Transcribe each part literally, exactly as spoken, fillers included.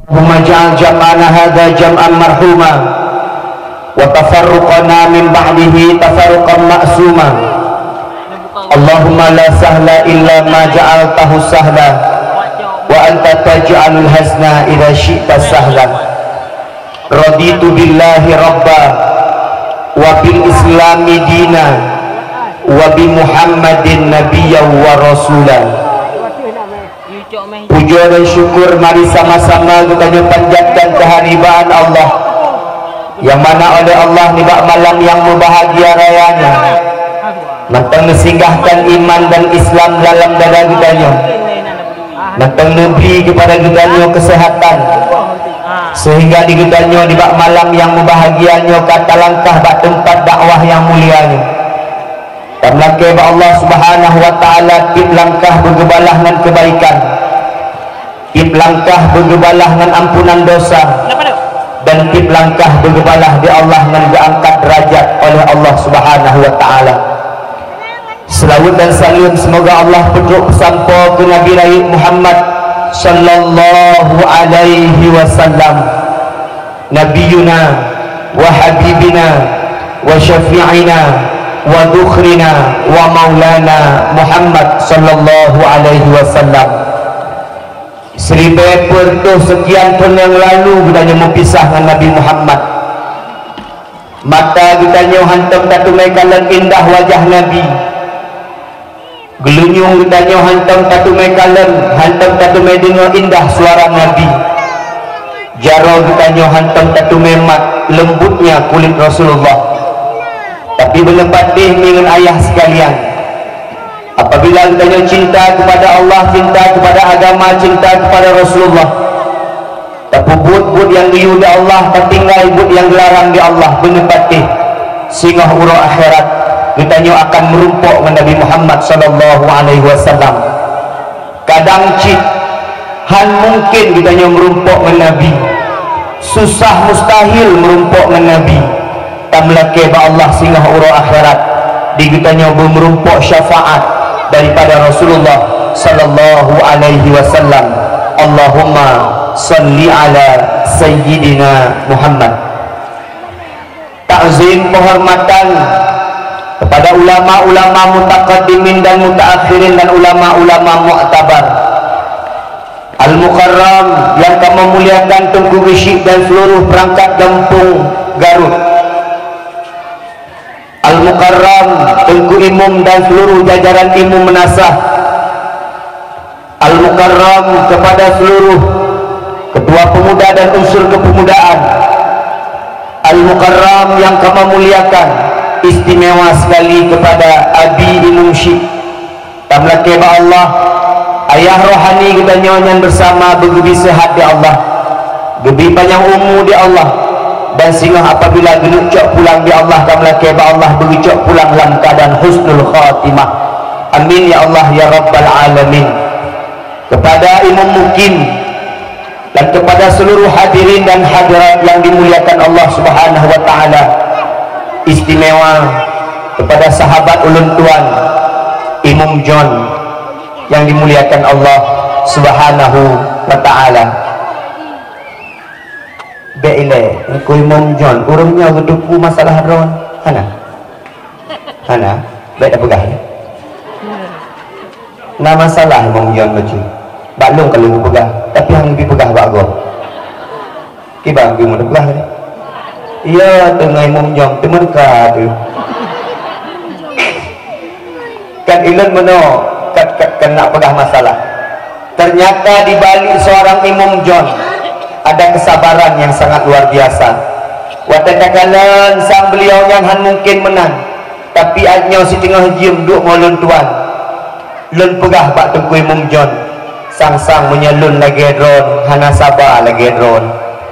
Allahumma ja'al jam'ana hadza jam'an marhuma, wa tafarruqana min ba'dihi tafarruqan ma'suma. Allahumma la sahla illa ma ja'altahu sahla, wa anta taj'alul hazna idza syi'ta sahla. Raditu billahi rabba, wa bil islami dina, wa bi Muhammadin nabiyya wa rasula. Puja dan syukur mari sama-sama geutanyoe panjatkan keuharibaan Allah, nyang mana oleh Allah nibak malam nyang meubahagia raya nyan, mantong neusinggahkan iman dan Islam dalam dada geutanyoe, mantong neubri keupada geutanyoe keuseuhatan, seuhingga di geutanyoe nibak malam nyang meubahagia nyoe ka talangkah bak teumpat dakwah nyang mulia nyoe. Tameulakée bak Allah Subhanahu wa Ta'ala, tieb langkah beugeubalah ngon keubaikan, tieb langkah beugeubalah ngon ampunan dosa, dan tieb langkah beugeubalah di Allah ngon geuangkat deurajat oleh Allah Subhanahu wa Ta'ala. Seulaweuet dan saleuem seumoga Allah peutrok peusampoe keu Nabi rayeuk Muhammad sallallahu alaihi wasallam. Nabiyuna wa habibina wa syafi'ina wa dukhrina wa maulana Muhammad sallallahu alaihi wasallam. Siribée peuet reutôh seukian thon nyang lalu geutanyoe meupisah ngon Nabi Muhammad. Mata geutanyoe hántom tateumé kalon indah wajah Nabi. Geulunyueng geutanyoe hántom tateumé kalon, hántom tateumé deungoe indah suara Nabi. Jaroe geutanyoe hántom tateumé mat leumbutnya kulit Rasulullah. Tapi beuneupatéh mi ngon ayah seukalian, apabila geutanyoe cinta keupada Allah, cinta keupada agama, cinta keupada Rasulullah, tapeubuet buet nyang geuyue di Allah, tatinggai buet nyang geularang di Allah, beuneupatéh singoh uroe akhirat geutanyoe akan meurumpok ngon Nabi Muhammad sallallahu alaihi wasallam. Kadang cit hán mungken geutanyoe meurumpok ngon Nabi, susah mustahil meurumpok ngon Nabi. Tameulakée bak Allah singoh uroe akhirat di geutanyoe beumeurumpok syafaat daripada Rasulullah sallallahu alaihi wasallam. Allahumma shalli ala sayyidina Muhammad. Takzim penghormatan kepada ulama-ulama mutaqaddimin dan mutaakhirin dan ulama-ulama mu'tabar. Al-Mukarram yang ka meumuliakan Teungku Geuchik dan seluruh perangkat gampông Garut. Al-Mukarram Teungku Imum dan seluruh jajaran Imum Meunasah. Al-Mukarram kepada seluruh ketua pemuda dan unsur kepemudaan. Al-Mukarram yang kami muliakan, istimewa sekali kepada Abi Imum Syik. Tameulakée bak Allah, ayah rohani geutanyoe nyan beusama beugeubi seuhat di Allah, geubi panyang umu di Allah, dan singoh apabila geuneuk cok pulang di Allah, tameulakée bak Allah beugeucok pulang lam keuadaan husnul khatimah. Amin ya Allah ya rabbal alamin. Kepada Imum Mukim, dan kepada seluruh hadirin dan hadirat yang dimuliakan Allah Subhanahu wa Ta'ala, istimewa kepada sahabat ulôn tuan, Imum John, yang dimuliakan Allah Subhanahu wa Ta'ala. Bék ilée, Teungku Imum John, ureuëng nyoe geuteupeu masalah droe, hana? Hana, bék tapeugah, ya. Na masalah Imum John bacut. Bak lôn ka lôn peugah, tapi hana neupeugah bak gob. Kiban geuh meupeugah tadi. Iya, teungoh Imum John teumeureuka tu. Kan ilôn meunoe, kan, kan, kan nak peugah masalah. Ternyata di balik seorang Imum John ada kesabaran yang sangat luar biasa. Watée takalon sang beliau nyan hán mungken meunan, tapi ait nyoe siteungoh jeuem duek ngon lôn tuan. Lôn peugah bak Teungku Imum John, sang-sang meunyoe lôn lagée droe hana saba lagée droe.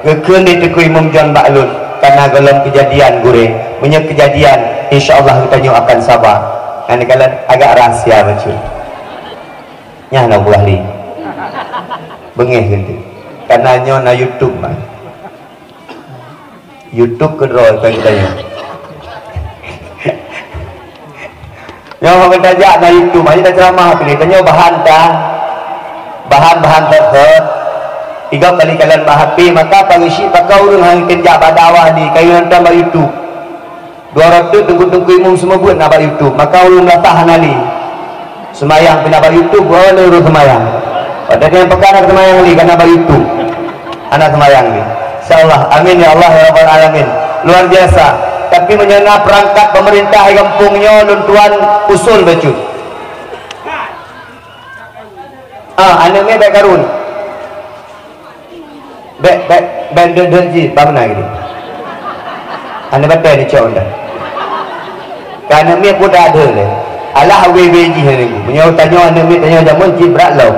Geukheun lé Teungku Imum John bak lôn, kana gohlom keujadian gurée. Meunyoe keujadian, insya Allah geutanyoe akan saba. Hana kalon agak rahsia bacut. Nyan na buah li. Beungéh geunteuk. Karena nyoe na YouTube, bah. YouTube keudroe keu geutanyoe. Nyoe hana tajak na YouTube, hana taceramah pilih. Tanyoe bahan ta, bahan-bahan teuhot. Tiga kali kalon bak H P, maka pageusyik pakon ureuëng hana keujak bak dakwah di kayuh nonton bak YouTube. Dua ratus teungku-teungku imum seumeubeuet na bak YouTube, maka ureuëng meunasah hana lé. Seumayang pih na bak YouTube, oh, lé ureuëng seumayang. Padahai nyang peugah hana seumayang lé, kana bak YouTube. Hana seumayang lé. Insya Allah. Amin ya Allah ya Rabbal Alamin. Luar biasa. Tapi meunyoe na peurangkat pemerintah di gampông nyoe, lôn tuan usul bacut. Ah, aneuk miet bèk karun. Bèk, bèk, bèk deuet-deuet jih, bak meunan gitu. Aneuk batèe dicok dah. Ka aneuk miet pun dah ada lé. Alah wé-wé jih ni. Meunyoe tanyoe aneuk miet tanyoe jameun cit brat lom.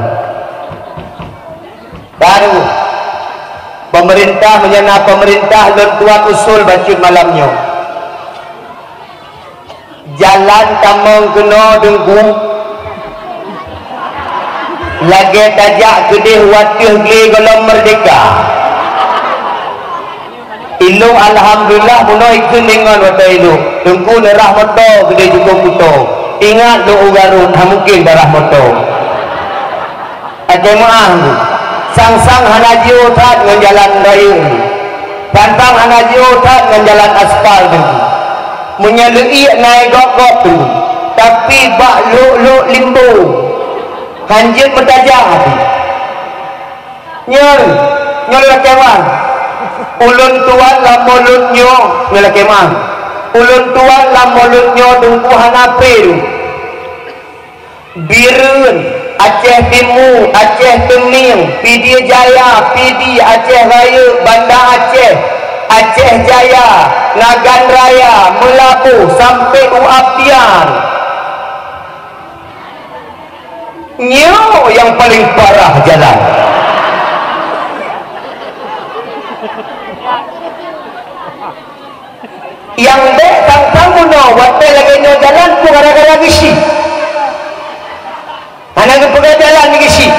Baru pemerintah, meunyoe na pemerintah, lôn tuan usul bacut malam nyoe. Jalan tamong keunoe Teungku, lagèe tajak keudeh u ateueh glé gohlom meurdehka. Ilôn alhamdulillah bunoe ikheun deungon watèe ilôn. Teungku neurah moto keudeh jukông kuto. Ingat lôn u Garut, hana mungken tarah moto. Até meu'ah, sang-sang hana jiôh that ngon jalan rayeuk. Sang-sang hana jiôh that ngon jalan aspal tu. Meunyoe leuiek na gok-gok tu, tapi bak lhok-lhok limbo, hanjeuet meutajah até. Nyoe, nyoe lakèe meu'ah. Ulôn tuan lam mulod nyoe, nyoe lakèe meu'ah. Ulôn tuan lam mulod nyoe Teungku hana pé. Bireuen, Aceh Timu, Aceh Teumieng, Pidie Jaya, Pidie, Aceh Rayeuk, Banda Aceh, Aceh Jaya, Nagan Raya, Meulaboh, sampai u Abdian. Nyoe nyang paleng parah jalan. Nyang bèk sang-sang bunoe watèe lagèe nyoe jalan pun gara-gara geusyik. Hana geupeugah jalan geusyik.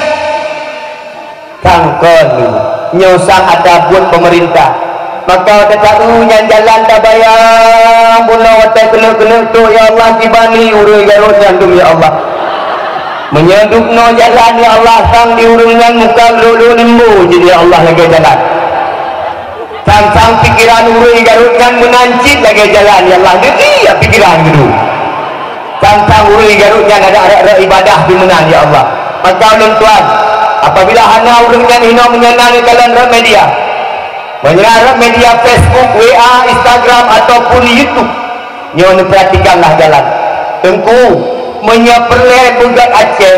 Sangkon nyoe sang ata buet peumeurintah. Maka watèe taeu nyan jalan tabayang bunoe watèe keuneuk-keuneuk trok, ya Allah, kiban ni ureueng Garut nyan dum, ya Allah. Meunyoe dubnoe jalan, ya Allah, sang di ureueng nyan muka lhok-lhok limbo jih, ya Allah, lagèe jalan. Sang-sang pikeran ureueng Garut nyan meunan cit lagèe jalan, ya Allah, deungon pikeran geudu. Sang-sang ureueng Garut nyan ada rot-rot ibadah di meunan, ya Allah. Maka ulôn tuan, apabila hana ureueng nyan hinoe meunyoe na neukalon rot media, meunyoe na rot media Facebook, W A, Instagram ataupun YouTube, nyoe neupeuratikanlah jalan. Teungku, meunyoe peureulèe beugöt Aceh,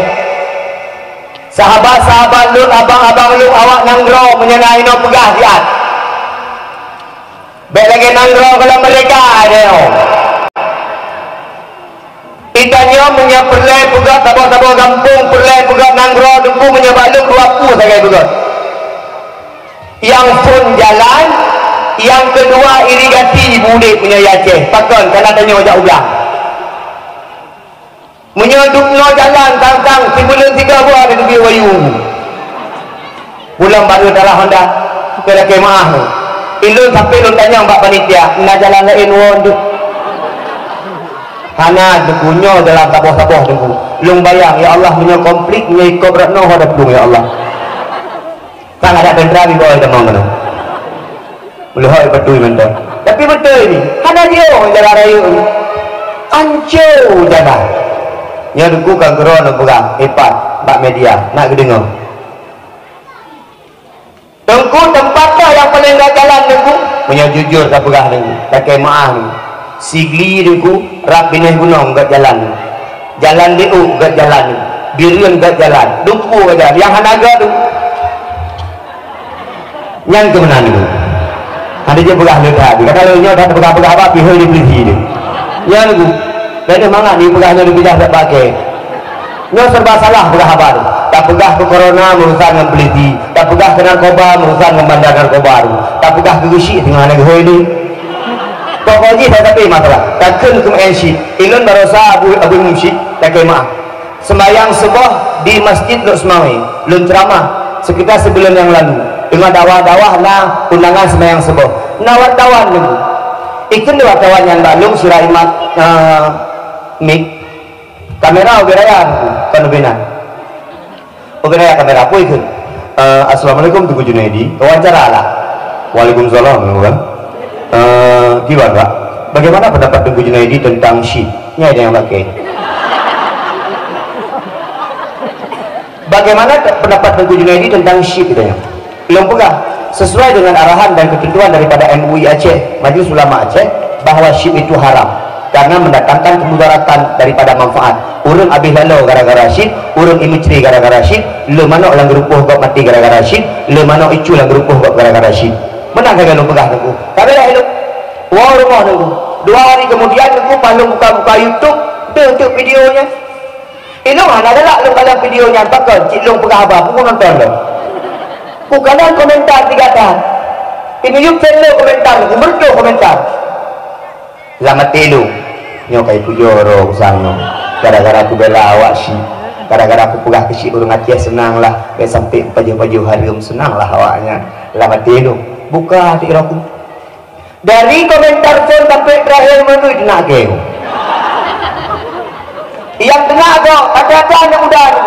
sahabat-sahabat lôn, abang-abang lôn, awak nanggroe meunyoe na inoe peugah siat. Bèk lagèe nanggroe gohlom meurdehka nyoe. Geutanyoe meunyoe peureulèe peugöt saboh-saboh gampông, peureulèe peugöt nanggroe, Teungku, meunyoe bak lôn dua peue sagai peugöt. Nyang phôn jalan, nyang keudua irigasi ibu udép meunyoe i Aceh. Pakon? Kana tanyoe jak u blang. Meunyoe dubnoe jalan sang-sang sibuleuen sigoe boh ada teubiet wayue. Pulang baru darah Honda, ke lakèe meu'ah tu. Ilôn sampai lôn tanyong bak panitia, "Na jalan laén woe, Teungku?" "Hana, Teungku, nyoe jalan saboh-saboh, Teungku." Lôn bayang, "Ya Allah, meunyoe konflik, meunyoe ikot rot noe ho daplueng, ya Allah." Sang adak teuntara di bawah tamong keunoe. Meuleuhôi beutôi mantong. Tapi beutôi ni, hana jiôh jalan rayeuk ni. Anco jalan. Nyoe Teungku ka keudroe neupeugah, ipat bak media, nak geudeungoe. Teungku, teumpat toh nyang paleng gèt jalan, Teungku? Meunyoe jujur tapeugah, Teungku, lakèe meu'ah, Teungku. Sigli, Teungku, rab binéh gunong gèt jalan. Jalan Diuk gèt jalan. Bireuen gèt jalan. Dumpu gèt jalan. Nyang hana gèt tu. Nyan keuh meunan tu. Hana jipeugah lé that. Kata lôn nyoe that peugah-peugah haba pih hôi di polisi tu. Nyan tu. Lagèe mangat jipeugah nyoe dipeugah that pakai. Nyoe serba salah peugah haba tu. Tapeugah keu corona meurusan ngon polisi, tapeugah keu narkoba meurusan ngon banda narkoba tu, tapeugah keu geusyik teungoh hana geuhôi ni. Pokok jih that tapi masalah. Takheun keu M C, ilôn barosa Abu, Abu Musyik, lakèe meu'ah. Seumayang suboh di Masjid Lhokseumawe, lôn ceuramah sekitar sibuleuen nyang lalu. Teungoh dakwah-dakwah na undangan seumayang suboh. Na wartawan nunggu. Ikheun lé wartawan nyan bak lôn sira imat, eh, mik. Kamera ubé raya, kon ubé na. Ubé raya kamera, peue ikheun? Eh, assalamualaikum Teungku Junaidi. Wawancara lah. Waalaikumsalam, Teungku kan. Eh, gimana, Pak? Bagaimana pendapat Teungku Junaidi tentang chip? Ni ada yang pakai. Bagaimana te-, pendapat Teungku Junaidi tentang chip, katanya? Lôn peugah, sesuai dengan arahan dan ketentuan daripada M U I Aceh, Majlis Ulama Aceh, bahwa chip itu haram karena mendatangkan kemudaratan daripada manfaat. Ureuëng habéh laloe gara-gara chip, ureuëng imeucre gara-gara chip, le manok lam geurupoh gob maté gara-gara chip, le manok icu lam geurupoh gob gara-gara chip. Meunan sagai lôn peugah, Teungku. Tapi dah elok. Woe rumoh, Teungku. Dua hari kemudian, Teungku, pas lôn buka-buka YouTube, deuh teuk video nyan. Inong hana galak lôn kalon video nyan, pakon cit lôn peugah haba, peue nonton lôn. Ku kalon komentar tiga that. Ini yub cek lôn komentar, ku meureudoh komentar. Lam até lôn, nyoe kai pujoe droe usah nyoe. Gara-gara kubela awak chip, gara-gara kupeugah keu chip ureuëng Aceh seunang lah, bèk sampai pajoh-pajoh hareuem seunang lah awaknyan. Lam até lôn, buka até droe ku. Dari komentar phon sampai terakhir meunui teunak keu. Nyang teunak gob, ata-ata aneuk muda tu.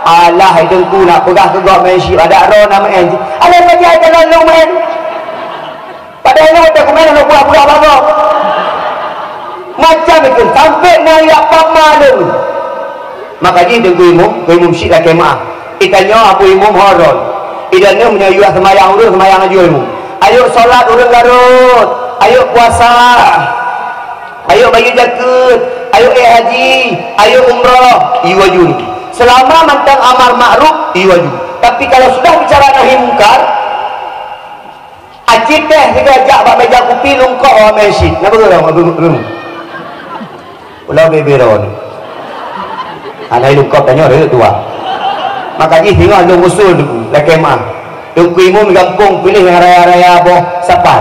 Alah, hai Teungku nak peugah keu gob main chip, adak droe na main. Alah, saja jalan lôn main. Padahai nyoe teukumen aneuk buah-buah bagoe. Macam itu, sampai na jak pama lôn. Maka jih Teungku Imum, Teungku Imum Syik lakée meu'ah. Geutanyoe Abu Imum horon. Geutanyoe meunyoe yue seumayang ureuëng, seumayang laju Imum. Ayok solat ureuëng garot. Ayok puasa. Ayok bayeue jakeuet. Ayok ék haji. Ayok umroh. Yue laju. Selama mantong amar makruf, yue laju. Tapi kalau sudah bicara nahi mungkar, Aci teh sigoe jak bak meja kupi lungkok awak main chip. Na beugurong, beugurong. Ulah bebero ni. Hana lungkok tanyoe reuek dua. Maka jih singoh lôn usul Teungku, lakée meu'ah. Teungku Imum gampông piléh nyang raya-raya boh sapai.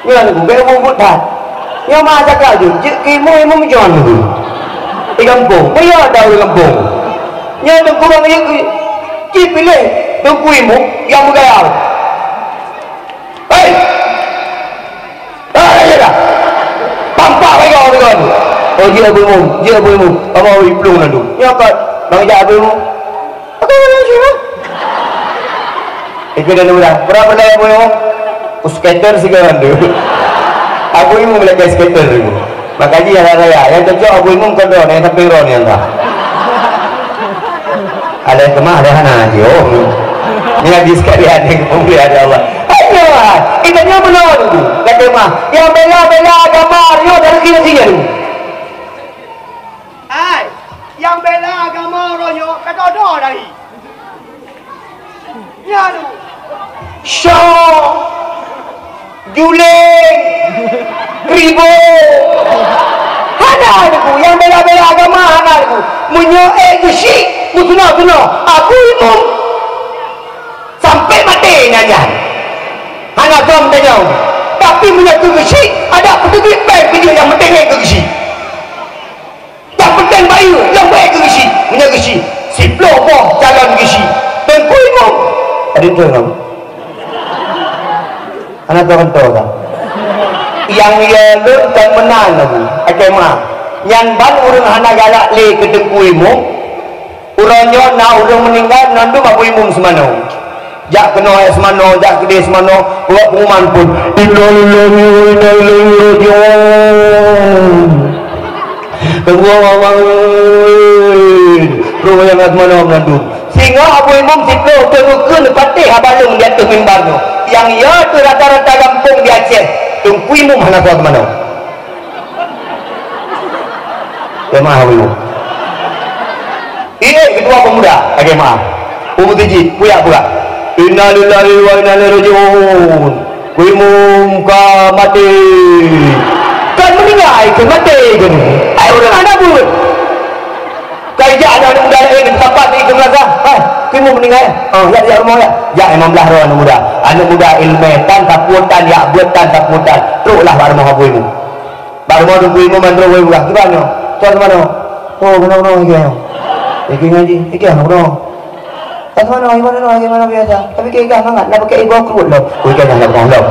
Nyan Teungku, bèk ubit-ubit that. Nyoe meu'ah cakap jeuet, jeuet keu Imum, Imum John Teungku. Di gampông, peue ya ata ureueng gampông. Nyoe Teungku bang jeuet keu, ci piléh Teungku Imum nyang beugaya. Hei! Hei, ya dah. Tampak bagi orang tu. Oh, jeuet Abu Imum, jeuet Abu Imum. Kamoe iplueng lalu. Nyoe ka bang jak Abu Imum. Aku nak cakap. Ikut dia dulu dah. Berapa dah Abu Imum? Ku skater sigoe tu. Abu Imum lagi skater tu. Maka jih raya-raya. Nyang cocok Abu Imum kon droeneuh, nyang sampéng droeneuh nyang ka. Ada keumah, ada hana je. Oh. Ni lagi sekalian ni, pemulia ada Allah. Ayo, kita nyoe bunoe tu. Kata mah, nyang bela-bela agama nyoe dari sini sini tu. Hai, nyang bela agama uroe nyoe ka dodo dari. Nyan. Syok. Juling. Ribo. Hana Teungku, nyang bela-bela agama hana Teungku. Meunyoe ék geusyik, meutunoe-tunoe. Abu Imum. Sampai maté nyan nyan. Hana gom tanyong. Tapi meunyoe keu geusyik, adak peuteubiet péng keu jih nyang penting ék keu geusyik. Nyang penting bayeue, nyang baik keu geusyik. Meunyoe geusyik, siplôh boh calon geusyik. Teungku Imum. Ada tu Imum. Anak tu kan tu kan. Yang ia lun kan menang aku. Akema. Nyan ban ureueng hana galak lé keu Teungku Imum. Uroe nyoe na ureueng meuninggai, mandum Abu Imum seumanoe. Jak keunoe seumanoe, jak keudeh seumanoe, buet pengumuman pun, "Innalillahi wa inna ilaihi raji'un." Kedua orang, roh nyang seumanoe mandum. Sehingga Abu Imum siplôh teurukun patéh haba lôn di ateueh mimbar nyoe. Nyang ya teuh rata-rata gampông di Aceh, Teungku Imum hana soe seumanoe. Jamaah Abu Imum. Ié ketua pemuda, lagée maaf. Umu tiji, puyak purak. Innalillahi wa inna ilaihi raji'un. Ku Imum ka maté. Kan meuninggai ke maté ke ni? Ai ureueng hana buet. Kai jak aneuk muda laén sapat di keumasa. Hai, Ku Imum meuninggai. Oh, jak jak rumoh jak. Jak lima belas droe aneuk muda. Aneuk muda ileumèe tan sapeue tan, jak buet tan sapeue tan. Troklah bak rumoh Abu Imum. Bak rumoh Teungku Imum mandum wai ureueng, "Kiban nyoe? Tuan manoe?" "Oh, manoe-manoe lagèe nyoe." "Lagèe nyoe jih, lagèe manoe?" "Tuan manoe, manoe lagèe manoe biasa. Tapi keu gah mangat, na pakai igoe kruet lom." "Oh, ikan dah na peugah lom."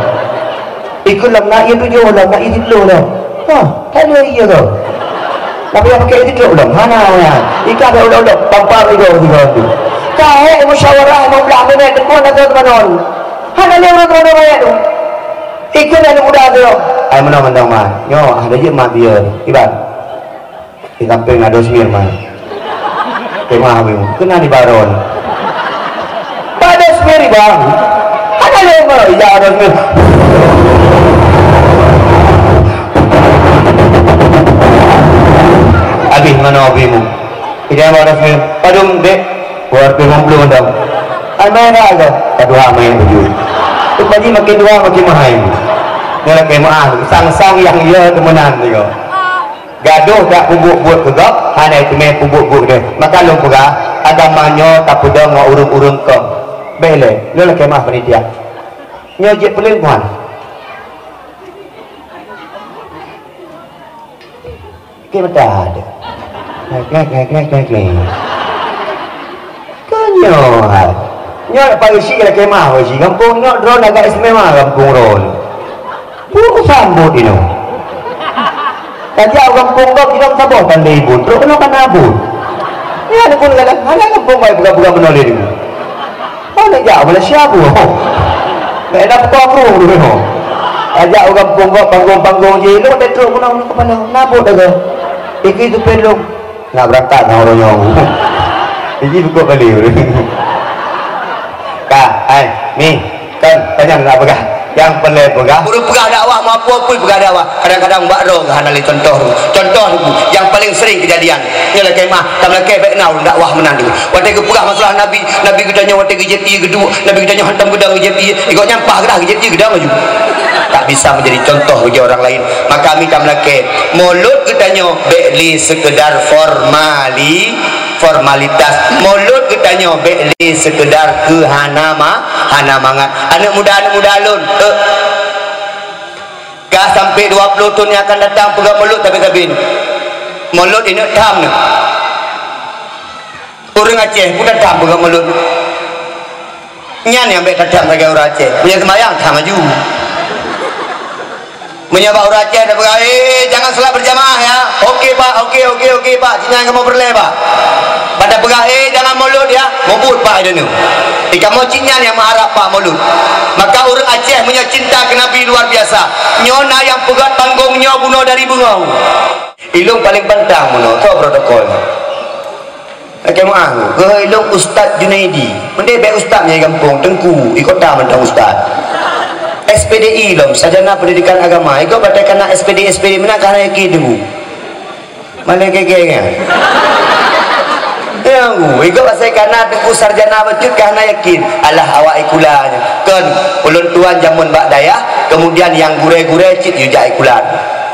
"Ikut lom, na ié tujoh lom, na ié siplôh lom." "Hah, tak ada ié kau?" "Na payah pakai ié siplôh lom." "Hana, hana. Ikan dah ulok-ulok, pampar igoe sigoe tu." Lahé musyawarah limong blaih minét, teungku hana teurimong. Hana lé ureueng teurimong ayat tu. Ikut aneuk muda tu. Ai meunoe mantong, Ma. Nyoe, ah, dah jeuet, Ma, biar. Iban. Di samping ada Smir, Ma. Kemah, Bim. Kena di baron. Pada Smir, Bang. Hana lé, Ma. Iya, ada Smir. Habis mana Bim? Tidak ada Smir. Padum, Dek. Dua ratus lima puluh mantong. Ai, main dah ke? Ka dua main baju. Tu pagi makin dua makin mahal. Nyoe lakèe meu'ah, sang-sang nyang ya teumeunan tengok. Gadoh dak peubuet-buet keu gob, hana teumé peubuet-buet deh. Maka lôn peugah, agama nyoe tapeudong ngon ureueng-ureueng kong. Bèk lé, lôn lakèe meu'ah panitia. Nyoe jeuet peuleuen kuan. Oke, meudah. Ngek, ngek, ngek, ngek, ngek, ngek. Kan nyoe hai. Nyoe Pak Geuchik lakèe meu'ah Pak Geuchik. Gampông nyoe droeneuh agak istimewa gampông droeneuh. Pue sambot inoe. Tajak u gampông gob jidong saboh pandai ibu. Trok keunoe kana bu. Nyan pun kadang hana gampông baik peugah-peugah meunoe lé nyoe. Oh, nak jak Malaysia bu. Nak dah buka burung dulu. Ajak u gampông gob panggung-panggung je. Lu tak trok keunoe kepala. Nabot dah ke? Iki tu pelong. Nak berangkat sama orang nyawa. Ini buka balik dulu. Ka, ai, ni, kan, tanya nak peugah. Yang perlu peugah. Ureueng peugah dakwah, mampu pun peugah dakwah. Kadang-kadang bak droe hana lé contoh tu. Contoh tu, yang paling sering kejadian. Nyoe lakèe meu'ah, tam lakèe bèk na ureueng dakwah meunan tu. Watèe geupeugah masalah Nabi, Nabi geutanyoe watèe geujép ié geuduek, Nabi geutanyoe hantom geudong geujép ié. Ikot nyan paih geudah geujép ié geudong laju. Tak bisa menjadi contoh bagi orang lain. Maka ami tam lakèe, mulod geutanyoe bèk lé sekedar formali-, formalitas. Mulod geutanyoe bèk lé sekedar keu hana ma-, hana mangat. Aneuk muda, aneuk muda lôn, eh, ka sampai dua puluh thon nyang akan datang peugah mulod sabe-sabe. Mulod inong tham nyoe. Ureueng Aceh pun that tham peugah mulod. Nyan nyang bèk that tham lagèe ureueng Aceh. Meunyoe seumayang, that tham laju. Meunyoe bak ureueng Aceh tapeugah, "Eh, jangan salat berjamaah ya." "Oke, Pak, oke, oke, oke, Pak." Cit nyan kamoe peureulèe, Pak. Bak tapeugah, "Eh, jangan mulod ya." Mubuet, Pak, di nyoe. Di kamoe cit nyan nyang meuharap, Pak, mulod. Maka ureueng Aceh meunyoe cinta keu Nabi luar biasa. Nyoe na nyang peugöt panggong nyoe bunoe dari beungoh. Ilôn paléng pantang bunoe, soe protokol. Oke, meu'ah. Geuhôi lôn Ustaz Junaidi. Meudeh bèk ustaz nyang gampông, teungku, di kota mantong ustaz. S P D I lom, sarjana pendidikan agama. Ikôt batèe kana S P D, S P D meunan ka hana yakin teungku. Malèe gègèe nyan. Ya, teungku, ikôt asai kana teungku sarjana bacut ka hana yakin. Alah awak ikula nyan. Kon, ulôn tuan jameun bak dayah, kemudian nyang gurèe-gurèe cit yue jak ikula.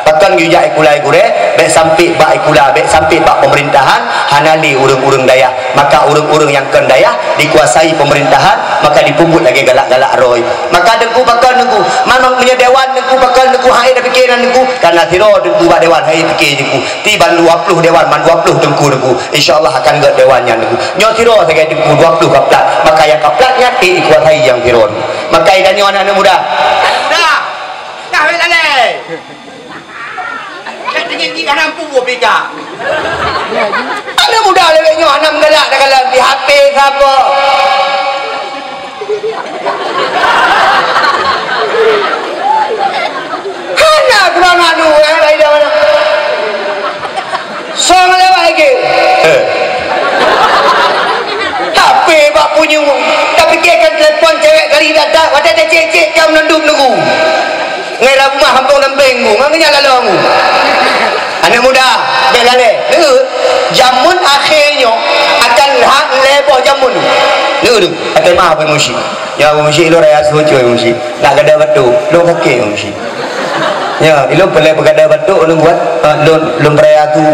Pakon geujak ikula gurèe, bèk sampai bak ikula, bèk sampai bak pemerintahan, hana lé ureueng-ureueng dayah. Maka ureueng-ureueng nyang kon dayah dikuasai pemerintahan, maka dipeubuet lagèe galak-galak roh. Maka teungku pakon teungku, manok meunyoe dewan teungku pakon teungku hai tapike nan teungku, kana sidroe teungku bak dewan hai pike teungku. Tiban dua puluh dewan, man dua puluh teungku teungku. Insya Allah akan gèt dewan nyan teungku. Nyoe sidroe sagai teungku dua puluh kaplat. Maka nyang kaplat nyan ék dikuasai nyang sidroe. Maka i tanyoe aneuk-aneuk muda. Dah, dah, weh, lalai. Ka teungoh jih hana mampu pika. Aneuk muda lewat nyoe hana meugalak takalon di H P saboh. Hana kurang anu, eh, baik dah mana. Song lewat lagi. Eh. Tapi bak punyueng, tapikirkan telepon cewek kali datang, watèe tacek-cek kam nandum nunggu. Ngai lam rumah kampung Dampéng bu, ngon nyan lalu angu. Aneuk muda, bèk lalè. Neu, jameun akhé nyoe akan hak lhèe boh jameun. Neu, neu, até mah Abu Musi. Ya Abu Musi, lôn raya su cuy Abu Musi. Nak gada batuk, lôn sakét Abu Musi. Ya, ilôn peureulèe peugada batuk lôn buat, eh, lôn, lôn raya su.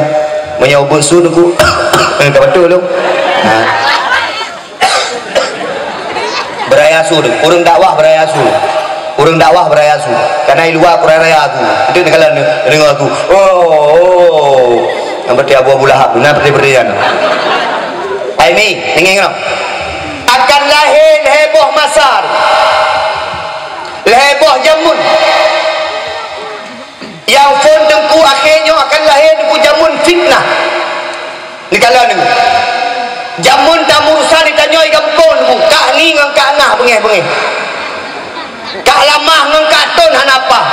Meunyoe ubeut su teungku, eh, ka batuk lôn. Ha. Beuraya su deh. Ureueng dakwah beuraya su. Ureueng dakwah beuraya su. Kana i luwa kurang raya su. Itu kalau deungo su. Oh, oh. Nyang berarti Abu Abu Lahab. Nah, berarti berarti kan. Ai mi, dengar kena. Akan lahé lhèe boh masar. Lhèe boh jameun. Nyang phôn teungku akhé nyoe akan lahé teungku jameun fitnah. Neukalon teungku. Jameun tamurusan Tanyoe gampông Teungku, Kak Ni ngon Kak Nah beungéh-beungéh. Kak Lamah ngon Kak Ton hana paih.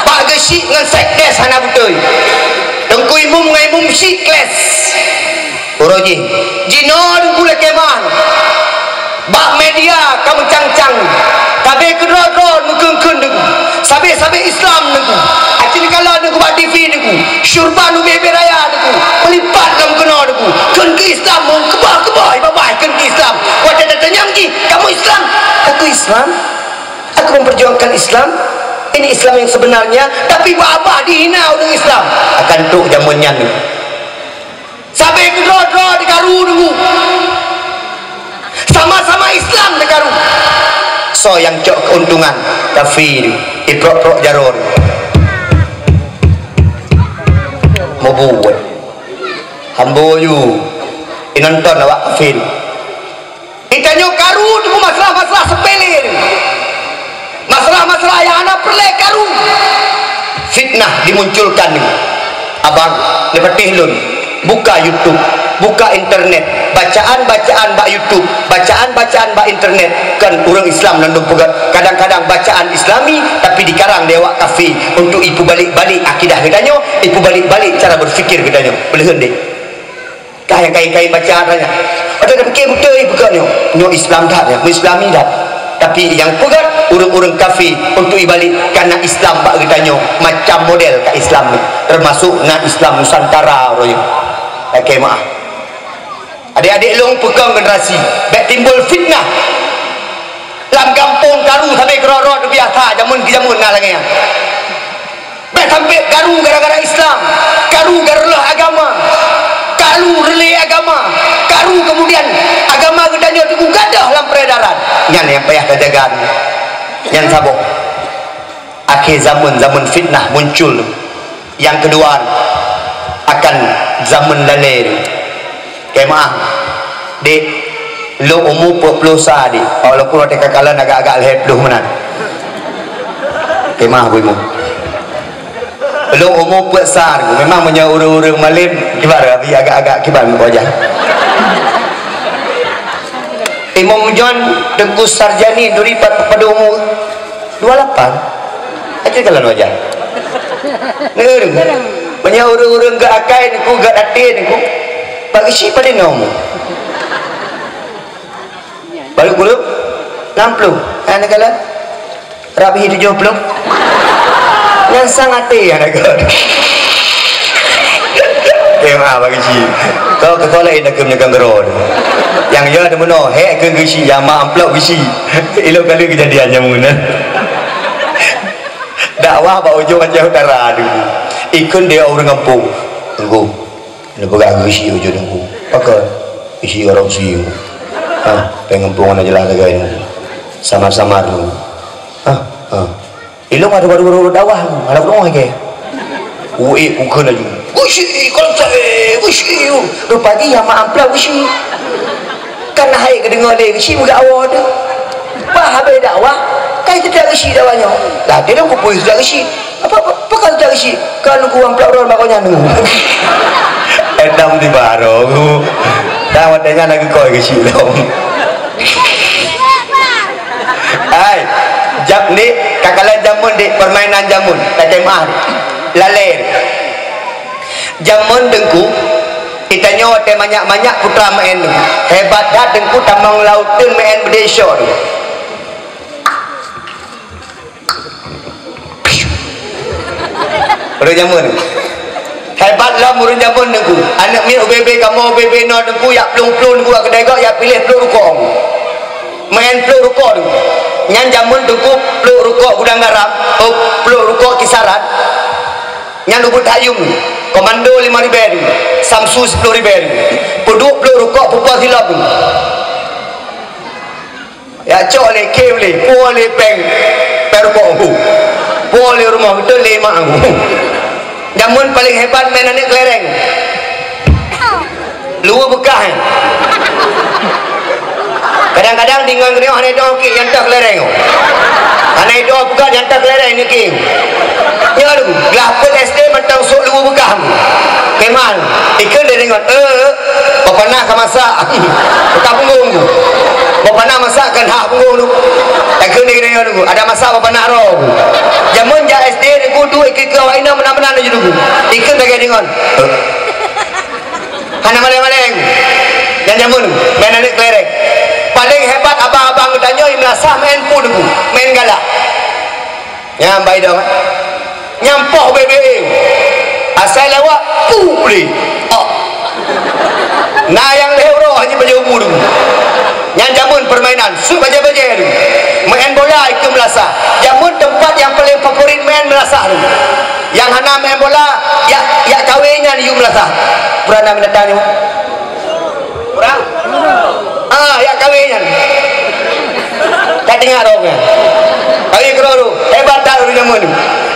Pak Geuchik ngon Sekdes hana beutôi. Teungku Imum ngon Imum Syik kles. Uroe jih, jinoe Teungku lakée meu'ah. Bak media ka meucang-cang. Sabe keudroe-droe meukheun-kheun Teungku. Sabe-sabe Islam Teungku. Aci kala Teungku bak T V Teungku. Syurban ubé-ubé raya Teungku. Meulipat lam keunoe Teungku. Kheun keu Islam meukeubah-keubah. Babah kheun keu Islam. Watée tatanyong jih, "Kamu Islam?" "Aku Islam. Aku memperjuangkan Islam. Ini Islam yang sebenarnya." Tapi babah dihina ureuëng Islam. Akan trok jameun nyan. Sabe keudroe-droe dikaru Teungku. Sama-sama Islam dikaru. Soe nyang cok keuntungan? Kafé. Iprok-prok jaroe. Meubuet. Hambo yu. Inonton awak kafé. Geutanyoe karu Teungku masalah-masalah sepele ni. Masalah-masalah nyang hana peureulée karu. Fitnah dimunculkan ni. Abang, neupatéh lôn. Buka YouTube, buka internet. Bacaan-bacaan bak YouTube, bacaan-bacaan bak internet. Kan ureuëng Islam nan dum peugah. Kadang-kadang bacaan Islami, tapi dikarang lé awak kafé untuk ipeubalik-balik akidah geutanyoe, ipeubalik-balik cara berpikir geutanyoe. Peuleuheun deh. Ka nyang kain-kain baca nyan. Watée tapike beutôi peugah nyoe, nyoe Islam that nyan, Islami that. Tapi nyang peugah ureuëng-ureuëng kafé untuk ibalik kana Islam bak geutanyoe macam model ka Islam ni. Termasuk na Islam Nusantara uroe nyoe. Lakée meu'ah. Adik-adik lôn peukong generasi, bék timbul fitnah. Lam gampông karu sabe keurot-rot biasa jameun keu jameun na lagée nyan. Bék sampai karu gara-gara Islam, karu gara-gara agama, karu rele agama, karu kemudian agama geutanyoe teugugadoh lam peredaran. Nyan nyang payah tajaga nyan. Nyan saboh. Akhé zaman, zaman fitnah muncul. Nyang keudua, akan zaman lalée. Kemah, dek, lôn umu peuet ploh sa, dek. Walaupun watée kakalon agak-agak lhée ploh meunan. Kemah, Bu Imum. Lôn umu peuet sa, memang meunyoe ureuëng-ureuëng malem, kiban, abi agak-agak kiban muka wajah. Imum John Teungku Sarjani duri pat-, pada umu dua lapan. Aja kalon wajah. Neu. Meunyoe ureuëng-ureuëng geuakai Teungku, geuaté Teungku, bak geuchik padé na umu? Baru puluh? Enam puluh. Hana kalon? Rabi tujuh puluh. Nyan sang até hana kalon. Eh, ma bak geuchik. Kau keu kau laén aku meunyoe kangkero. Nyang ya deumeunoe, hek keu geuchik, ya ma amplop geuchik. Ilok kali kejadian nyang meunan. Dakwah bak ujong Aceh Utara tu. Ikun dia ureuëng gampông. Teungku. Neupeugah geuchik ujong Teungku. Pakon? Isi orang si. Ha, pengampung anak jelas lagée ni. Samar-samar tu. Ha, ha. Ilong ada baru-baru dakwah tu. Ada penuh ke? Uik bukan laju. Geuchik, kalau tak, eh, geuchik. Rupa dia mak amplop geuchik. Kan hai kedengar lé geuchik budak awak tu. Bah habis dakwah, kai tidak geuchik dakwahnya. Lah, dia dah kupui tidak geuchik. Apa, apa, apa kata tak geuchik? Kan ku amplop ron bak kau nyan. Edam di baru. Dah watée nyan lagi koi geuchik lom. Hai, jap ni, kakalan jameun dek permainan jameun, tak jemaah. Lalée. Jameun Teungku, kita nyoe watée manyak-manyak putra main. Hebat that Teungku tamong lauteun main beudesyo tu. Ureuëng jameun. Hebat lom ureuëng jameun Teungku. Aneuk miet ubé-bé kamoe ubé-bé noe Teungku, yak plueng-plueng Teungku, yak keudeh gok, yak piléh pluek rukok. Main pluek rukok Teungku. Nyan jameun Teungku pluek rukok gudang garam, oh, pluek rukok kisaran. Nyan ubit hayum, komando lima ribée Teungku, Samsu sepuluh ribée Teungku. Peuduek pluek rukok peupo silop Teungku. Ya cok lé kem lé, puo lé péng, péng rukok hu. Puo lé rumoh beutôi lé mak hu. Jameun paling hebat main aneuk kelereng. Luwa beukah, eh. Kadang-kadang di ngon geuneuk hana idong kik nyang teuh kelereng. Hana idong peugah nyang teuh kelereng ni kik. Nyoe lu, glah peuet S D mantong sôk luwa beukah. Kemal, ikheun dari ngon, eh, eh. Boh panah ka masak. Buka punggong tu. Boh panah masak kan hak punggong tu. Takheun di keuneuk tu. Ada masak boh panah roh tu. Jameun jak S D tu duek ikeu-ikeu awak inong meunan-meunan laju tu. Ikeu lagèe deungon. Hana maleng-maleng. Nyan jameun, main aneuk kelereng. Paling hebat abang-abang geutanyoe meulasah main pun tu. Main galak. Nyan bai dong. Nyan poh B B E. Asai lewat, puh lé. Oh. Na nyang lhèe uroe hana bajèe ubu tu. Nyan jameun permainan, sut bajèe-bajèe tu. Main bola ikeu meulasah. Jameun teumpat nyang paleng favorit main meulasah tu. Nyang hana main bola, yak, yak kawé nyan yue meulasah. Pura na binatang nyoe. Pura? Ah, yak kawé nyan. Ka teuingat roh nyan. Kawé keudroe tu, hebat that ureueng jameun tu.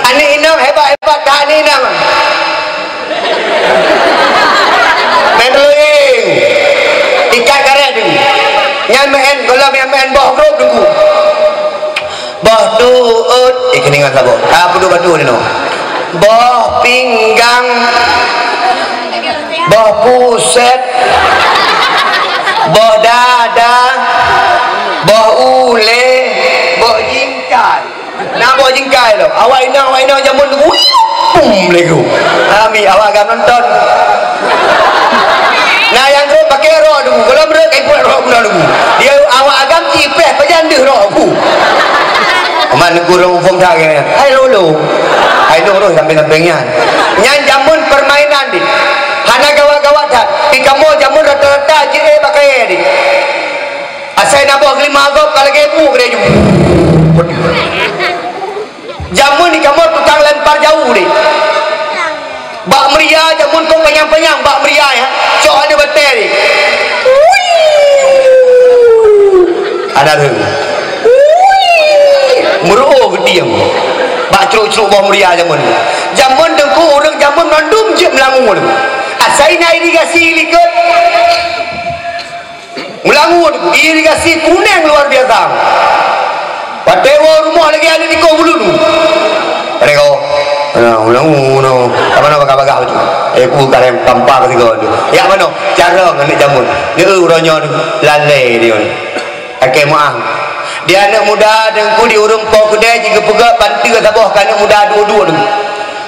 Aneuk inong hebat-hebat that aneuk inong. Main keloyeng. Ikat karet tu. Nyan main, gohlom nyang main boh grup tu. Boh tuet, eh, keuningan saboh. Ah, peuduek batu ni noh. Boh pinggang, boh pusat, boh dada, boh ulèe, boh jingkai. Na boh jingkai lom. Awak inong, awak inong jameun tu, pum lé ku. Ami awak agam nonton. Nah, nyang rhot pakai rok tu, kalau meureuek kai buet rok bunoe tu. Dia awak agam cipeh pajan deuh rok tu. Aman gurong phôn that kan. Hai lolo. Hai dong roh sampai-sampai nyan. Nyan jameun permainan di. Hana gawat-gawat that. Di kamoe jameun rata-rata jih eh pakai di. Asai na boh geulima gob ka lagèe bu keudeh ju. Jameun di kamoe tukang lempar jauh deh. Bak meuria jameun kong panyang-panyang bak meuria ya. Cok ada batèe deh. Ada tu. Meureuoh geudiang. Bak crok-crok boh meuria jameun. Jameun teungku ureueng jameun mandum jeuet meulangue. Asai na irigasi likot. Meulangut, irigasi kuneng luar biasa. Watèe woe rumoh lagèe aneuk niko bulu tu. Mereka, nah, meulangut, no. Ka manoe bagah-bagah tu. Eh, ku kareng tampa ka sigoe tu. Yak manoe, carông aneuk jameun. Neu uroe nyoe tu, lalè dia ni. Akée meuah. Di aneuk muda teungku di ureueng po keudè jigeupeugah panteue saboh ka aneuk muda duek-duek tu.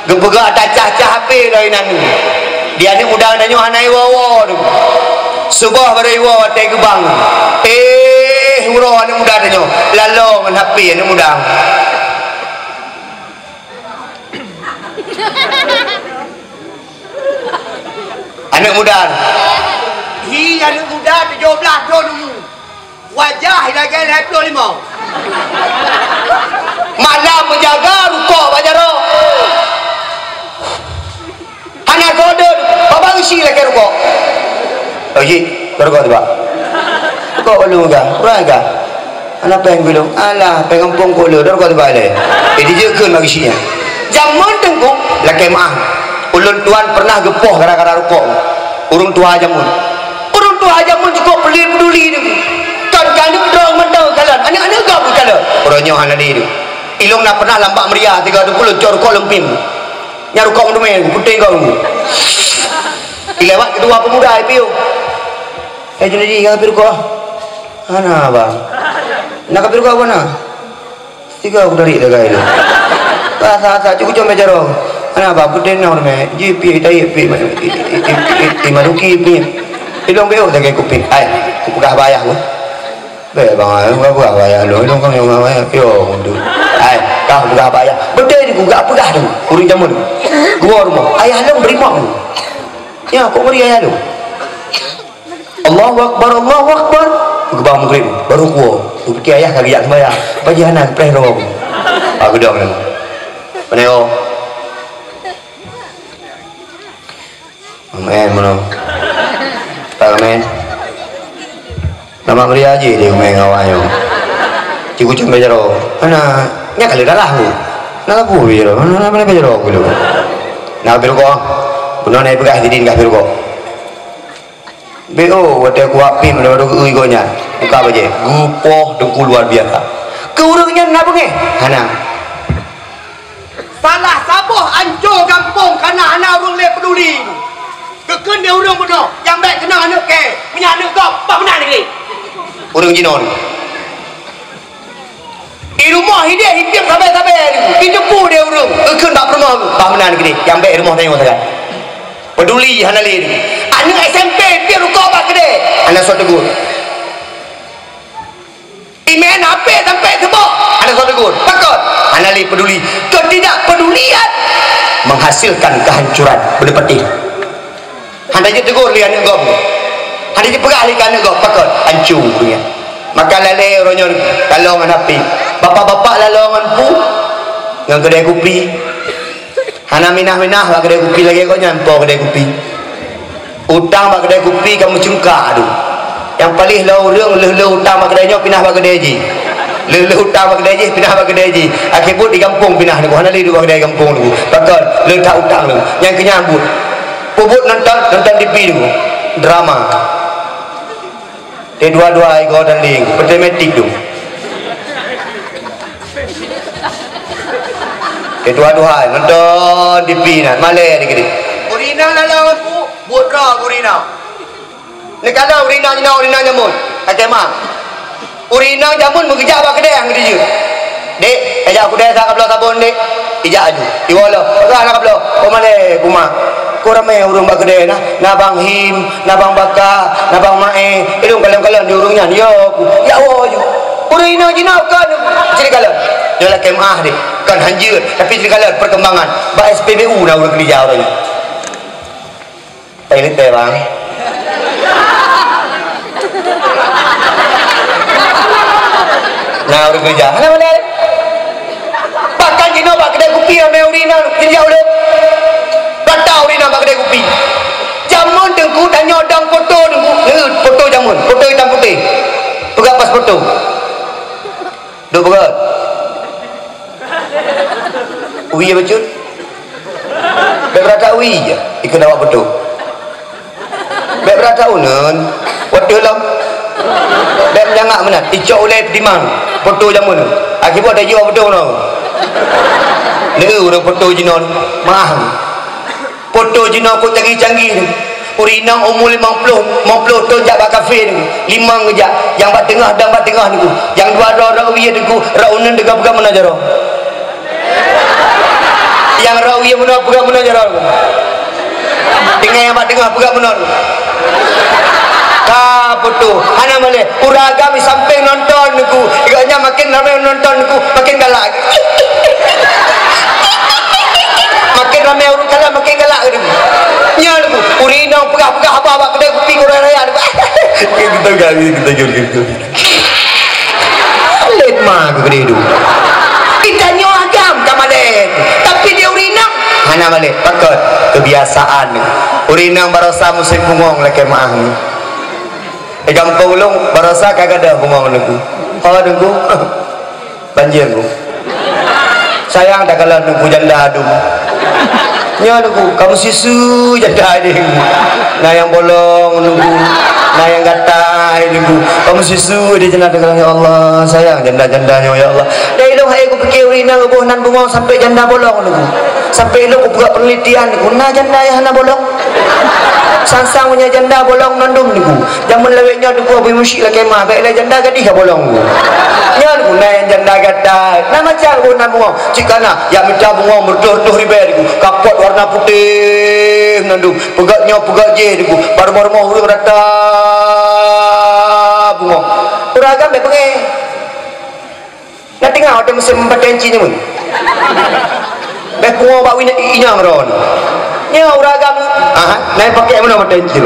Geupeugah tacah-cah H P lom inan nyoe. Di aneuk muda tanyoe hana iwoe-woe tu. Suboh barô iwoe watèe geubang. Eh, uroe aneuk muda tanyoe. Lalo ngon H P aneuk muda. Aneuk muda. Hi aneuk muda tujoh blaih thon umu. Wajah lagèe lhèe ploh limong. Malam meujaga rukok bak jaroe. Hana kode, babah isi lakèe rukok. Oh, ji, rukok tu, Pak. Rukok balu ga, kurang ga. Hana péng gulong. Alah, péng gampông kode, rukok tu bak lé. Eh, dijeukeun bak isi nyan. Jameun teungku, lakèe meuah. Ulôn tuan pernah geupoh gara-gara rukok. Ureueng tuha jameun. Ureueng tuha jameun cukôp peuli peuduli tu. Kon keuneuk droe mantong kalon, aneuk-aneuk gob kalon. Uroe nyoe hana lé tu. Ilôn na pernah lam bak meuria tiga tu ulôn cok rukok lôn piem. Nyan rukok meudumé, putéh gob. Ilewat keudua pemuda I P U. Eh, Junedi, ka piem rukok? Hana, Bang. Na ka piem rukok, Bang, na? Tiga ku tarik dagai tu. Rasa-rasa cukup comel jaroe. Kenapa? Aku tenang ni, meh. Ji pi, tahi pi, i, i, i, i, i, maduki pi. Ilong beo sagai kupi. Ai, ku peugah bak ayah ku. Bèk bang, ai, ku peugah bak ayah lu. Ilong kami peugah bak ayah. Yo, mundur. Ai, kah peugah bak ayah. Beutôi ni ku peugah tu. Ureueng jameun. Gua rumah. Ayah lu beri mak lu. Ya, kok beri ayah lu? Allahu Akbar, Allahu Akbar. Geubang maghrib, baru kuwoe. Kupiké ayah ka geujak seumayang. Pajan hana geupreh droe. Ah, geudong nyan. Pane oh. Amen, meunan. Amen. Nama meuria jih di rumah awak nyoe. Cikgu cuma jaroe. Mana? Nyak kali darah ku. Nak lagu jaroe. Mana, mana, mana jaroe ku dulu? Nak biru kau? Bunoe na peugah sidin kah biru kau? Bèk oh, watèe kuwak pih meudeh-meudeh geu-eu gobnyan. Buka bajèe. Geupoh teungku luar biasa. Keu ureueng nyan na beungèh? Hana. Salah saboh anco gampông kana hana ureueng lé peuduli. Geukheun lé ureuëng bunoe, nyang bék keunong aneuëk kèe, meunyoe aneuëk gob, bah meunan lé. Ureuëng jinoe. Di rumoh hideh hipiep sabe-sabe, di teupeu lé ureuëng, geukheun bak peurumoh, bah meunan lé, nyang bék rumoh tanyoe sagai. Peduli hana lé. Aneuëk S M P piep rukoh bak keudè, hana soe teugor. Imeu'en H P sampai seubok, hana soe teugor. Pakon? Hana lé peduli. Ketidakpedulian menghasilkan kehancuran. Beuna patéh. Hana jeuet teugor lé aneuëk gob. Hana jeuet peugah lé keu aneuëk gob. Pakon? Hanco donya. Maka lalé uroe nyoe lalong ngon H P. Bapak-bapak lalong ngon pu. Ngon keudè kupi. Hana minah-minah bak keudè kupi lagèe gobnyan po keudè kupi. Utang bak keudè kupi ka meucungka dum. Nyang paléh lom ureuëng lheueh-lheueh utang bak keudè nyoe pinah bak keudè jih. Lheueh-lheueh utang bak keudè jih pinah bak keudè jih. Akhé buet di gampông pinah nyoe, hana lé duek bak keudè gampông nyoe. Pakon? Lheueh that utang nyoe. Nyang keunyan buet. Peubuet nonton, nonton T V nyoe. Drama. Teuh dua-dua igoe dan ling, matematik tu. Teuh dua-dua nonton T V na, malèe dikit. Ureuëng inong lalong pu, buet droe ureuëng inong. Neukalon ureuëng inong jinoe, ureuëng inong jameun. Até mah. Ureuëng inong jameun meugeujak bak keudè nyang geutijeuet. "Dek, tajak keudè sa kabloe sabon, Dek." Ijak aju. Iwoe lom. "Peugah na kabloe." "Oh, malèe, Buma." Ko ramè ureuëng bak keudè na, na Bang Him, na Bang Baka, na Bang Mae. Ilôn kalon-kalon di ureuëng nyan, yo ku. Jak woe ju. Ureuëng inong jinoe kon cit kalon. Nyoe lakèe meu'ah deh. Kon hanjeuet, tapi cit kalon perkembangan. Bak S P B U na ureuëng keurija ureuëng nyan. Teuleutée, Bang. Na ureuëng keurija. Hana model. Bahkan jinoe bak keudè kupi ramè ureuëng inong, tinjak ulôn. Rata ureuëng inong bak keudè kupi. Jameun Teungku tanyoe dong foto Teungku. Neu, foto jameun, foto hitam putih. Peugah pas foto. Duek peugah. Ui ya bacut. Bèk beurata ui ya, ikeu awak foto. Bèk beurata uneun, waduh lom. Bèk meujangak meunan, icok ulèe peutimang, foto jameun. Akibat ada jiwa foto nyoe. Neu ureuëng foto jinoe, mahang. Foto jinoe kok canggih-canggih. Ureuëng inong umu limong ploh, limong ploh thon jak bak kafé nyoe. Limong geujak, nyang bak teungoh dan bak teungoh nyoe. Nyang dua droe rot wie nyoe, rot uneun teuka peugah meunoe jaroe. Nyang rot wie meunoe peugah meunoe jaroe. Teungoh nyang bak teungoh peugah meunoe. Ka foto, hana malèe. Ureuëng agam di sampéng nonton Teungku. Gobnyan makin ramé nonton Teungku, makin galak. Makin ramé ureuëng kalon, makin galak Teungku. Nyan Teungku, ureuëng inong peugah-peugah haba bak keudè kupi gurèe raya Teungku. Kita gak, kita gak, kita gak. Lét ma keu keudè Teungku. Kita nyoe agam ka malèe. Tapi di ureuëng inong hana malèe. Pakon? Kebiasaan. Ureuëng inong barosa musém bungong lakèe meu'ah nyoe. Di gampông ulôn barosa ka gadôh bungong Teungku. Ho Teungku. Banjir Teungku. Sayang takalon Teungku janda dum. Nyoe Teungku, kamoe sisu janda deh. Na nyang bolong Teungku. Na nyang gatai Teungku. Kamoe sisu deh janda takalon, ya Allah, sayang janda-janda nyoe ya Allah. Dari lôn hai kupiké ureuëng inong boh nan bungong sampai janda bolong Teungku. Sampai lôn kupeugah penelitian Teungku. Na janda nyang hana bolong. Sang-sang meunyoe janda bolong nan dum Teungku. Jameun lawét nyoe Teungku Abu Musyik lakèe ma, bèk lé janda gadih ka bolong Teungku. Nyan Teungku na nyang janda gatai. Na macam Teungku nan bungong. Cit kana, jak mita bungong meureutoh-reutoh ribèe Teungku. Kapot warna putéh nan dum. Peugöt nyoe, peugöt jéh Teungku. Bak rumoh-rumoh ureuëng rata bungong. Ureuëng agam bèk beungéh. Na teungoh watèe musém batèe encin nyoe. Bèk pungo bak inong droeneuh. Nyoe ureueng agam. Aha, na pakék meunoe batèe encin.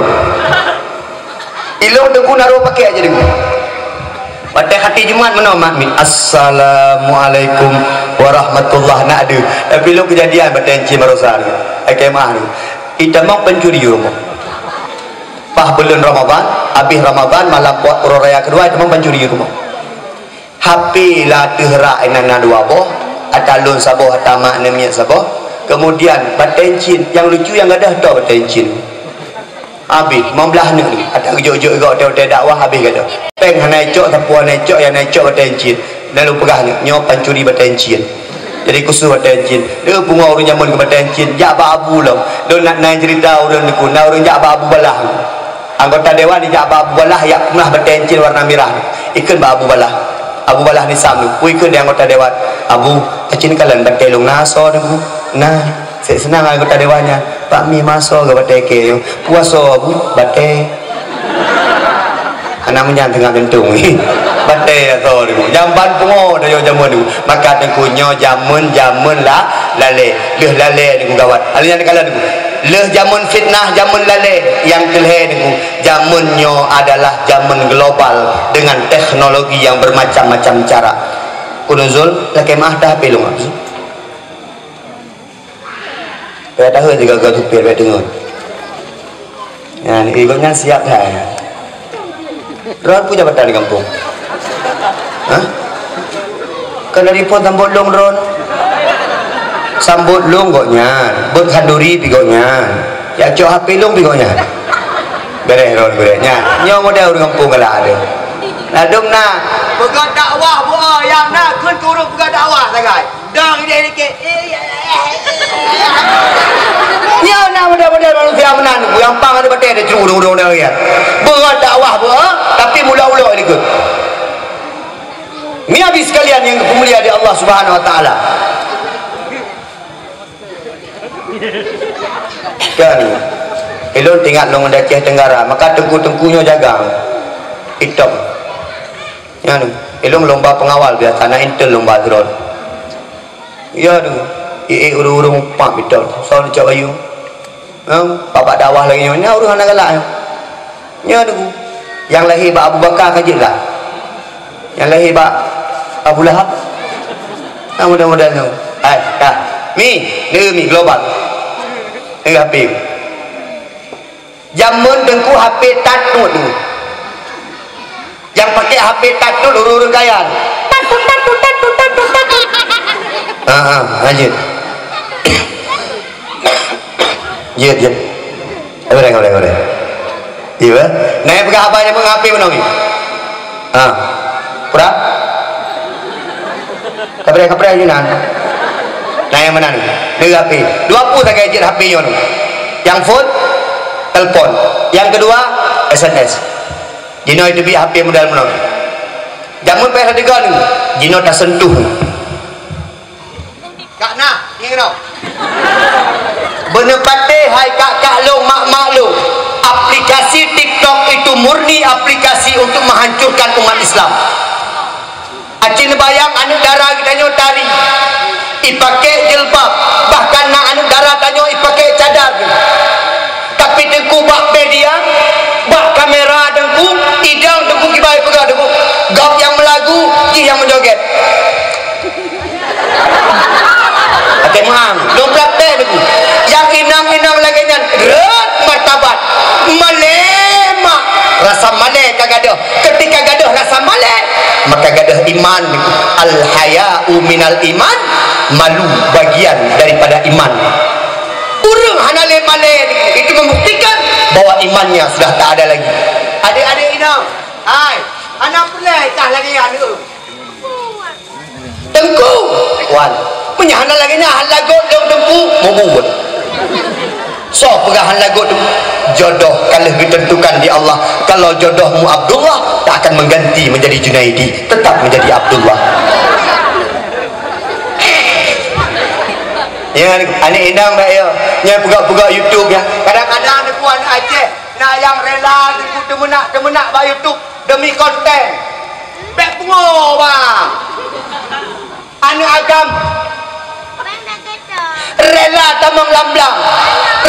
Ilong Teungku na roh pakék aja Teungku. Watèe khaté Jumat meunoe mak mit. Assalamualaikum warahmatullah na deuh. Tapi lôn keujadian batèe encin barosa nyoe. Ai kemah nyoe. Itamong pancuri rumoh. Paih buleuen Ramadhan, abéh Ramadhan malam puasa uroe raya keudua itamong pancuri rumoh. H P lam ateueh rak inan na dua boh, ata lôn saboh, ata mak neumiet saboh. Kemudian batèe encin, nyang lucu nyang gadôh tô batèe encin. Abéh, limong blah neuk ni, ata geujok-jok gok watèe-watèe dakwah abéh gadôh. Péng hana icok, sapeue hana icok, nyang na icok batèe encin. Lalu peugah nyoe, nyoe pancuri batèe encin. Jadi khusus batèe encin. Dia pungo ureueng jameun keu batèe encin. Jak bak Abu lom. Lôn na, na cerita ureueng Teungku. Na ureueng jak bak Abu Balah. Anggota dewan dijak bak Abu Balah, jak peugah batèe encin warna mirah. Ikheun bak Abu Balah. Abu Balah Nisam tu. Pui kheun di anggota dewan. "Abu, encin kalon batèe lôn na asoe Teungku?" "Na." Sép seunang anggota dewan nyan. "Pak Mi, ma asoe keu batèe kèe nyoe?" "Peue asoe, Abu?" "Batèe." Hana meunyan teungoh geuntông. Batèe asoe Teungku. Jamban pungo tanyoe jameun Teungku. Maka Teungku nyoe jameun, jameun la-, lalè. Lheueh lalè Teungku gawat. Alèh nyan kalon Teungku. Lheueh jameun fitnah, jameun lalè. Nyang keulhèe Teungku, jameun nyoe adalah jameun global dengan teknologi yang bermacam-macam cara. Kunuzul, lakèe meu'ah ta H P lôn. Payah tahu juga kau supir, payah tengok. Ya, ni, ikut nyan siap dah. Droen peue jabatan di kampung? Hah? Kan dari pun sambot lôn droen. Sambot lôn gobnyan. Bot khanduri pi gobnyan. Ya, cok H P lôn pi gobnyan. Beres droen, beres. Nyan. Nyoe model ureueng kampung galak ada. Ladom na. Peugah dakwah buah yang na kheun turun peugah dakwah sagai. Dong idéh dikit. Nyoe na model-model manusia meunan, nyang pang ada batèe ada cu ureueng-ureueng dah lihat. Beureukat dakwah beuh, tapi mulok-ulok likot. Ni habis sekalian yang dimulia di Allah Subhanahu Wa Taala. Kan, ilôn teuingat lôn di Aceh Tenggara, maka teungku-teungku nyoe jaga. Itom. Nyan, ilôn lomba pengawal biasa, na intel lomba droen. Ya tu, ié ureueng-ureueng upak bidong, soe neucok bayeue. Ha, babah dakwah lagèe nyoe, nyan ureueng hana galak nyoe. Nyan tu, nyang lahé bak Abu Bakar ka jeuet lah. Nyang lahé bak Abu Lahab. Ha, mudah-mudahan nyoe. Hai, dah. Mi, ni mi global. Ni H P. Jameun teungku H P tatut tu. Nyang pakai H P tatut ureueng-ureueng kaya. Tatut, tatut, tatut, tatut, tatut. Ha, ha, lanjut. Jeuet, jeuet. Boleh, boleh, boleh. Iya, eh? Nah, yang pegang abang yang mengapi mana ni? Ha. Kurang? Kapreh-kapreh je nan. Nah, yang mana ni? Ni H P. Dua puluh sagai jeuet H P nyoe ni. Yang phone, telepon. Yang kedua, S M S. Jinoe itu bi H P modal meunoe. Jameun payah tadeungoe ni. Jinoe tasentuh. Kak nah, ngieng keunoe. Beuneupatéh hai kak-kak lôn, mak-mak lôn. Aplikasi TikTok itu murni aplikasi untuk menghancurkan umat Islam. Aci neubayang aneuk dara geutanyoe tari, ipaké jilbab, bahkan na aneuk dara tanyoe ipaké cadar. Tapi teungku bak media, bak kamera teungku, idang teungku kibai peugah teungku, gob nyang meulagu, jih nyang meujogét. Até meu'ang, lôn praktek teungku. Nyang inong-inong lagèe nyan rhot martabat. Malèe mak, rasa malèe ka gadôh. Ketika gadôh rasa malèe, maka gadôh iman. Al-haya'u minal iman, malu bagian daripada iman. Ureueng hana lé malèe, itu membuktikan bahwa imannya sudah tak ada lagi. Adik-adik inong, hai, hana peureulèe tah lagèe nyan. Teungku, wan. Meunyo hana lagèe nyan, hana lagot lôn teungku, mubuet. Soe peugah hana lagot teungku? Jodoh ka lheueh ditentukan di Allah. Kalau jodohmu Abdullah, tak akan mengganti menjadi Junaidi, tetap menjadi Abdullah. Ya, aneuk inong dak ya. Nyang peugah-peugah YouTube ya. Kadang-kadang teungku aneuk Aceh, na nyang rela teungku teumeunak-teumeunak bak YouTube demi konten. Bèk pungo, bang. Aneuk agam rela tamong lam blang,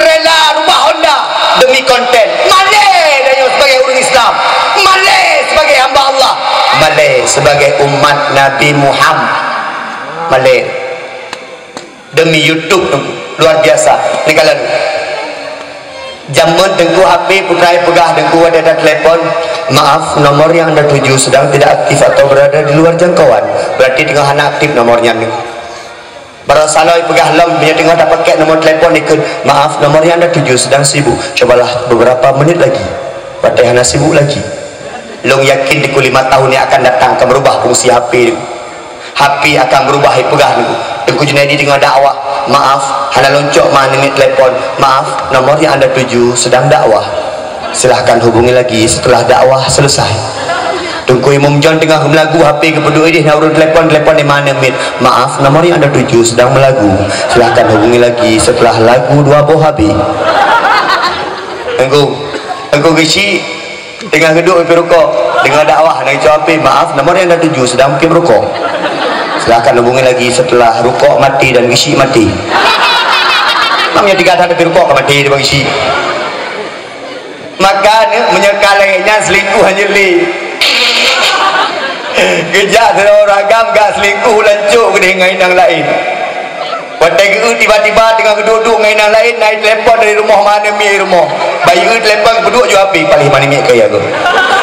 rela rubah Honda demi konten. Malèe tanyoe sebagai ureueng Islam, malèe sebagai hamba Allah, malèe sebagai umat Nabi Muhammad. Malèe. Demi YouTube tu, luar biasa. Ni kalau ni. Jameun teungku H P putra peugah teungku ada, ada telepon. Maaf, nomor yang anda tuju sedang tidak aktif atau berada di luar jangkauan. Berarti teungoh hana aktif nomornya ni. Baroe saloe peugah lom, dia teungoh dapat kek nomor telepon ikut. Maaf, nomor yang anda tuju sedang sibuk. Cobalah beberapa menit lagi. Watèe hana sibuk lagi. Lôn yakin teungku lima tahun yang akan datang akan berubah fungsi H P tu. H P akan berubah, ipeugah teungku. Teungku Junaidi teungoh dakwah, "Maaf, hana lôn cok ma aneuk miet telepon. Maaf, nomor yang Anda tuju sedang dakwah. Silahkan hubungi lagi setelah dakwah selesai." Teungku Imum John teungoh meulagu, H P geupeuduek idéh, na ureueng telepon, telepon di ma aneuk miet. "Maaf, nomor yang Anda tuju sedang melagu. Silahkan hubungi lagi setelah lagu dua boh habéh." Teungku, Teungku Geuchik teungoh geuduek meupi rukok, deungoe dakwah, na geucok H P, "Maaf, nomor yang Anda tuju sedang menghirup rokok. Silahkan hubungi lagi setelah rukok mati dan geuchik mati." Nam nyang tiga that meupi rukok ka mati, dia geuchik. Maka, meunyoe ka lagèe nyan, selingkuh hana lé. Geujak sidroe ureueng agam, gak selingkuh, lancok keudeh ngon inong laén. Watèe geueu tiba-tiba teungoh geuduek-duek ngon inong laén, na telepon dari rumoh, ma aneuk miet rumoh. Bayeue telepon, geuduek ju H P, paléh ma aneuk miet keu ya geuh.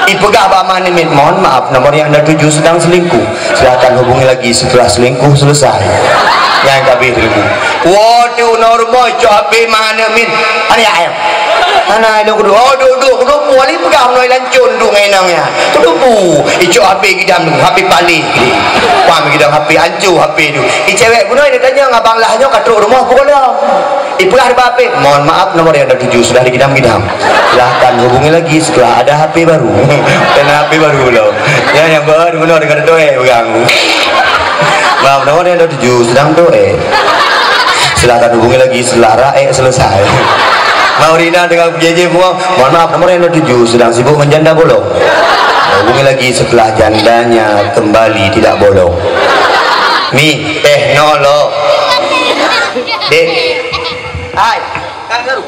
Ipeugah bak ma aneuk miet, "Mohon maaf, nomor yang Anda tuju sedang selingkuh. Silahkan hubungi lagi setelah selingkuh selesai." Nyan ka abéh selingkuh. Woe, teungoh rumoh, cok H P ma aneuk miet. Ada ya, ayah? Hana, inong kudu. Oh, duek-duek, kudu pu, wali peugah meunyoe lancok duek ngon inong nyan. Kudu pu, icok H P gidam tu, H P paléh. Pam gidam H P, ancô H P tu. I cewek bunoe dia tanya ngon abang lah nyoe ka trok rumoh pukul enam. Ipeugah di H P, "Mohon maaf, nomor yang Anda tuju sudah digidam-gidam. Silahkan hubungi lagi setelah ada H P baru." Kena H P baru pula. Ya, yang baru bunoe dengan tu, eh, pegang. "Maaf, nomor yang Anda tuju sedang tu, eh. Silahkan hubungi lagi setelah raek selesai." Maurina dengan J J Fuang, "Mohon maaf, nomor yang Anda tuju sedang sibuk menjanda bolong. Hubungi lagi setelah jandanya kembali tidak bolong." Mi, teh nolo. Dek. Hai, Kak Garu.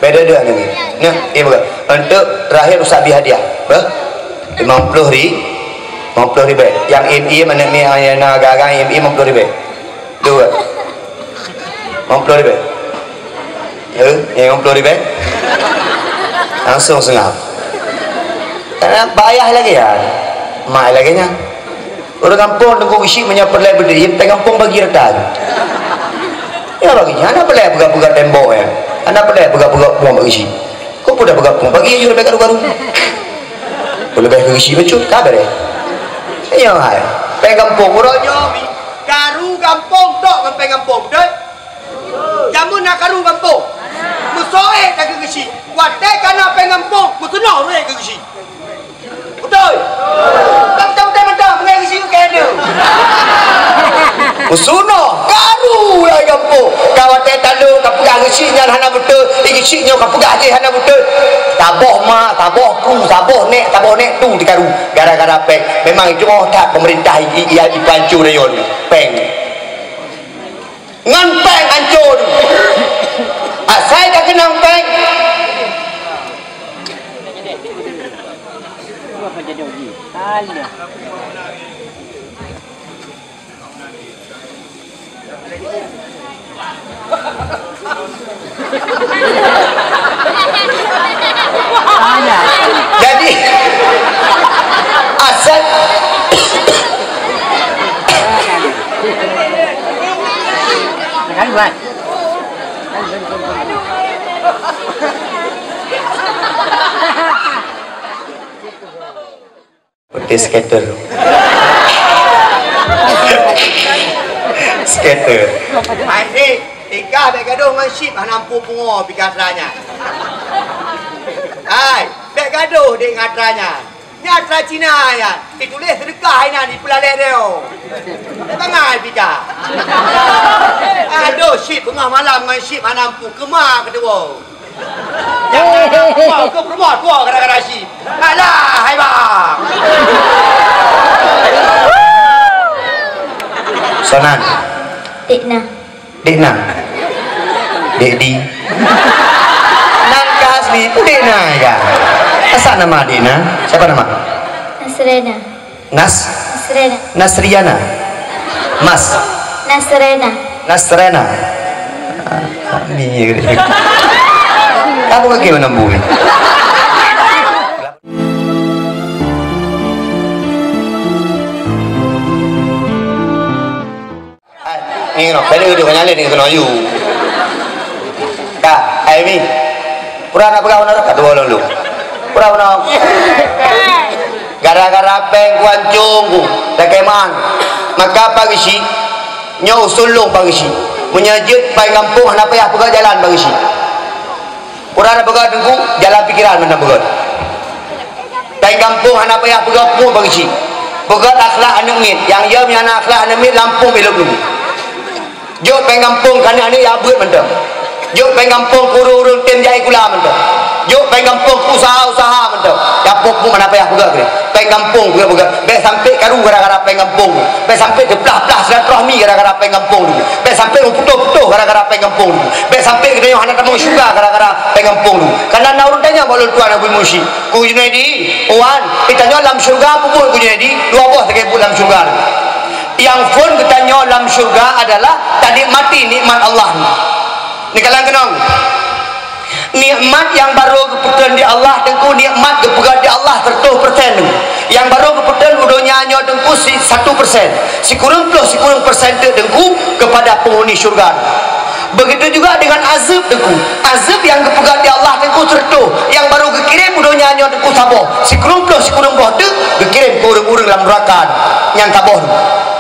Beda dua ni. Nah, iya bukan. Untuk terakhir Ustaz beri hadiah. Ber? Lima puluh ri-, lima puluh ribu. Yang M I mana ni, yang na gagang M I lima puluh ribu. Dua. Lima puluh ribu. Eh, lima puluh ribu. Langsung sengap. Karena bayah lagi ya. Mai lagi nya. Ureueng gampông Teungku Geuchik meunyoe peureulèe beudé, péng gampông bagi rata. Ya bagi, hana peureulèe peugah-peugah tembok ya. Hana peureulèe peugah-peugah puang bagi Geuchik. Kok peugah-peugah puang bagi jeuet leubeh karu-karu. Peuleubeh keu Geuchik bacut, ka beureh. Iya hai. Péng gampông uroe nyoe, karu gampông tok ngon péng gampông, beutôi? Jameun na karu gampông. Meusoe that keu Geuchik. Watèe ka na péng gampông, meuseunoh rhot keu Geuchik. Beutôi? Bang teuntèe mantong, meungai geuchik keu kèe deuh. Meusunoh, karu lai gampông. Ka watèe talo, ka peugah geuchik nyan hana beutôi, di geuchik nyoe ka peugah jih hana beutôi. Saboh ma, saboh ku, saboh nèk, saboh nèk tu di karu. Gara-gara péng. Memang itu oh that pemerintah i, i, i, ipancu rayon. Péng. Ngon péng ancô. Asai ka keunong péng. Jadi, asai. Putih skater. Skater. Hai, Dik, tingkah bèk gadoh ngon chip hana ampu pungo pih ka atra nyan. Hai, bèk gadoh, Dik, ngon atra nyan. Nyan atra Cina nyan. Dituléh seudeukah inan dipeulalek deo. Bèk bangai pih ka. Adoh, chip beungoh malam ngon chip hana ampu keuma keudua. Nyang na, na, na, na, na, na, gara-gara si. Alah, hai bang. Sonan. Dek na. Dek na. Dek di. Nan ka asli pun Dek na ya. Asal nama Dek na? Siapa nama? Nasrena. Nas? Nasrena. Nasriana. Mas. Nasrena. Nasrena. Ah, ni. Apa kaki menembus ni? Ni kena, tadi duduk dengan ni kena you. Dah, ai mi. Kurang nak pegang mana dah? Dua lalu. Pura-pura. Gara-gara péng kuancong ku, takheun man. Maka Pak Geuchik, nyoe usul lôn Pak Geuchik. Meunyoe jeuet péng gampông hana payah peugöt jalan Pak Geuchik. Pura na peugöt Teungku, jalan pikiran mantong peugöt. Péng gampông hana payah peugöt peue Pak Geuchik. Peugöt akhlak aneuk miet, nyang yom nyang na akhlak aneuk miet lampôh ilok Teungku. Jok péng gampông keu aneuk-aneuk nyang beuet mantong. Jok péng gampông keu ureueng-ureueng tem jai kula mantong. Jok péng gampông keu usaha-usaha mantong. Gampông pun mana payah peugah keu dia. Péng gampông peugah-peugah. Bèk sampai karu gara-gara péng gampông. Bèk sampai teuplah-plah silaturahmi gara-gara péng gampông. Bèk sampai meuputoh-putoh gara-gara péng gampông. Bèk sampai geutanyoe hana tamong syeuruga gara-gara péng gampông. Karena na ureueng tanyong bak lôn tuan Abu Musi. Ku Junaidi, wan, geutanyoe lam syeuruga peue buet Ku Junaidi? Dua boh sagai buet lam syeuruga. Nyang phôn geutanyoe lam syeuruga adalah tanikmati nikmat Allah. Neukalon keunong. Nikmat nyang barô geupeutreun di Allah Teungku, nikmat geupeugöt di Allah seratus persen. Nyang barô geupeutreun u donya nyoe Teungku si-, satu persen. Sikureueng ploh sikureueng persen teuk Teungku kepada penghuni syeuruga. Begitu juga dengan azab Teungku. Azab nyang geupeugöt di Allah Teungku seratus, nyang barô geukirém u donya nyoe Teungku saboh. Sikureueng ploh sikureueng boh teuk geukirém keu ureueng-ureueng lam neuraka nyang saboh.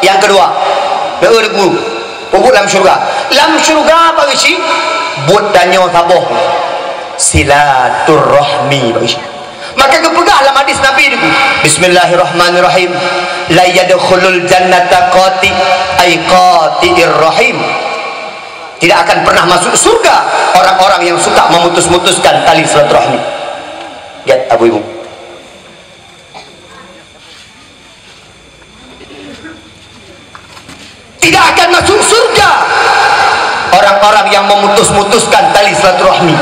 Nyang keudua, neu Teungku, peue buet lam syeuruga. Lam syeuruga Pak Geuchik, buet tanyoe saboh. Silaturahmi Pak Geuchik. Maka geupeugah lam hadis Nabi Teungku, "Bismillahirrahmanirrahim. La yadkhulul jannata qati', ay qati'ir rahim." Tidak akan pernah masuk surga orang-orang yang suka memutus-mutuskan tali silaturahmi. Lihat Abu Ibu. Tidak akan masuk surga orang-orang yang memutus-mutuskan tali silaturahmi.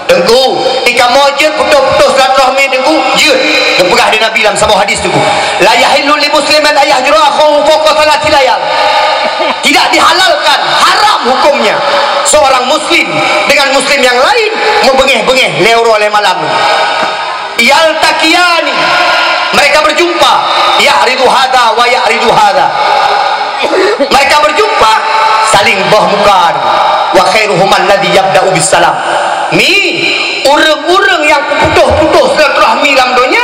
Teungku, di kamoe jeuet putus-putus silaturahmi Teungku, jeuet. Geupeugah di Nabi lam saboh hadis Teungku, "La yahillu li muslimin an yahjura akhahu fawqa thalathi layal." Tidak dihalalkan, haram hukumnya seorang muslim dengan muslim yang lain meubengeh-bengeh lhèe uroe lhèe malam. Yaltaqiyani, mereka berjumpa, ya'ridu hadza wa ya'ridu hadza. Mereka berjumpa, saling boh muka. Wa khairuhum alladzi yabda'u bis salam. Mi, ureueng-ureueng nyang peuputoh-putoh silaturahmi lam donya,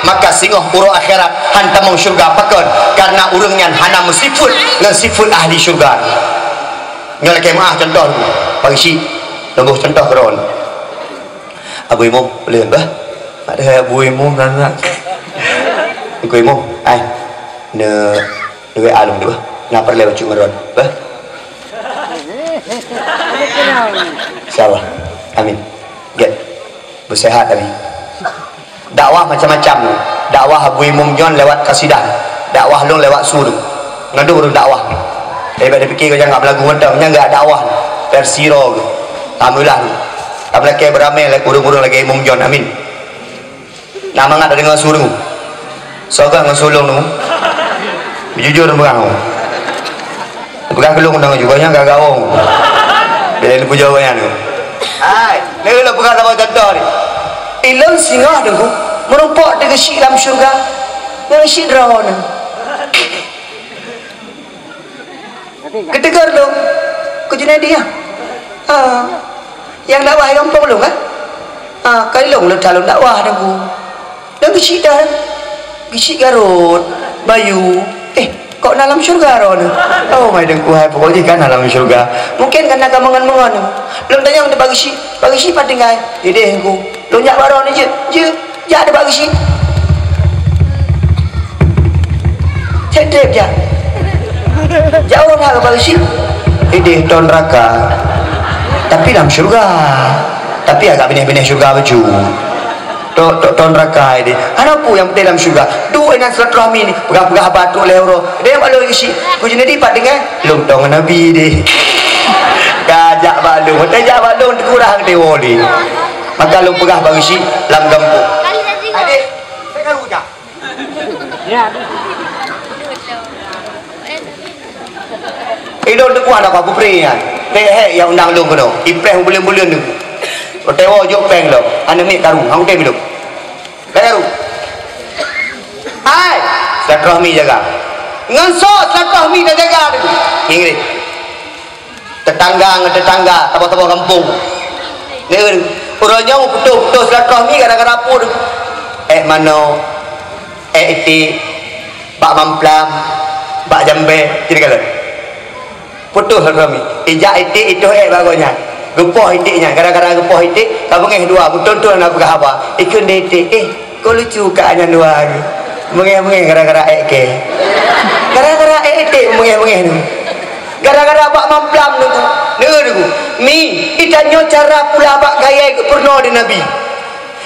maka singoh uroe akhirat han tamong syeuruga. Pakon? Karena ureueng nyan hana meusifeuet ngon sifeuet ahli syeuruga. Nyoe lakèe meu'ah contoh, Pak Geuchik. Leubeh contoh keudroe. Abu Imum, boleh bah? Ada Abu Imum nan nak. Abu Imum, ai. Neu, neu W A lôn deh bah. Na peureulèe bacut ngon droen, bah? Insyaallah. Amin. Gèt. Beusehat tadi. Dakwah macam-macam. Dakwah Abu Imum John lewat kasidah. Dakwah lôn lewat su. Ngon dua ureueng dakwah. Tapi bak dipikir keu jangan belagu mantong, nyan gak dakwah. Versi roh. Alhamdulillah. Ka meulakèe beuramè lé ureueng-ureueng lagèe Imum John. Amin. Nah, mangat deungoe su. Soe ngon su lôn. Jujur peugah. Peugah keu lôn deungoe juga nyang gagawong. Bila ni pujoe nyan. Hai, ni lôn peugah saboh contoh ni. Ilôn singoh Teungku, meurumpok di Geuchik lam syeuruga. Ngon Geuchik droeneuh. Geutegur lôn, Ku Junaidi, ya. Ah, nyang dakwah gampông lôn, kan? Ah, kali lôn lôn calon dakwah Teungku. Dan Geuchik dah, Geuchik Garot, Bayu. Eh, kok na lam syeuruga droeneuh? Oh, mai Teungku hai, pokok jih kan na lam syeuruga. Mungkin kan na ka meungon-meungon. Lôn tanyong di Pak Geuchik, Pak Geuchik pat tinggai? Ideh Teungku. Lôn jak bak droeneuh jeuet. Jeuet. Jak di Pak Geuchik. Cek trép jak. Jak ureueng hak Pak Geuchik. Ideh ton raka. Tapi lam syeuruga. Tapi agak binèh-binèh syeuruga bacut. Tok, tok, ton raka ideh. Hana peue nyang penting lam syeuruga. Duek inan silaturahmi ni. Peugah-peugah haba trok lhèe uroe. Deh bak lôn Geuchik. Ku Junaidi pat tinggai? Lôn tong Nabi deh. Ka jak bak lôn. Watèe jak bak lôn teukurang deh woli. Maka lôn peugah bak Geuchik lam gampông. Adek, saya kan hujah. Ilôn teukuah dak bak peupré nyan. Teuhèk nyang undang lôn keunoe. Ipreh buleuen-buleuen tu. Watèe woe jok péng lom. Aneuk miet karu. Hang tem ilôn. Péng karu. Hai, silaturahmi jaga. Ngon soe silaturahmi tajaga tu? Inggris. Tetangga ngon tetangga, saboh-saboh gampông. Neu, Uroe nyoe meuputôh-putôh silaturahmi gara-gara peue? Ék manok, ék iték, bak mamplam, bak jambé, jadi kalon. Putôh silaturahmi. Ijak iték itoh ék bak gobnyan. Geupoh iték nyan, gara-gara geupoh iték, ka beungéh dua, meuthôn-thôn na peugah haba. Ikheun di iték, "Eh, kok lucu ka nyan dua geuh. Beungéh-beungéh gara-gara ék kèe." Gara-gara ék iték beungéh-beungéh nyoe. Gara-gara bak mamplam nyoe. Neu nyoe. Mi, itanyoe cara pula bak kayèe geupeureunoe di Nabi.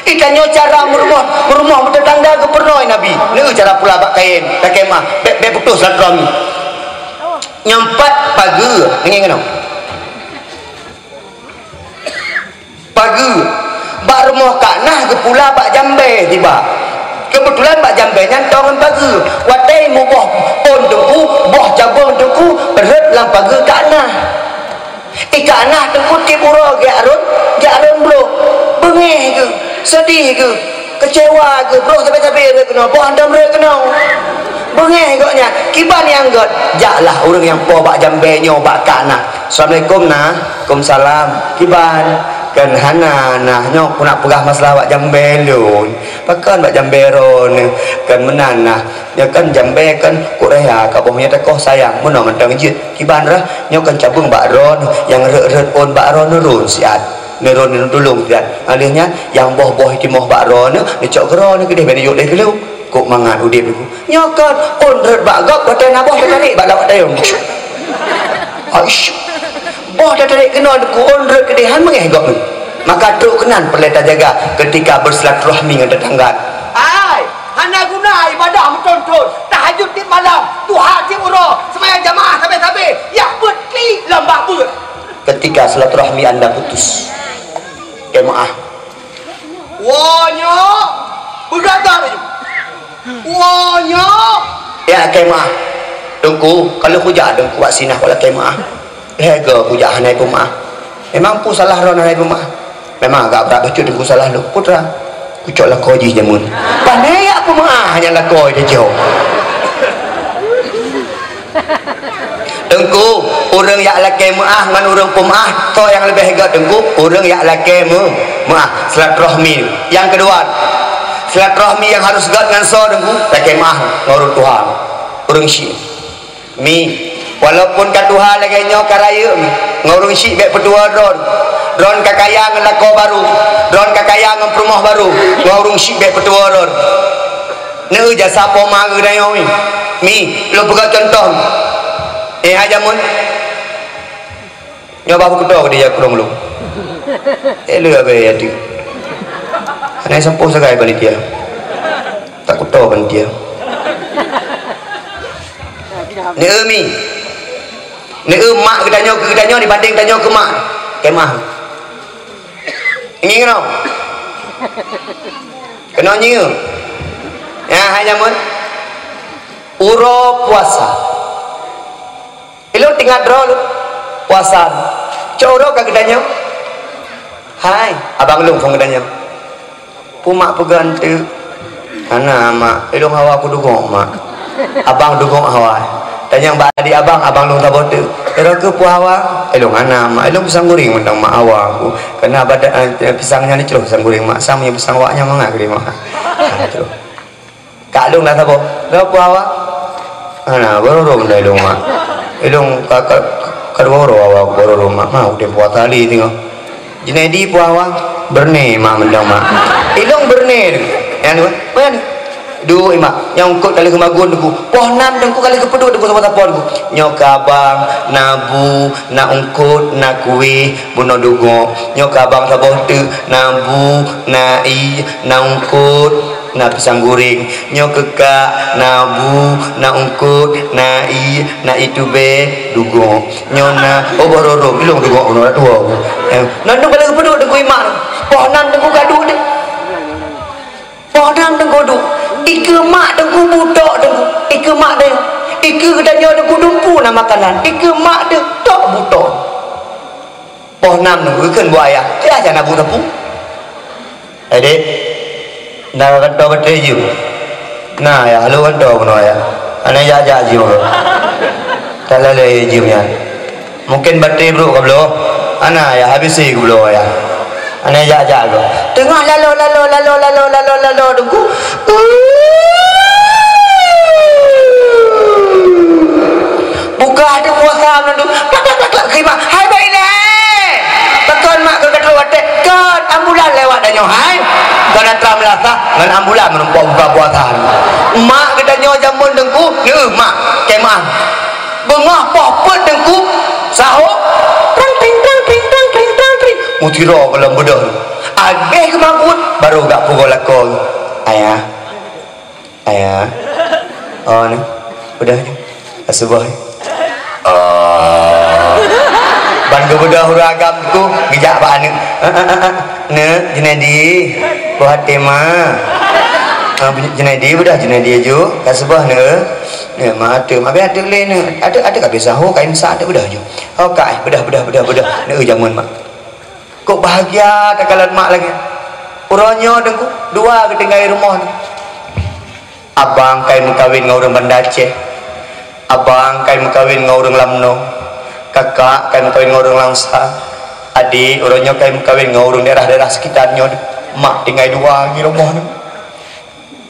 Itanyoe cara meurumoh, meurumoh beuteutangga geupeureunoe Nabi. Neu cara pula bak kayèe, lakèe meu'ah, bèk, bèk putôh silaturahmi. Nyang pat pageue, ngieng keunoe. Pageue. Bak rumoh Kak Nah geupula bak jambé tiba. Keubeutulan bak jambé nyan toe ngon pageue. Watèe muboh ôn teungku, boh cabông teungku, rhot lam pageue Kak Nah. I Kak Nah teungku tieb uroe geujak rhot, jak rhot brôk. Beungéh geuh, seudeh geuh, keucewa geuh, brôk sabé-sabé rhot keunoe, boh hantom rhot keunoe. Beungéh gobnyan, kiban nyang göt, jaklah ureueng nyang po bak jambé nyoe bak Kak Nah. "Assalamualaikum, Nah." "Waalaikumsalam." "Kiban?" "Kan hana, Nah, nyoe ku nak peugah masalah bak jambé lôn." "Pakon bak jambé droeneuh?" "Kan meunan, Nah, nyoe kan jambé kan kuk raya ka boh meunyoe takoh sayang, meunoe mantong jeuet. Kiban rhah, nyoe kan cabeueng bak droeneuh, nyang rhot-rhot ôn bak droeneuh rôn siat. Neu rôn neutulông siat. Ngon lheueh nyan, nyang boh-boh timoh bak droeneuh, neucok keu droeneuh keudeh, bèk neuyue lé keu lôn." Kok mangat udép nyoe. Nyoe kon, ôn rhot bak gob, watèe na boh teutarek bak lawak tayong. Aish. Boh teutarek keunoe, ku ôn rhot keudeh, han meungéh gob nyoe. Maka trok keunan peureulèe tajaga ketika bersilaturahmi ngon tetangga. Hai, hana guna ibadah meuthôn-thôn, tahajud tiep malam, duha tiep uroe, seumayang jamaah sabé-sabé, yah beuet klik lom bak beuet. Ketika silaturahmi anda putus, kèe meu'ah. Woe nyoe, beugagah laju. Woe nyoe. Ya, kèe meu'ah. Teungku, kalau kujak Teungku wak sinah wak lakèe meu'ah. Lhèe goe kujak hana peumaah. Memang peue salah droen hana peumaah. Memang agak brat bacut Teungku salah lôn. Putra, kucok lakoe jih jameun. Pane yak peumaah nyang lakoe jijok. Teungku, ureueng yak lakèe meu'ah ngon ureueng peumaah, soe nyang leubeh göt Teungku? Ureueng yak lakèe meu-, meu'ah, silaturahmi. Nyang keudua, silaturahmi nyang harus göt ngon soe Teungku? Lakèe meu'ah ngon ureueng tuha, ureueng syik. Mi, walaupun ka tuha lagèe nyoe ka rayeuk mi, ngon ureueng syik bèk peutuwoe droen. Droen ka kaya ngon lakoe barô, droen ka kaya ngon peurumoh barô, ngon ureueng syik bèk peutuwoe droen. Neu jasa poma geutanyoe mi. Mi, lôn peugah cuntoh. Eh, hai jameun. Nyoe bah beukuto di jakrong lôn. Eh, lé abéh ya tu. Hana sampoe sagai panitia. Tak kuto panitia. Neu mi. Neu mak geutanyoe keu geutanyoe dibanding tanyoe keu mak. Kemah. Ngieng keunoe. Keunoe nyieng. Ya, hai jameun. Uroe puasa. Ilôn teuingat droe lôn. Puasa. Cok uroe ka geutanyoe. Hai, abang lôn phon geutanyoe. Peue mak peugah teuk? Hana, mak. Ilôn hawa kudugok, mak. Abang dugok hawa. Tanyong bak adik abang, abang lôn saboh teuk. Ero keu peue hawa? Ilôn hana, mak. Ilôn pisang goreng mantong, mak, hawa ku. Kena badan, eh, pisang nyan cloh pisang goreng, mak. Sang nyang pisang wak nyan mangat gede, mak. Ha, cloh. Kak lôn dah saboh. Dah peue hawa? Hana, barô-rô meunan ilôn, mak. Ilôn ka, ka, ka dua uroe hawa, barô-rô, mak. Mak, udeh puasa lé singoh. Junaidi peue hawa? Beureuné, mak, mantong, mak. Ilôn beureuné tu. Nyan tu, nyan tu. Duek, mak. Nyang eungkôt ka lheueh geumagun teungku. Poh nam teungku ka lheueh geupeuduek teungku sapo-sapo teungku. Nyoe keu abang, na bu, na eungkôt, na kueh, bunoe dugok. Nyoe keu abang saboh teuk, na bu, na ié, na eungkôt, na pisang goreng. Nyoe keu kak, na bu, na eungkôt, na ié, na ié tubèe, dugok. Nyoe na, oh, boh roro, ilôn dugok bunoe dak tuwo. Eh, nyan tu ka lheueh geupeuduek teungku iman. Poh nam teungku ka duek deh. Poh nam teungku duek. Ikeue mak teungku butok teungku. Ikeue mak deh. Ikeue geutanyoe teungku dumpeue na makanan. Ikeue mak deh tok butok. Poh nam teungku kheun buet ayah. Ayah jangan bu teupeu. Eh, dek. Na kantô baterai jeuem. Na, ayah, halo kantô bunoe, ayah. Hana jak-jak jeuem. Ka lalai jeuem nyan. Mungken baterai brôk ka bloe. Hana, ayah, habéh sie geubloe, ayah. Aneh jak-jak tu. Teungoh lalo, lalo, lalo, lalo, lalo, lalo, Teungku. Buka teuk puasa meunan tu. Klak, klak, klak, klak, khimah. Hai, baik lé. Pakon mak keu ka trok watèe? Kon ambulan lewat tanyoe, hai. Kon atra meulasah, ngon ambulan meurumpok buka puasa. Mak geutanyoe jameun Teungku, neuh, mak, kemah. Beungoh poh peuet Teungku, sahô, trang tring, trang tring, trang tring, trang tring. Meusidroe goh lom beudôh. Abéh geumabeuet, barô gak peugoe lakoe. Ayah. Ayah. Oh, ni. Udah ni. Ka suboh ni. Oh. Ban geubeudôh ureueng agam tu, geujak bak aneuk. Ah, ah, ah, ah. Neuk, Junaidi. Boh até ma. Ah, Junaidi, beudôh Junaidi aju. Ka suboh neuk. Neuk, ma até ma. Abéh até lé neuk. Até, até ka biasa ho, ka imsak até beudôh aju. Ho, ka, eh, beudôh, beudôh, beudôh, beudôh. Neuk, jameun mak. Kok bahagia takalon mak lagèe. Uroe nyoe Teungku, dua geutinggai rumoh ni. Abang kai meukawen ngon ureueng Banda Aceh. Abang kai meukawen ngon ureueng Lamno. Kakak kai meukawen ngon ureueng Langsa. Adik uroe nyoe kai meukawen ngon ureueng daerah-daerah sekitar nyoe. Mak tinggai dua di rumoh ni.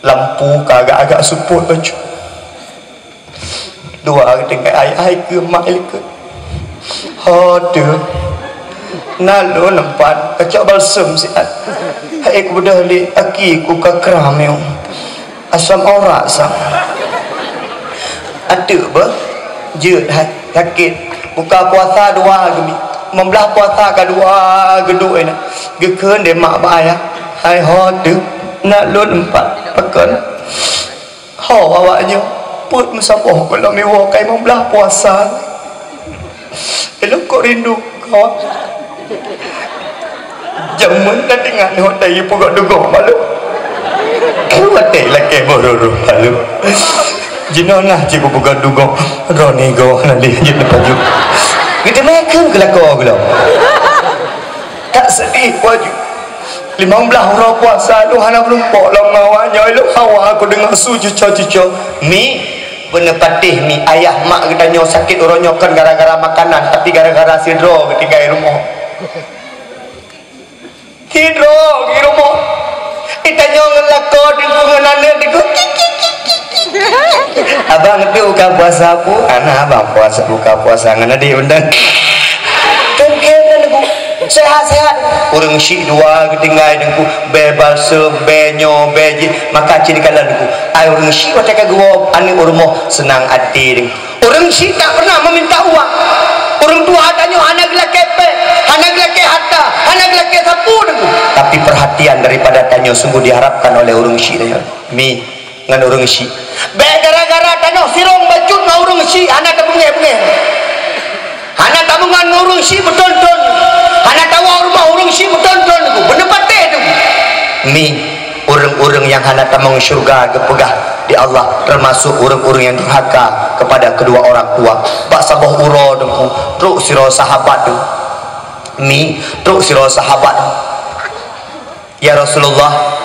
Lampu ka agak-agak seupôt bacut. Dua geutinggai ayah hai keu mak likot. Ho teuh. Na lôn empat, kacok balsem siat. Hai kubeudôh lé aki ku ka kram yong. Asam aurat sang. Ateuk beuh. Jeuet hai sakét. Buka puasa dua geubi. Meublah puasa ka dua geuduek na. Geukheun deh mak bak ayah. Hai ho teuh. Na lôn empat. Pakon. Ho awaknyoe peuet meusaboh gohlom iwoe kai meublah puasa. Ilôn kok rindu kawak. Jameun na tinggai nyoe tai peugah dugoe malu. Watèe lakèe boh ruru malu. Jinoe nah cit peugah dugoe. Roni goh na lé jeuet leupaju. Geuteumé keu geulakoe gohlom. Tak sedih waju. Limong blaih uroe puasa lôn hana meurumpok lom ngon awaknyoe, lôn hawa kudeungoe su cuco-cuco. Mi, beuneupatéh mi, ayah mak geutanyoe sakét uroe nyoe kon gara-gara makanan, tapi gara-gara sidroe geutinggai rumoh. Sidroe di rumoh. Geutanyoe ngon lakoe Teungku ngon aneuk Teungku. Abang tu buka puasa pu? Hana abang puasa, buka puasa ngon adik bendang. Kan kira Teungku. Sehat-sehat. Ureueng syik dua geutinggai Teungku. Bèe balsem, bèe nyoe, bèe jih. Maka cit kalon Teungku. Ai ureueng syik watèe ka geuwoe aneuk u rumoh seunang até Teungku. Ureueng syik tak pernah meminta uang. Ureueng tuha tanyoe hana geulakèe pèng, hana geulakèe harta, hana geulakèe sapeue Teungku. Tapi perhatian daripada tanyoe sungguh diharapkan oleh ureueng syik tanyoe. Mi. Ngon ureueng syik. Bèk gara-gara tanoh sirông bacut ngon ureueng syik hana tabeungèh-beungèh. Hana tameungon ngon ureueng syik beuton-ton. Hana tawoe rumoh ureueng syik beuton-ton Teungku. Beuneupatéh Teungku. Mi, ureueng-ureueng nyang hana tamong syeuruga geupeugah di Allah, teumasok ureueng-ureueng nyang durhaka kepada kedua orang tua. Bak saboh uroe Teungku, trok sidroe sahabat Teungku. Mi, trok sidroe sahabat Teungku. "Ya Rasulullah,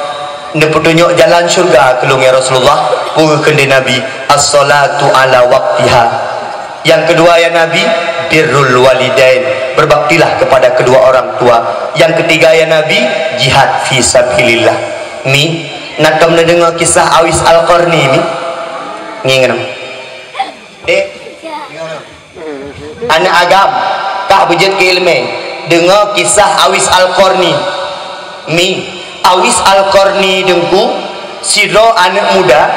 neupeutunyok jalan syeuruga keu lôn, ya Rasulullah." Peue geukheun lé Nabi, "As-salatu ala waqtiha." Yang kedua, ya Nabi, "Birrul walidain." Berbaktilah kepada kedua orang tua. Yang ketiga, ya Nabi, "Jihad fi sabilillah." Mi, na tom neudeungoe kisah Awis Al-Qarni, mi? Ngieng ngon. Dek. Aneuk agam, ka beujeuet keu ileumèe. Deungoe kisah Awis Al-Qarni. Mi, Awis Al-Qarni Teungku, sidroe aneuk muda,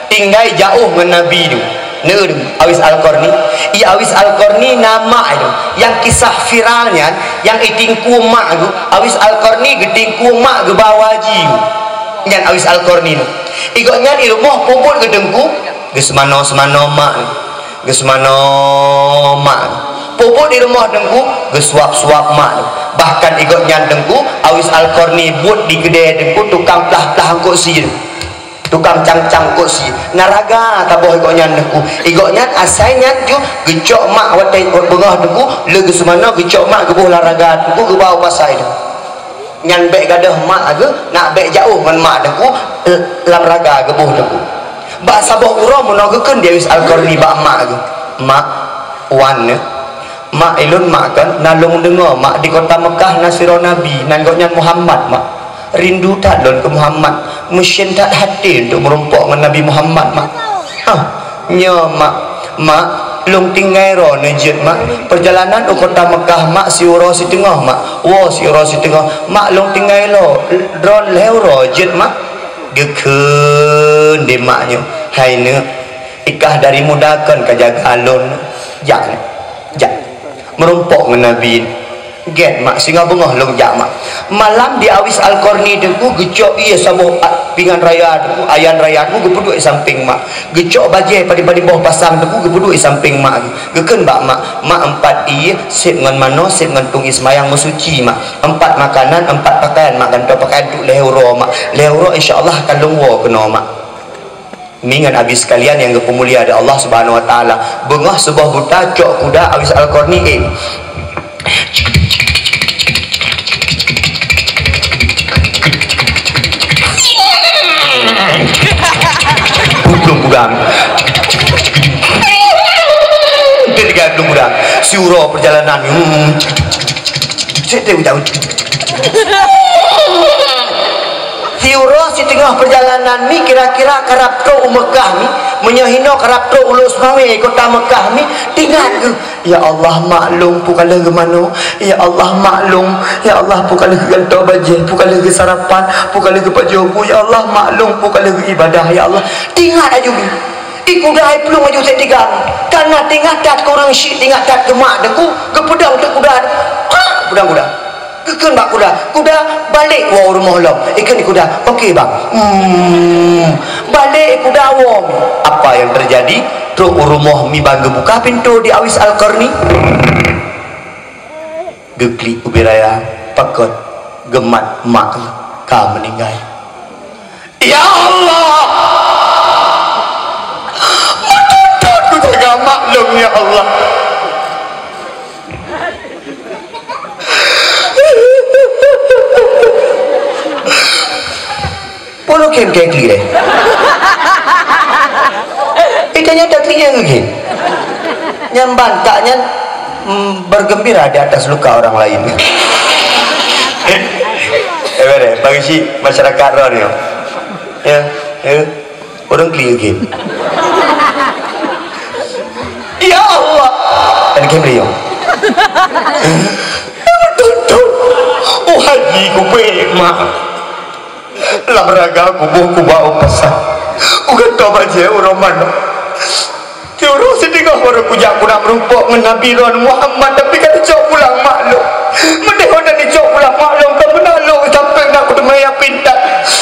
tinggai jiôh ngon Nabi Teungku. Neu Teungku, Awis Al-Qarni. I Awis Al-Qarni na mak Teungku. Nyang kisah viral nyan, nyang itingkue mak Teungku, Awis Al-Qarni geutingkue mak geuba haji Teungku. Nyan Awis Al-Qarni Teungku. I gobnyan i rumoh peubuet geuteungku, geuseumanoe-seumanoe mak Teungku. Geuseumanoe mak Teungku. Peubuet di rumoh Teungku, geusuab-suab mak Teungku. Bahkan i gobnyan Teungku, Awis Al-Qarni buet di keudè Teungku, tukang plah-plah eungkôt sie Teungku. Tukang cang-cang eungkôt sie. Na raga taboh i gobnyan Teungku. I gobnyan asai nyan ju geucok mak watèe beungoh Teungku, lé geuseumanoe geucok mak geuboh lam raga Teungku, geuba u pasai Teungku. Nyan bèk gadôh mak geuh, nak bèk jiôh ngon mak Teungku, lam raga geuboh Teungku. Bak saboh uroe meunoe geukheun di Awis Al-Qarni bak mak geuh, "Mak, wan neuh, Mak, ilôn mak kan, na lôn deungoe mak, di kota Mekah na sidroe nabi, nan gobnyan Muhammad mak. Rindu that lôn keu Muhammad, meusyén that até untuk meurumpok ngon Nabi Muhammad mak. Hah, nyoe mak, mak, lôn tinggai droeneuh jeuet mak. Peurjalanan u kota Mekah mak siuroe siteungoh mak, woe siuroe siteungoh mak, lôn tinggai lo droeneuh lhèe uroe jeuet mak. Geukheun deh mak nyoe, hai neuk, ikah dari muda kon ka jaga lôn. Jak, jak. Meurumpok ngon Nabi. Gét mak, singoh beungoh lôn jak mak. Malam di Awis Al-Qarni teungku geucok ié saboh a-, pingan raya teungku, ayan raya teungku geupeuduek sampéng mak. Geucok bajée padé-padé boh pasang teungku geupeuduek sampéng mak. Geukheun bak mak, mak, empat ié, sép ngon manoe, sép ngon tueng ié seumayang meusuci mak. Empat makanan, empat pakaian mak, gantoe pakaian tu lhèe uroe mak. Lhèe uroe insya Allah akan lôn woe keunoe mak. Mi ngon abi sekalian nyang geupeumulia di Allah Subhanahu Wa Taala. Beungoh suboh buta cok kuda Awis Al-Qarni, eh. Plueng kuda. Dia tiga plueng kuda. Siuroe peurjalanan. Hmm. Cek dia udah. Siuroe siteungoh peurjalanan mi kira-kira karab trok u Mekah mi, meunyoe hinoe karab trok u Lhokseumawe kota Mekah mi, teuingat geuh, "Ya Allah, mak lôn peue ka lheueh geumanoe. Ya Allah, mak lôn. Ya Allah, peue ka lheueh geugantoe bajée, peue ka lheueh geusarapan, peue ka lheueh geupajoh bu. Ya Allah, mak lôn, peue ka lheueh geuibadah, ya Allah." Teuingat aju geuh. Di kuda hai plueng aju setiga. Karena teuingat that keu ureueng syik, teuingat that keu mak teungku, geupeudong teuk kuda. Ha, peudong kuda. Geukheun bak kuda, "Kuda, balek woe u rumoh lom." Ikheun kuda, "Oke, Bang." Hmm, balek kuda woe. Apa yang terjadi? Trok u rumoh mi ban geubuka pintoe di Awis Al-Qarni. Geuklik ubé raya, pakot, geumat mak ka meuninggai. Ya Allah! Meututot kujaga mak lôn, ya Allah! Puluh kim kekli deh. Itu nyata kli yang gini. Nyamban tak nyan, mm, bergembira di atas luka orang lain. Eh, beri, bagi si masyarakat roh ni. Ya, ya. Ureueng kli geuh. Ya Allah. Kan kém lé yong. Tuntut. Oh, haji kupék mak. Lam raga kuboh kuba u pasah. Ugan toh bajée uroe manok. Tiuroe siteungoh baru kujak kunak meurumpok ngon Nabi lôn Muhammad, tapi ka teucok pulang mak lôn. Meudeh hana teucok pulang mak lôn, ka meunan lôn sampoe na kuteumé nyang pintar.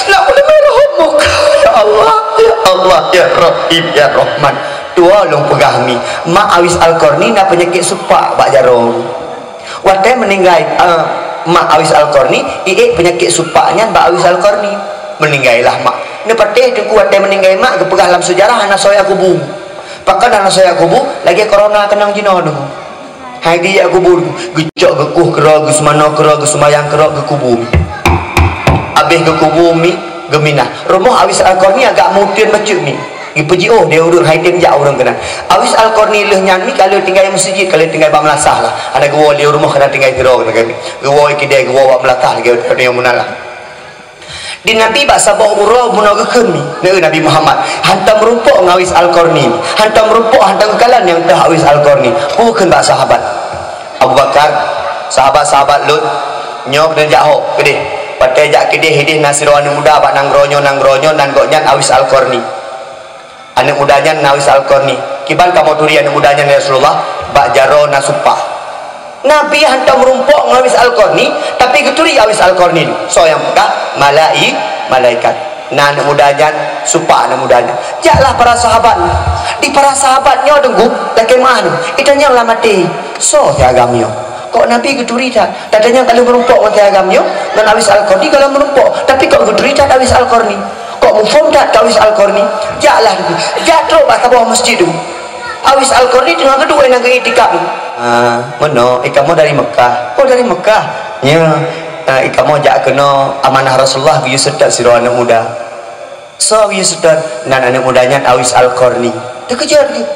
Na kuteumé roh muka. Ya Allah, ya Allah, ya Rahim, ya Rahman. Tuwoe lôn peugah mi, mak Awis Al-Qarni na peunyakét supak bak jaroe. Watée meuninggai, eh, mak Awis Al-Qarni, iék peunyakét supak nyan bak Awis Al-Qarni. Meuninggai lah mak. Neupatéh teungku watée meuninggai mak geupeugah lam seujarah hana soe jak kubu. Pakon hana soe jak kubu, lagée korona keunong jinoe teungku. Hai geujak kubu teungku, geucok geukueh keudroe, geuseumanoe keudroe, geuseumayang keudroe, geukubu mi. Abéh geukubu mi, geuminah. Rumoh Awis Al-Qarni agak meuteun bacut mi. Geupeujioh di ureuëng hai tem jak ureuëng keunan. Awis Al-Qarni lheueh nyan mi ka lheueh tinggai meuseujid, ka lheueh tinggai bak meulasah lah. Hana geuwoe lé rumoh, ka na tinggai keudroe keunan. Geuwoe i keudée, geuwoe bak meulasah lagée ureuëng nyang meunan lah. Di Nabi bak saboh uroe bunoe geukheun mi, neu Nabi Muhammad, hantom meurumpok ngon Awis Al-Qarni, hantom meurumpok, hantom geukalon nyang teuh Awis Al-Qarni. Peue kheun bak sahabat? Abu Bakar, sahabat-sahabat lôn, nyoe keuneuk jak hok keudeh. Watée jak keudeh, ideh na sidroe aneuëk muda bak nanggroe nyoe, nanggroe nyoe, nan gobnyan Awis Al-Qarni. Aneuëk muda nyan na Awis Al-Qarni. Kiban kamoe turi aneuëk muda nyan, ya Rasulullah? Bak jaroe na supak. Nabi hantom meurumpok ngon Awis Al-Qarni, tapi geuturi Awis Al-Qarni. Soe nyang peugah? Malai-, malaikat. Na aneuëk muda nyan, supak aneuëk muda nyan. Jaklah para sahabat. Di para sahabat nyoe teungku, lakée meuah nyoe. Itanyong lam até, soe si agam nyoe? Kok Nabi geuturi that? Tatanyong ka lheueh meurumpok ngon si agam nyoe, ngon Awis Al-Qarni ka lheueh meurumpok. Tapi kok geuturi that Awis Al-Qarni? Kok muphom that keu Awis Al-Qarni? Jaklah teungku. Jak trok bak saboh meuseujid teungku. Awis Al-Qarni teungoh geuduek nyang geuiktikaf teungku. Ah, meunoe, i kamoe dari Mekah. Oh, dari Mekah. Nya, ah, i kamoe jak keunoe amanah Rasulullah geuyue seutôt sidroe aneuëk muda. Soe geuyue seutôt? Nan aneuëk muda nyan Awis Al-Qarni. Teukeujot geuh.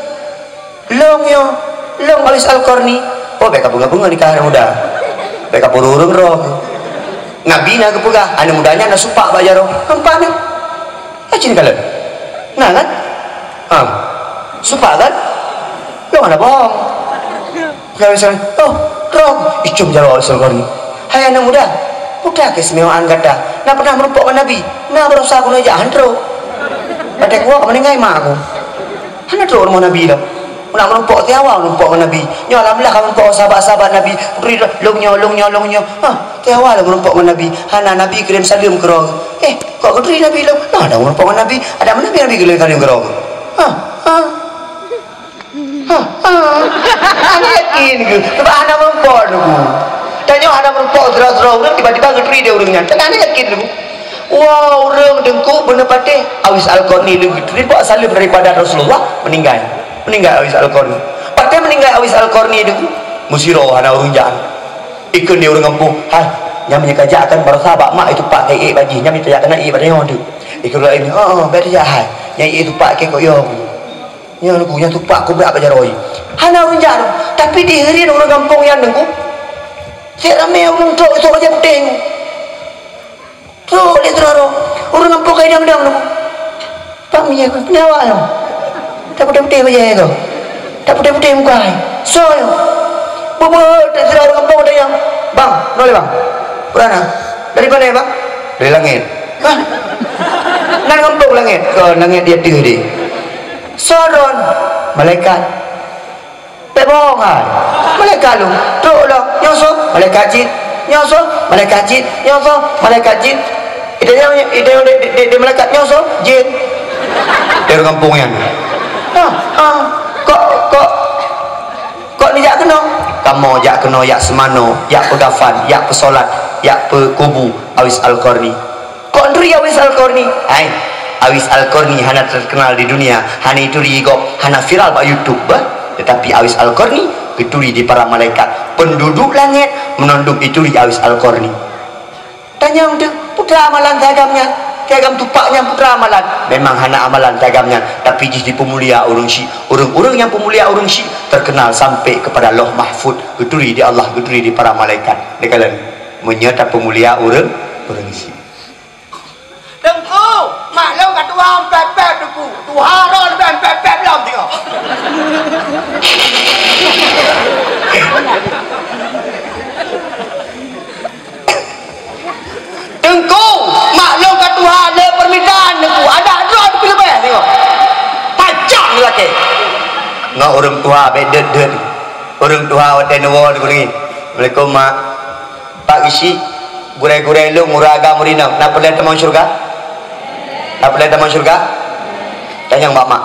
Lôn nyoe, lôn Awis Al-Qarni. Oh, bèk ka beungoh-beungoh nikah aneuk muda. Bèk ka peureueng-reueng droe. Nabi na geupeugah, aneuk muda nyan na supak bak jaroe. Nampak nyoe? Ka cit kalon. Na kan? Ha. Supak kan? Lôn hana bohong. Ka misalnya, "Oh, droe." Icum jaroe Al-Qarni. "Hai aneuk muda, peue keistimewaan gata? Na pernah meurumpok ngon Nabi?" "Na, baroesa keunoe jak han trok. Watèe kuwoe ka meuninggai mak ku. Hana trok rumoh Nabi lom. Nak meurumpok tiap awai meurumpok ngon Nabi. Nyoe alhamdulillah ka meurumpok sahabat-sahabat Nabi. Kuturi lôn nyoe, lôn nyoe, lôn nyoe. Ha, tiap awai lôn meurumpok ngon Nabi. Hana Nabi kirém saleuem keudroe." "Eh, kok kuturi Nabi lôn?" "Nah, dah meurumpok ngon Nabi. Adak meunabi Nabi kirém saleuem keudroe?" Ha, ha. Ha, ha. Hana yakin keuh? Sebab hana meurumpok nyoe. Tanyoe hana meurumpok sidroe-sidroe ureueng, tiba-tiba geuturi lé ureueng nyan. Kan hana yakin keuh? Wah, ureueng Teungku beuneupatéh Awais Al-Qarni lheueh geuturi bak saleuem daripada Rasulullah, meuninggai. Meuninggai Awais Al-Qarni. Patéh meuninggai Awais Al-Qarni Teungku, meusidroe hana ureueng jak. Ikheun lé ureueng gampông, "Hai, nyan meunyoe kajak kan baroesa bak mak itupak keu iék bak jih, nyan meunyoe tajak keunan iék bak tanyoe teuk." Ikheun lé ureueng laén, "Oh, oh, bèk tajak hai. Nyan iék itupak keu kok yo." Nyan Teungku, nyan tupak kubrak bak jaroe. Hana ureueng jak, tapi di hireuen ureueng gampông nyan Teungku, cit ramé ureueng trok, trok bajèe putéh. Trok lé sidroe ureueng gampông ka idong-idong Teungku. Pak Mie, peue awak nyoe? Taputéh-putéh bajèe nyoe. Taputéh-putéh muka hai. Soe nyoe? Beubeut sidroe ureueng gampông tanyong. "Bang, nyoe lé bang. Peue na? Dari mana ya, Bang?" "Dari langèt." "Hah? Nan gampông langèt?" "Kon, langèt di ateueh deh." "Soe droen?" "Malaikat." "Bèk bohong hai. Malaikat lôn." "Trok lom." "Nyoe soe?" "Malaikat jin." "Nyoe soe?" "Malaikat jin." "Nyoe soe?" "Malaikat jin." "Itanyong, itanyong di, di, di, di malaikat, nyoe soe?" "Jin." Dari gampông nyan. "Ha, ha. Kok, kok, kok neujak keunoe?" "Kamoe jak keunoe, jak seumanoe, jak peugafan, jak peusolat, jak peukubu Awais Al-Qarni." "Kok neuturi Awais Al-Qarni?" "Hai, Awais Al-Qarni hana terkenal di dunia, hana ituri gob, hana viral bak YouTube, bah. Tetapi Awais Al-Qarni geuturi di para malaikat. Penduduk langèt meunan dum ituri Awais Al-Qarni." Tanyong teuk, "Peue teuma amalan si agam nyan? Si agam tupak nyan peue teuma amalan?" "Memang hana amalan si agam nyan, tapi jih jipeumulia ureueng syiek. Ureueng-ureueng nyang peumulia ureueng syiek terkenal sampai kepada Lauh Mahfuz, geuturi di Allah, geuturi di para malaikat." Neukalon, meunyoe tapeumulia ureueng, ureueng syiek. Teungku, mak lôn ka tuha pèp-pèp Teungku. Tuha droe leubèh pèp-pèp lom singoh. Teungku, mak lôn ka tuha lé peumitaan Teungku. Adak droe Teungku leubèh singoh. Pacang lakèe. Ngon ureueng tuha bèk deuet-deuet. Ureueng tuha watèe neuwoe Teungku nyan. "Assalamualaikum, Mak." "Pak Geuchik, gurèe-gurèe lôn, ureueng agam ureueng inong, na peureulèe tamong syeuruga? Na peureulèe tamong syeuruga?" Tanyong bak mak.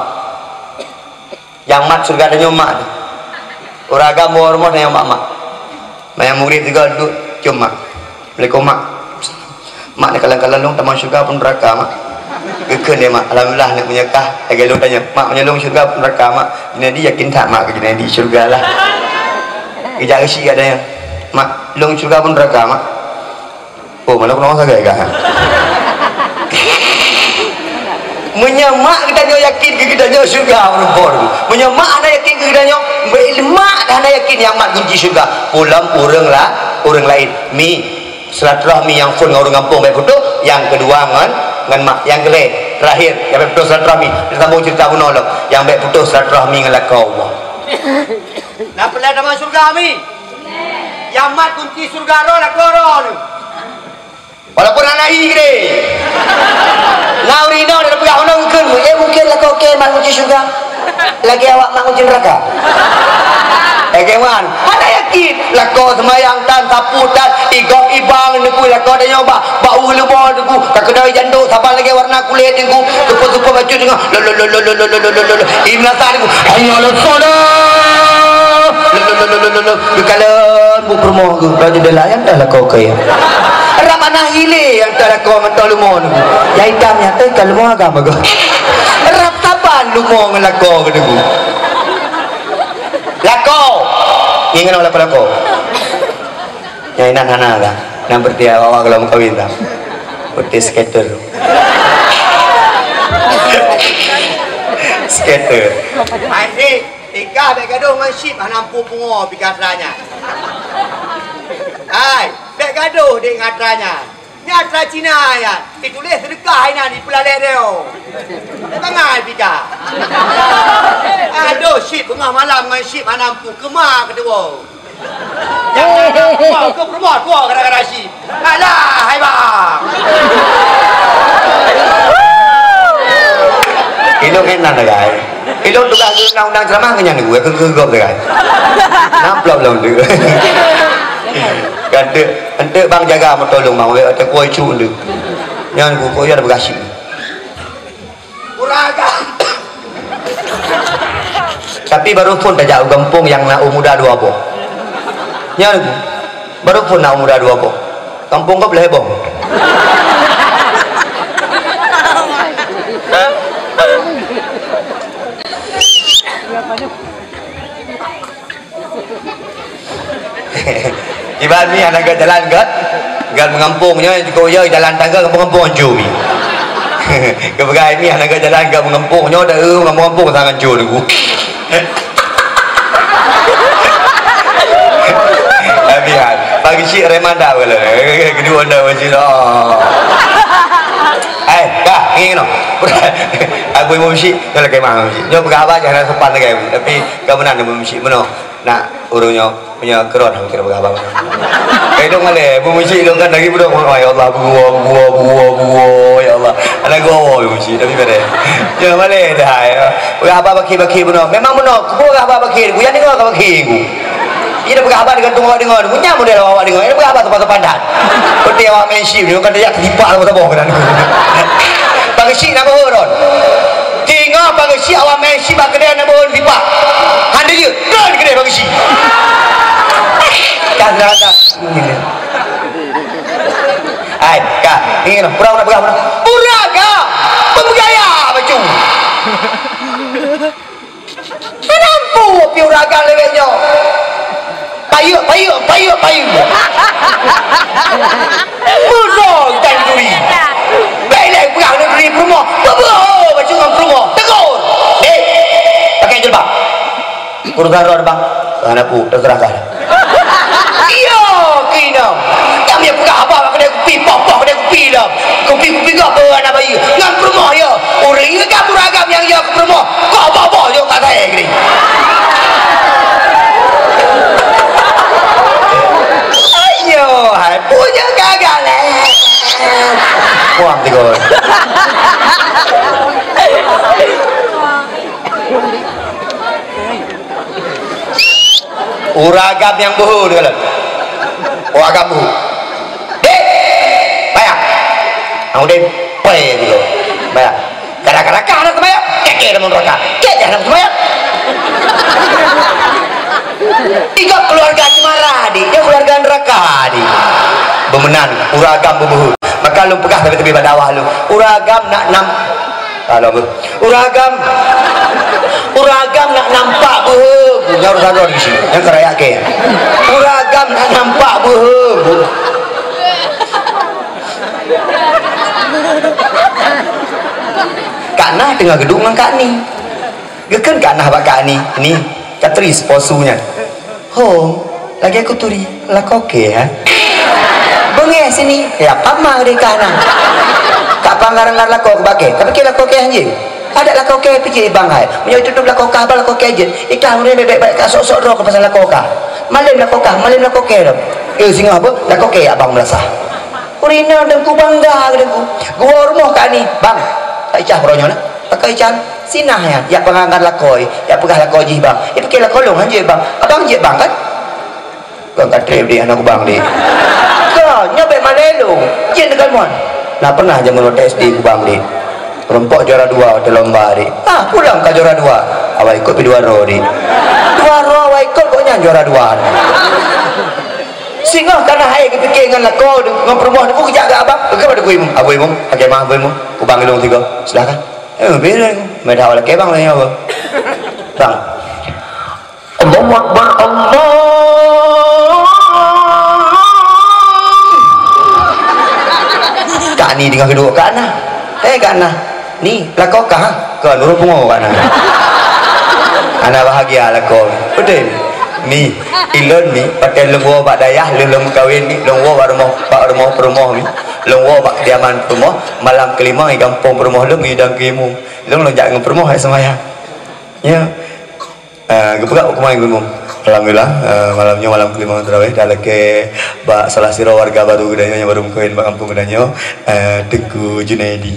Nyang mat syeuruga tanyoe mak teuh. Ureueng agam woe rumoh tanyong bak mak. Manyang murit sigoe duek, "Cium mak." "Assalamualaikum, Mak." "Mak, neukalon-kalon lôn tamong syeuruga peue neuraka, Mak?" Geukheun lé mak, "Alhamdulillah, aneuk meunyoe kah lagèe lôn tanyong. Mak, meunyoe lôn syeuruga peue neuraka, Mak?" "Junaidi yakin that, Mak, keu Junaidi syeuruga lah." Geujak Geuchik geutanyoe, "Mak, lôn syeuruga peue neuraka, Mak?" "Oh, malah kurang sagai kah?" Meunyoe mak geutanyoe yakin keu geutanyoe syeuruga, ureueng phon. Meunyoe mak hana yakin keu geutanyoe, mak hana yakin nyang mat kunci syeuruga. Peue lom ureueng la-, ureueng laén. Mi, silaturahmi nyang phon ngon ureueng gampông bèk putôh, nyang keudua ngon, ngon mak, nyang keulhèe, teurakhir, nyang bèk putôh silaturahmi. Teusambông ceurita bunoe lom, nyang bèk putôh silaturahmi ngon lakoe Allah. Na peureulèe tamong syeuruga, Mi? Nyang mat kunci syeuruga droe lakoe droeneuh. Walaupun hana ié keudéh. Na ureueng inong tapeugah, "Unoe geukheun, eh, mungken lakoe kèe mat kunci syeuruga lagèe awak mat kunci neuraka." Lagèe nyan, hana yakin. Lakoe seumayang tan, sapeue tan, igop ibang neukui lakoe tanyoe bak, bak ureueng leumo teungku, ka keudroe jandok saban lagèe warna kulét teungku, teupeu-teupeu bacut teungku, lo, lo, lo. Imeunasah teungku, "Hayya 'alas shalah." Lo, lo, lo. Geukalon buet peurumoh geuh, rot jendela nyang dah lakoe kèe. Rab aneuk ilèe nyang dah lakoe ngon toh leumo teungku. Nyang itam nyan teuh ka leumo agam geuh. Rab saban leumo ngon lakoe geuh teungku. Lakoe. Ngieng ngon lakoe-lakoe. Nyang inan hana dah. Nyang berarti awak-awak gohlom meukawen dah. Berarti skater. Skater. Asyik. Ikah bèk gadoh ngon chip hana muphom pungo pih ka atra nyan. Hai, bèk gadoh dek ngon atra nyan. Nyan atra Cina nyan. Dituléh seudeukah inan dipeulalek deo. Bangai pih ka. Adoh chip beungoh malam ngon chip hana muphom keuma keudua. Nyang na peurumoh keu peurumoh tuwoe gara-gara chip. Alah, hai bang. Ilôn ngen nan, guys. Ilôn tugaih undang-undang ceramah ngon nyan, gue keu keu gob, guys. Namplop lôn tu. Kan tu, enteuk bang jaga moto lôn, bang, wek teukuai cuk tu. Nyan gue kok ya dah bergasik. Uragam. Tapi baru phôn tajak u gampông nyang na u muda dua boh. Nyan, baru phôn na u muda dua boh. Gampông gob lhèe boh. Iban mi hana gèt jalan gèt, gèt meugampông nyoe, jikeu ya jalan tangga gampông-gampông anco mi. Keupeugah mi hana gèt jalan gèt meugampông nyoe, dah, eh, gampông-gampông sang anco nunggu. Tapi han, bagi cik reman dah boleh. Kedua dah masih lah. Eh, dah, ngene noh. Aku mau mesti, kalau kemah mesti. Nyoe peugah haba jangan sopan lagi. Tapi kamu nak mesti menoh. Nak ureueng nyoe, meunyoe keurot, han kira peugah haba. Kai dong malèe, beumusik dong kan lagi beudong, "Ya Allah, beuguo, beuguo, beuguo, beuguo, ya Allah." Hana geuwoe beumusik, tapi beureh. Ya, malèe dah, ya. Peugah haba bakhi-bakhi bunoe. Memang bunoe, peugah haba bakhi, ku nyang deungoe ka bakhi ku. Iya dah peugah haba digantung awak deungoe, ku nyang model awak deungoe. Iya dah peugah haba sopan-sopan that. Peunténg awak main chip, nyoe kan dak jak keulipak saboh-saboh keunan. Bang Syik na beuheuron. Teungoh bang Syik awak main chip bak keudè na beuheuron lipak. Han deuh jeuet, tron keudè bang Syik. Dah, dah, dah. Hai, ka. Ni kena, kurang nak peugah, kurang. Uragam. Peugaya bacut. Kenapa pi uragam lewat nyoe? Payuk, payuk, payuk, payuk. Musuh kita duri. Baiklah, peugah duri peurumoh. Beuh, beuh, bacut ngon peurumoh. Tegur. Dek, pakai jilbab. Urusan droe, bang. Hana peue, terserah kah. Iya, kina. Nyang peugah haba bak keudè kupi, poh-poh keudè kupi lom. Kupi-kupi gop beuh aneuk bayeue. Ngon peurumoh, ya. Ureueng ka uragam nyang ya keu peurumoh. Kok boh-boh jok ka sae gini. Ayo, hai, punya gagal, eh. Puang tiga. Uragam nyang beuhu teukalon. Uragam beuhu. Dek! Bayang. Ang udeh pai dulu. Bayang. Gara-gara kah aneuk seumayang, keke dalam neraka. Keke dalam seumayang. Tiga keluarga cemara, dik. Dia keluarga neraka, dik. Bemenan, uragam beuhu. Maka lôn peugah tapi-tapi bak dakwah lôn. Uragam nak nam Kalau beuh. Uragam. Uragam nak nampak beuhe. Nyang urusan droe di sini. Nyang keraya ke. Uragam nak nampak beuhe. Kak Nah teungoh geuduek ngon Kak Ni. Geukheun Kak Nah bak Kak Ni. Ni, Kak Tris, posunya. Ho, lagèe kuturi, lakoe kèe, ha? Beungèh sini, ya, pama deh kah na. Kak panggar-anggar lakoe kubak kèe, tapi kèe lakoe kèe hanjeuet. Adak lakoe kèe pih jeuet bang hai. Meunyoe tutup lakoe kah, bang lakoe kèe jeuet. Ikah ureueng bèk-bèk ka sok-sok droe keu pasal lakoe kah. Malém lakoe kah, malém lakoe kèe lom. Eh, singoh beuh, lakoe kèe abang meulasah. Ureueng inong teungku bangga keu teungku. Geuwoe rumoh Kak Ni, "Bang, Kak Icah baroe nyoe na." Pakon Icah? Sinah nyan, jak peugah ngon lakoe, jak peugah lakoe jih bang. Ipike lakoe lôn han jeuet bang. Abang jeuet bang kan? Kon ka trép deh aneuk bang deh. Ka, nyoe bèk malèe lôn. Jeuet neukalon. Nah, pernah jameun watèe S D ku bang deh. Reumpok juara dua watèe lomba deh. Ah, pulang ka juara dua. Awai ikot pi dua droe deh. Dua droe awai ikot kok nyan juara dua. Singoh ka na hai geupike ngon lakoe ngon peurumoh nyoe, geujak keu abang. Keu abang Teungku Imum, Abu Imum, Hakimah Abu Imum, ubang ilong tiga. Silakan. Eh, beda. Meda awak lakèe bang laén apa? Bang. Allahu Akbar, Allah. Kak Ni teungoh geuduek Kak Nah. Eh, Kak Nah. Ni, lakoe kah, ha? Kon, ureueng pungo Kak Nah. Hana bahagia lakoe. Beutôi. Mi, ilôn mi, watèe lôn woe bak dayah, lôn, lôn meukawen mi, lôn woe bak rumoh, bak rumoh peurumoh mi, lôn woe bak kediaman peurumoh, malam kelima i gampông peurumoh lôn, i Dangkeuimum. Lôn, lôn jak ngon peurumoh hai seumayang. Ya. Ah, geupeugah keumae gunong. Alhamdulillah, ah, malam nyoe malam kelima tarawih, dah lakèe bak salah sidroe warga baru geutanyoe nyang baru meukawen bak gampông geutanyoe, ah, Teungku Junaidi.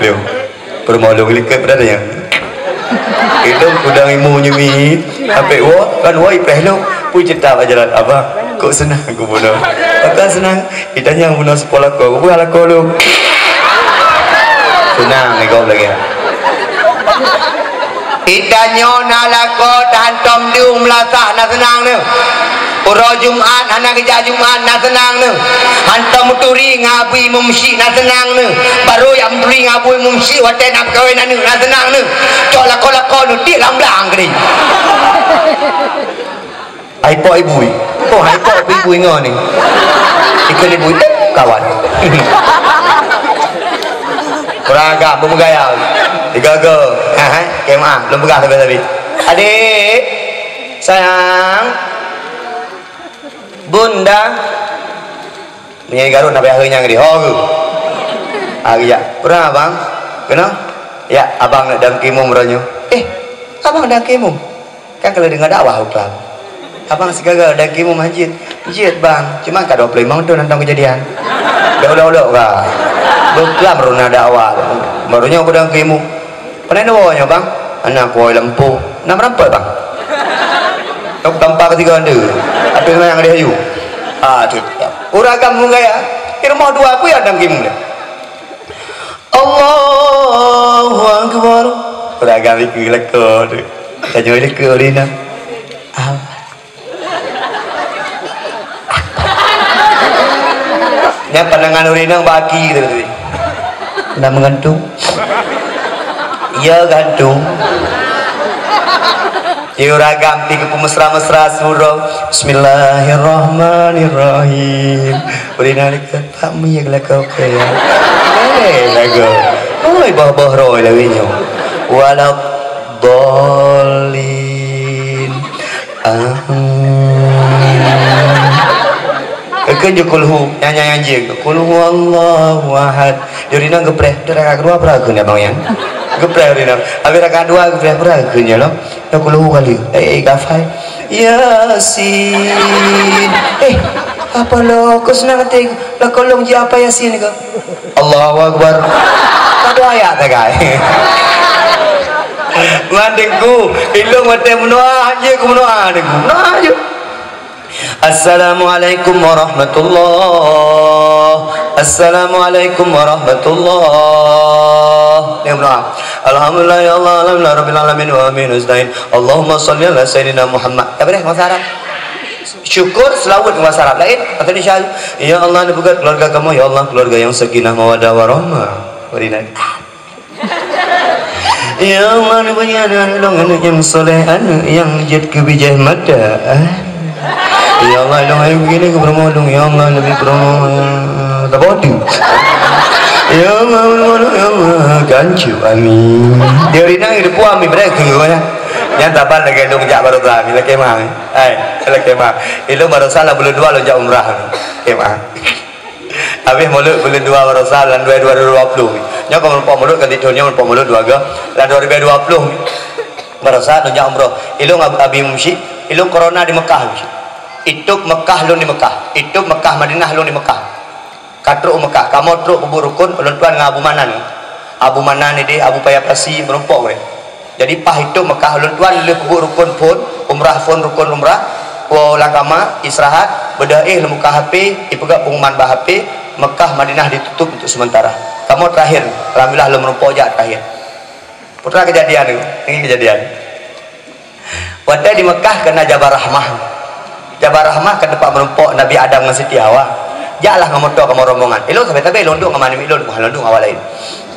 Lom. Peurumoh lôn likot peue tanyong. Ilôn kudang imu nyumi, sampai woe, kan woe ipreh lôn. Peue ceurita bak jalan, "Abang, kok seunang?" Kupeugah, "Pakon seunang?" Itanyong bunoe seupôt lakoe, kupeugah lakoe lôn. Seunang, nyoe gob lagèe. Itanyoe na lakoe, tahantom deueng meulasah, na seunang neuh. Uroe Jumat hana geujak Jumat, na seunang neuh. Hantom meuturi ngon Abu Imum Syik, na seunang neuh. Barô jak meuturi ngon Abu Imum Syik watèe na peukawen aneuk, na seunang neuh. Cok lakoe-lakoe neuh tiek lam blang keudéh. Hai pok ibu. Oh, hai pok ibu ingat ni. Ikut ibu itu kawan. Kurang agam, peumugaya. Tiga go. Ha, ha. Okey, maaf. Belum peugah tapi-tapi. Adik. Sayang. Bunda. Meunyoe Garut na payah nyang di ho geuh. Ah, geujak. Peue na, Abang? Keunoe? Ya, Abang neuk Dangkeuimum uroe nyoe. Eh, Abang Dangkeuimum? Kan ka lheueh deungoe dakwah u klam. Abang sigaga Dangkeuimum hanjeuet. Jeuet, Bang. Cuma ka dua ploh limong thon hantom keujadian. Dak ulok-ulok ka. Beuklam runa dakwah. Baru nyoe ku Dangkeuimum. Pane neuwoe nyoe, Bang? Hana kuwoe lampu. Na meurampok, Bang? Nyoe tampa keu tiga ande. Ateueh nyan nyang dihayu. Ah, tu. Ureueng agam meunggaya. Di rumoh dua peue ya Dangkeuimum deh. Allahu Akbar. Ureueng agam ikeu lakoe tu. Tanyoe ikeu ureueng inong. Ah. Nyan pandangan ureueng inong bak aki tu tadi. Nak meugantung? Ya, gantung. Ya, ureueng agam pih geupeu mesra-mesra surah. Bismillahirrahmanirrahim. Ureueng inong dekat, "Pak, mi ya lakoe keu ya." Eh, lagoe. Oi, boh-boh roe lawét nyoe. Waladdallin. Amin. Keu jeuet kulhu, nyan, nyan, nyan jeuet. Qul huwallahu ahad. Jadi nang geupreh, dah rakaat kedua peurah keu nyan bang nyan. Geupreh di nang. Habis rakaat dua geupreh peurah keu nyan loh. Dah kulhu kali. Eh, eh, gafai. Yasin. Eh, apa lo? Kau senang hati. Lah kolong je apa Yasin ke? Allahu Akbar. Satu ayat sagai. Mandengku, ilong watèe meunoa je ku meunoa dengku. Meunoa je. Assalamualaikum warahmatullah. Assalamualaikum warahmatullah. Ni meunoa. Alhamdulillah ya Allah, alhamdulillah rabbil alamin wa amin nasta'in. Allahumma shalli ala sayyidina Muhammad. Tak boleh bahasa Arab. Syukur selawat bahasa Arab lain atau Indonesia. Ya Allah, neupeugah keluarga kamoe, ya Allah, keluarga nyang sakinah mawaddah warahmah. Warina. Ya Allah, neubri aneuk lôn aneuk nyang soleh, aneuk nyang jeuet keu bijéh mata. Ya Allah, lôn hai begini keu promo lôn. Ya Allah, lebih promo. Tak bodoh. Ya Allah, ya Allah, ya Allah, gancu. Amin. Dia rina di puang mi berek keu mana? Nyang taban lagi lôn jak baru kami lagi mah. Hai, lagi mah. Ilong baru salah bulan dua lôn jak umrah. Lagi mah. Habis mulod buleuen dua barosa lam dua ribu dua puluh. Nyoe ka meurumpok mulod ka di thon nyoe meurumpok mulod dua go. Lam dua ribu dua puluh barosa lôn jak umroh. Ilong Ab-, Abi Mumsyik, ilong corona di Mekah. Itôb Mekah lôn di Mekah. Itôb Mekah Madinah lôn di Mekah. Ka trok u Mekah, kamoe trok peubuet rukon, ulôn tuan ngon Abu Manan. Abu Manan idéh, Abu Paya Pasi, meurumpok ureueng. Jadi, paih itôb Mekah, ulôn tuan lheueh peubuet rukon phôn, umrah phôn rukon umrah, woe lam kama, istirahat, beudôh éh lôn buka H P, ipeugah pengumuman bak H P, Mekah Madinah ditutup untuk sementara. Kamoe terakhir, alhamdulillah lôn meurumpok jak terakhir. Peue teuma keujadian nyoe, nyoe keujadian. Watèe di Mekah ka na Jabal Rahmah. Jabal Rahmah ka teumpat meurumpok Nabi Adam ngon Siti Hawa. Jaklah ngon moto kamoe rombongan. Ilôn sabe-sabe lôn duek ngon manèg ilôn, bukan lôn duek ngon awak laén.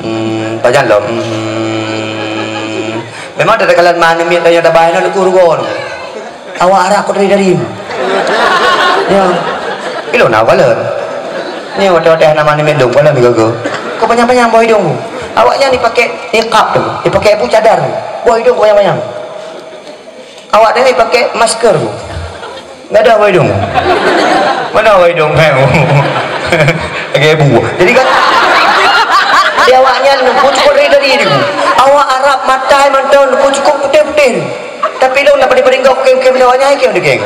Hmm, pajan lom. Hmm. Memang tatakalon manèg tanyoe tabai na lugu rugon. Awak arak kok dari-dari. Ya. Ilôn na kalon. Ni watèe-watèe hana manèg lôn, kalon digogo. Kok panyang-panyang boh idong. Awak nyan dipakai niqab tu, dipakai bu cadar. Boh idong panyang-panyang. Awak tadi pakai masker, Bu. Nggak ada awak hidung. Mana awak hidung, kan? Pakai bu. Jadi kan, di awaknya, Bu, cukup dari tadi, Bu. Awak Arab, matai mantong, Bu, cukup putih-putih. Tapi lôn nak pada peringkat kém-kém awaknya, kém deh, kém.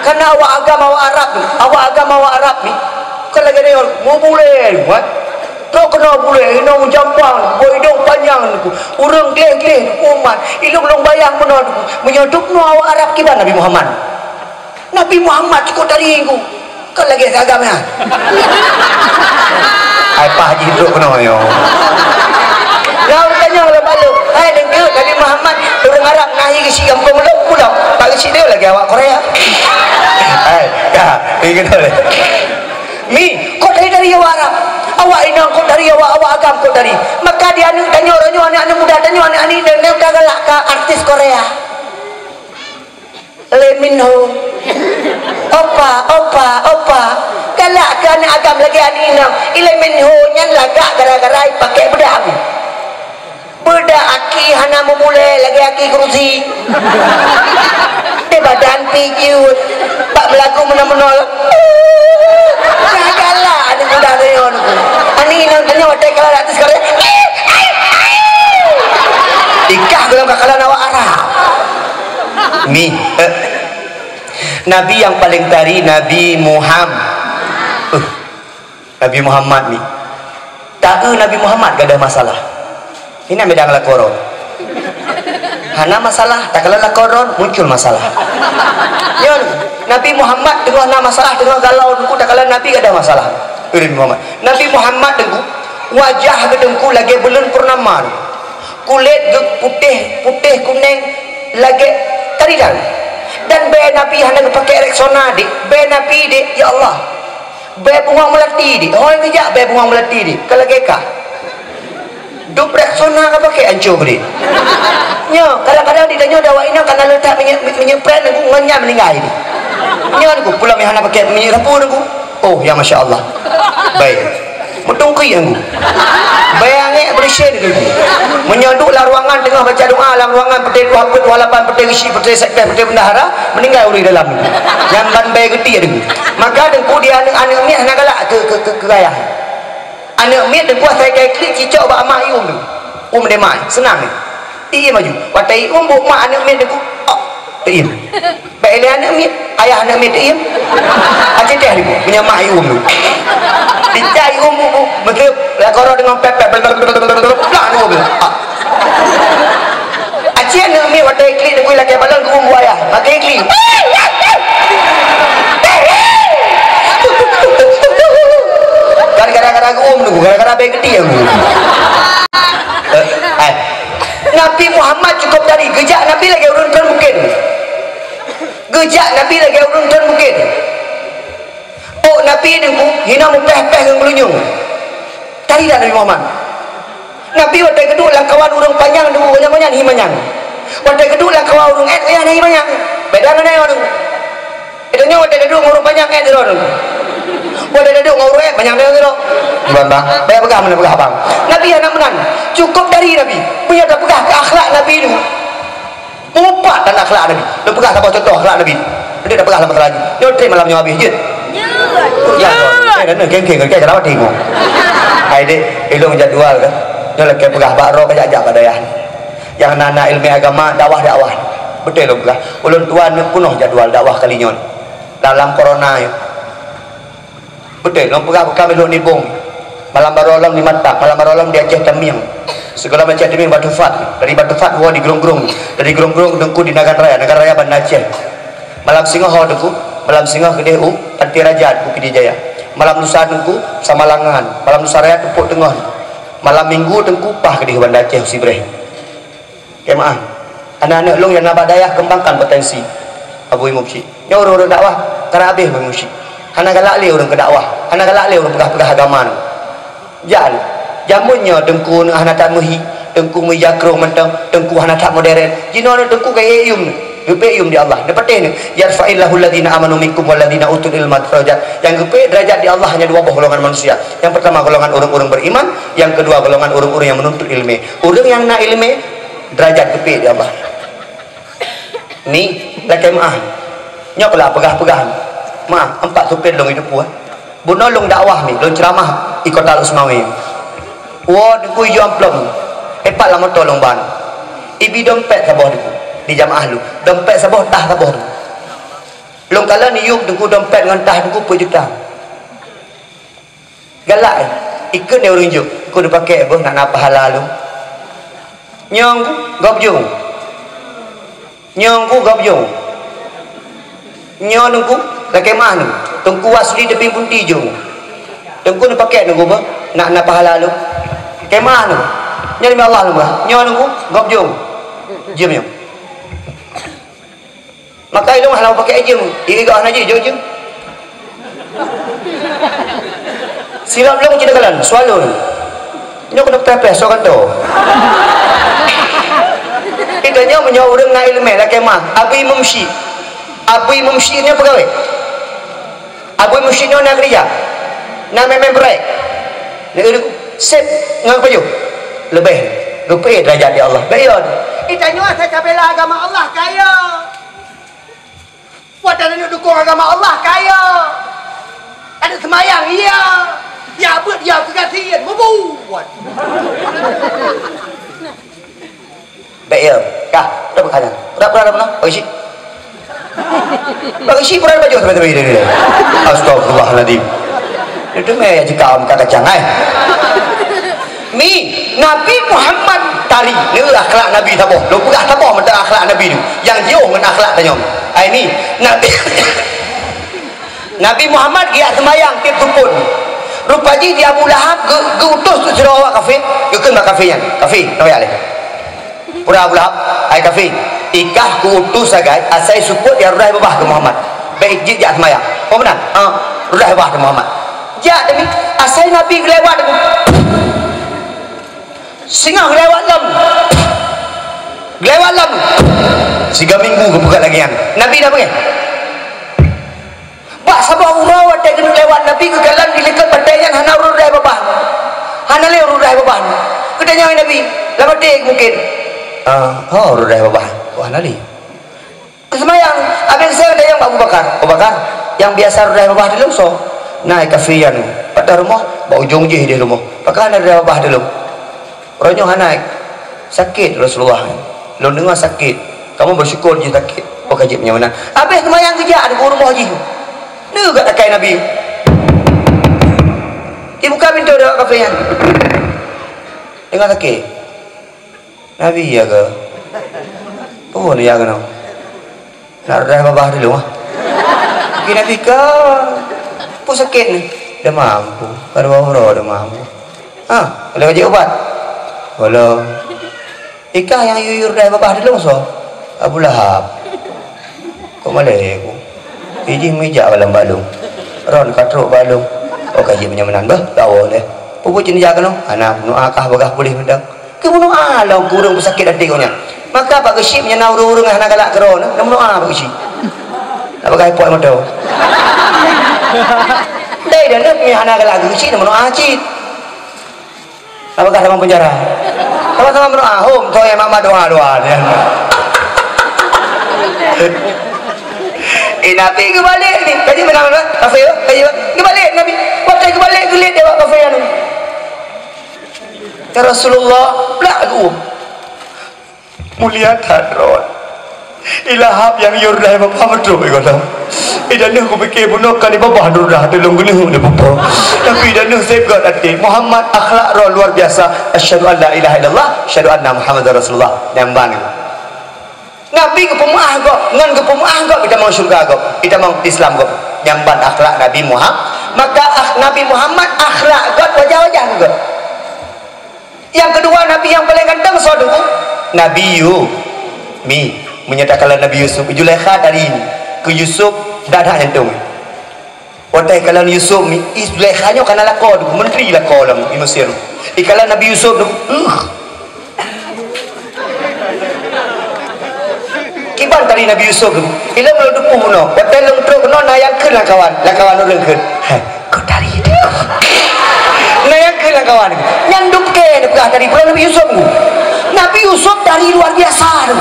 Karena awak agam, awak Arab, awak agam, awak Arab ni. Bukan lagi ada yang mau boleh, buat. Trok keunoe bulèe, inong jampang, boh idong panyang, ureueng gleh-gleh, umat. Ilôn lôn bayang meunoe, meunyoe dubnoe awak Arab kiban Nabi Muhammad. Nabi Muhammad cukôp tari ku. Kon lagèe si agam nyan. Hai Pak Haji trok keunoe nyoe. Nyan tanyong lom bak lôn, "Hai Teungku, Nabi Muhammad ureueng Arab na hi geuchik gampông lôn, pulang. Bak geuchik lôn lagèe awak Korea." Hai, ka, ingat lé. Mi, kok dari, dari awak Arab? Awak inong kok dari, awak, awak agam kok dari? Maka di aneuk tanyoe, tanyoe aneuk-aneuk muda, tanyoe aneuk-aneuk dan, dan galak ka artis Korea. Lee Min Ho. Opa, opa, opa. Galak ka aneuk agam lagèe aneuk inong. I Lee Min Ho nyan lagak gara-gara ipakék beudang. Beudak aki hana meumulèe lagèe aki keurusi. Di badan pijut. Bak meulagu meunoe-meunoe. Galak aneuk muda tanyoe nyoe. Aneuk inong tanyoe watèe kalon artis Korea. Ikah golom kakalon awak Arab. Mi, eh. Nabi nyang paleng tari Nabi Muham-, eh. Nabi Muhammad ni. Taeu Nabi Muhammad gadoh masalah. Ini beda ngon lakoe droe. Hana masalah, takalon lakoe droe muncul masalah. Nyoe, Nabi Muhammad teungoh na masalah, teungoh galau, Teungku, takalon Nabi gadoh masalah. Nabi Muhammad. Nabi Muhammad, Teungku, wajah geuh, Teungku, lagèe buleuen purnama. Kulét geuh putéh, putéh kunéng lagèe taridan. Dan bèe Nabi hana geupakék Rexona, dek. Bèe Nabi, dek, ya Allah. Bèe bungong meulati, dek. Hôi geujak bèe bungong meulati, dek. Ka lagèe kah. Dub Rexona ka pakék ancô, dek. Nyoe, kadang-kadang di tanyoe dawa inong kana leutak minyeuk, minyeuk pren, Teungku, ngon nyan meuninggai, dek. Nyoe, Teungku, pulang meuhana pakék minyeuk sapu, Teungku. Oh, ya, masya Allah. Baik. Meutungkui anggô. Bayang ék beureuséh deungon ibu. Meunyoe duek lam ruangan teungoh baca doa lam ruangan, peuté dua peuet, dua lapan, peuté geuchik, peuté sekdes, peuté bendahara, meuninggai ureueng dalam. Nyan ban bèe geuti deungon. Maka Teungku di aneuk-aneuk miet hana galak keu, keu, keu, keu ayah. Aneuk miet Teungku asai ka iklik cicok bak mak ium tu. Um deh mak, seunang ni. Ié maju. Watèe ium buet mak aneuk miet Teungku. Oh, ié. Bèk ilèe aneuk miet, ayah aneuk miet teuiem. Aci teh ibu, meunyo mak ium tu. Dicak ium bu, bu, beuteup, lakoe droe deungon pèp-pèp, plak ium tu. Ah. Aci aneuk miet watèe iklik deungon lakèe balon geuum bu ayah, makai iklik. Gara-gara, gara-gara geuum tu, gara-gara bèe geuti ibu. Eh, eh. Nabi Muhammad cukôp tari, geujak Nabi lagèe ureueng treun bukét. Geujak Nabi lagèe ureueng treun bukét. Pok Nabi Teungku hina meupèh-pèh ngon geulinyueng. Tari dak Nabi Muhammad. Nabi watèe geuduek lam kawan ureueng panyang Teungku, nyan-nyan hi manyang. Watèe geuduek lam kawan ureueng èt, nyan hi manyang. Beda ngon nyoe Teungku. Itu nyoe watèe geuduek ngon ureueng panyang èt sidroe Teungku. Watèe geuduek ngon ureueng èt, manyang sidroe. Bang, bang. Bèk peugah meunan peugah abang. Nabi hana meunan. Cukôp tari Nabi. Meunyo tapeugah keu akhlak Nabi Teungku. Mupat dan akhlak Nabi. Lôn peugah saboh cuntoh akhlak Nabi. Nanti dah peugah lam masalah ni. Nyoe trép malam nyoe habéh jeuet. Ya. Eh, dan kengkeng, kengkeng, kenapa tengok? Hai dek, ilong jadual kan. Nyoe lagi peugah bak roh kajak-jak bak dayah. Nyang na, na ilmu agama, dakwah, dakwah. Betul lôn peugah. Ulôn tuan nyoe peunoh jadual dakwah kali nyoe. Dalam corona nyoe. Beutôi, lôn peugah bukon ilôn nibong. Malam barô lom di Mata, malam barô lom di Aceh Tamiang. Sigohlom Aceh Tamiang Batu Fat, dari Batu Fat woe di Grong-Grong, dari Grong-Grong Teungku di Nagan Raya, Nagan Raya Banda Aceh. Malam singoh ho Teungku, malam singoh keudeh u Pantai Raja Teungku Pidie Jaya. Malam lusa Teungku Samalangan, malam lusa raya Teupok Teungoh. Malam minggu Teungku paih keudeh Banda Aceh Sibreh. Jamaah, aneuk-aneuk lôn nyang na bak dayah keumbangkan potensi. Abu Imum Syik. Nyoe ureueng-ureueng dakwah, ka habéh Abu Imum Syik. Hana galak lé ureueng keu dakwah, hana galak lé ureueng peugah-peugah agama nyoe. Jak lé. Jameun nyoe teungku hana that meuhi, teungku meuija krông mantong, teungku hana that moderen. Jinoe teungku kayém. Geupék yum di Allah. Neupatéh nyoe, "Yarfa'illahu alladzina amanu minkum walladzina utul ilma darajat." Nyang geupék derajat di Allah hanya dua boh golongan manusia. Yang pertama golongan ureueng-ureueng beriman, yang kedua golongan ureueng-ureueng yang menuntut ilmu. Ureueng nyang na ilmu, derajat geupék di Allah. Mi, lakée meuáh. Nyoe keulah peugah-peugah. Meuáh, empat supir lôn idupue. Bunoe lôn dakwah mi, lôn ceuramah i kota Lhokseumawe. Woe Teungku ijok amplop. Epat lam moto lôn ban. Ibi dompet saboh Teungku di jamaah lôn. Dompet saboh, tah saboh Teungku. Lôn kalon iyup Teungku dompet ngon tah Teungku peuet juta. Galak, eh. Ikheun lé ureuëng jok, "Teungku neupakée boh nak na pahala lôn." Nyoe Teungku, gob jong. Nyoe Teungku, gob jong. Nyoe Teungku, lakée meuáh Teungku. Teungku Wasli Teubieng Punti jong. "Teungku neupakée Teungku boh nak na pahala lôn." Lakée meuáh Teungku. Nyoe demi Allah Teungku. Nyoe Teungku, gob jong. Jeuem nyoe. Maka ilong hana pakai jeuem, iri gak hana jeuem, jeuem. Silap long cina kalan, swallow. Nyoe kena pepeh, so kanto. Kita nyoe meunyoe ureuëng na ileumé lakée meuáh, Abu Imam Syik. Abu Imam Syik nyoe pegawai. Abu Imam Syik nyoe na keurija. Na mé-mé proyek. Na ureuëng sép ngon pajoh. Leubeh. Geupeu derajat di Allah. Bayon. Kita nyoe asai tabela agama Allah kaya. Buat dan dukung agama Allah kaya. Ada semayang, iya. Ya, buat dia kegasin, bubuat. Bèk ya. Kah, udah berkah nyan. Udah, udah, udah pernah? Bagi si. Bagi si pernah baju sampai tadi dia. Astagfirullahaladzim. Itu meh ya jika am kacang, eh. Mi, Nabi Muhammad tari. Ni akhlak Nabi taboh. Lo peugah taboh mantap akhlak Nabi tu. Yang jauh dengan akhlak tanyong. Ai mi, Nabi Nabi Muhammad geujak seumayang tiep sukon. Rupa jih di Abu Lahab geu-, geuutus tu sidroe awak kafé, geukheun bak kafé nyan. Kafé, tawak lé. Peugah Abu Lahab, "Hai kafé, ikah kuutus sagai asai seupôt nyang rudai babah keu Muhammad. Bèk jeuet jak seumayang." "Oh, meunan?" "Ha, rudai babah keu Muhammad." Jak teumi, asai Nabi geulewat teumi. Singoh geulewat lom. Geulewat lom. Siga minggu geupeugah lagèe nyan. Nabi na peugah. Bak saboh uroe watèe keuneuk lewat, Nabi geukalon di likot batèe nyan hana rudai babah. Hana lé rudai babah. Geutanyong Nabi, "Lam até mungken?" "Ah, ho rudai babah." "Wah, hana lé." Seumayang, abéh seumayang geutanyoe bak Abu Bakar, "Abu Bakar, nyang biasa rudai babah di lôn soe?" "Na kafé nyan, pat rumoh, bak ujong jih di rumoh. Pakon hana rudai babah di lôn?" "Uroe nyoe hana sakét Rasulullah. Lôn deungoe sakét. Kamoe beusyukur jih sakét." Oh, ka jeuet meunyoe meunan. Abéh seumayang geujak di rumoh jih. Neugat akai Nabi. Dibuka pintoe di awak kafé nyan. Deungoe sakét. Nabi ya ke? Oh, ya keunoe. Nak rudai babah dulu ah. Pergi Nabi ka. Pun sakét ni. Dah mampu. Baru bawa dah mampu. Ha, boleh kajak ubat. Belum. Ikah nyang yue rudai babah dulu so. Abu Lahab. Kok malèe ku? Ijih meujak lam balong. Ron ka trok balong. Oh, ka jeuet meunyoe meunan beuh, gawoe lé. Peue buet cit neujak keunoe? Hana meunoe kah bagah puléh mantong. Keu meunoe lom keu ureueng peusakét até gobnyan. Maka bak geusyik meunyoe na ureueng-ureueng hana galak keudroe, na meunoe bak geusyik. Nak bagah ipot moto. Dai dan meunyoe hana galak geusyik, na meunoe cit. Apakah dalam penjara? Sama-sama berdoa. Hom, toh ya mama doa-doa dia. Eh, Nabi keubalek ni. Kaji mana mana? Kafir, kaji mana? Keubalek Nabi. Waktu keubalek geuliet dia awak kafir ni. Ya Rasulullah, blak aku. Mulia that droe. I Lahab nyang yue rudai babah meutrok i gohlom. I dan neuh kupike bunoe ka di babah rudai teulông geuneuk di babah. Tapi i dan neuh sép gét até. Muhammad akhlak droe luar biasa. Asyhadu an la ilaha illallah, asyhadu anna Muhammadar Rasulullah. Nyang ban. Nabi geupeumeuáh gob, ngon geupeumeuáh gob itamong syeuruga gob, itamong Islam gob. Nyang ban akhlak Nabi Muhammad, maka ah, Nabi Muhammad akhlak gob wajah-wajah gob. Nyang keudua, nabi nyang paleng ganteng soe teungku? Nabi Yu-, mi, meunyoe takalon Nabi Yusuf, Zulaikha tari keu Yusuf dak-dak nyantong. Watèe kalon Yusuf mi, i Zulaikha nyoe kana lakoe teungku, menteri lakoe lam di Mesir. Ikalon Nabi Yusuf teungku, uh. Kiban tari Nabi Yusuf teungku. Ilôn lôn teupeu bunoe, watèe lôn trok keunoe na nyang kheun lam kawan, lam kawan ureueng kheun. Hai. Kok tari tu? Nah, nyang keu lam kawan. Nyan dum ke neupeugah tari peue Nabi Yusuf tu. Nabi Yusuf tari luar biasa tu.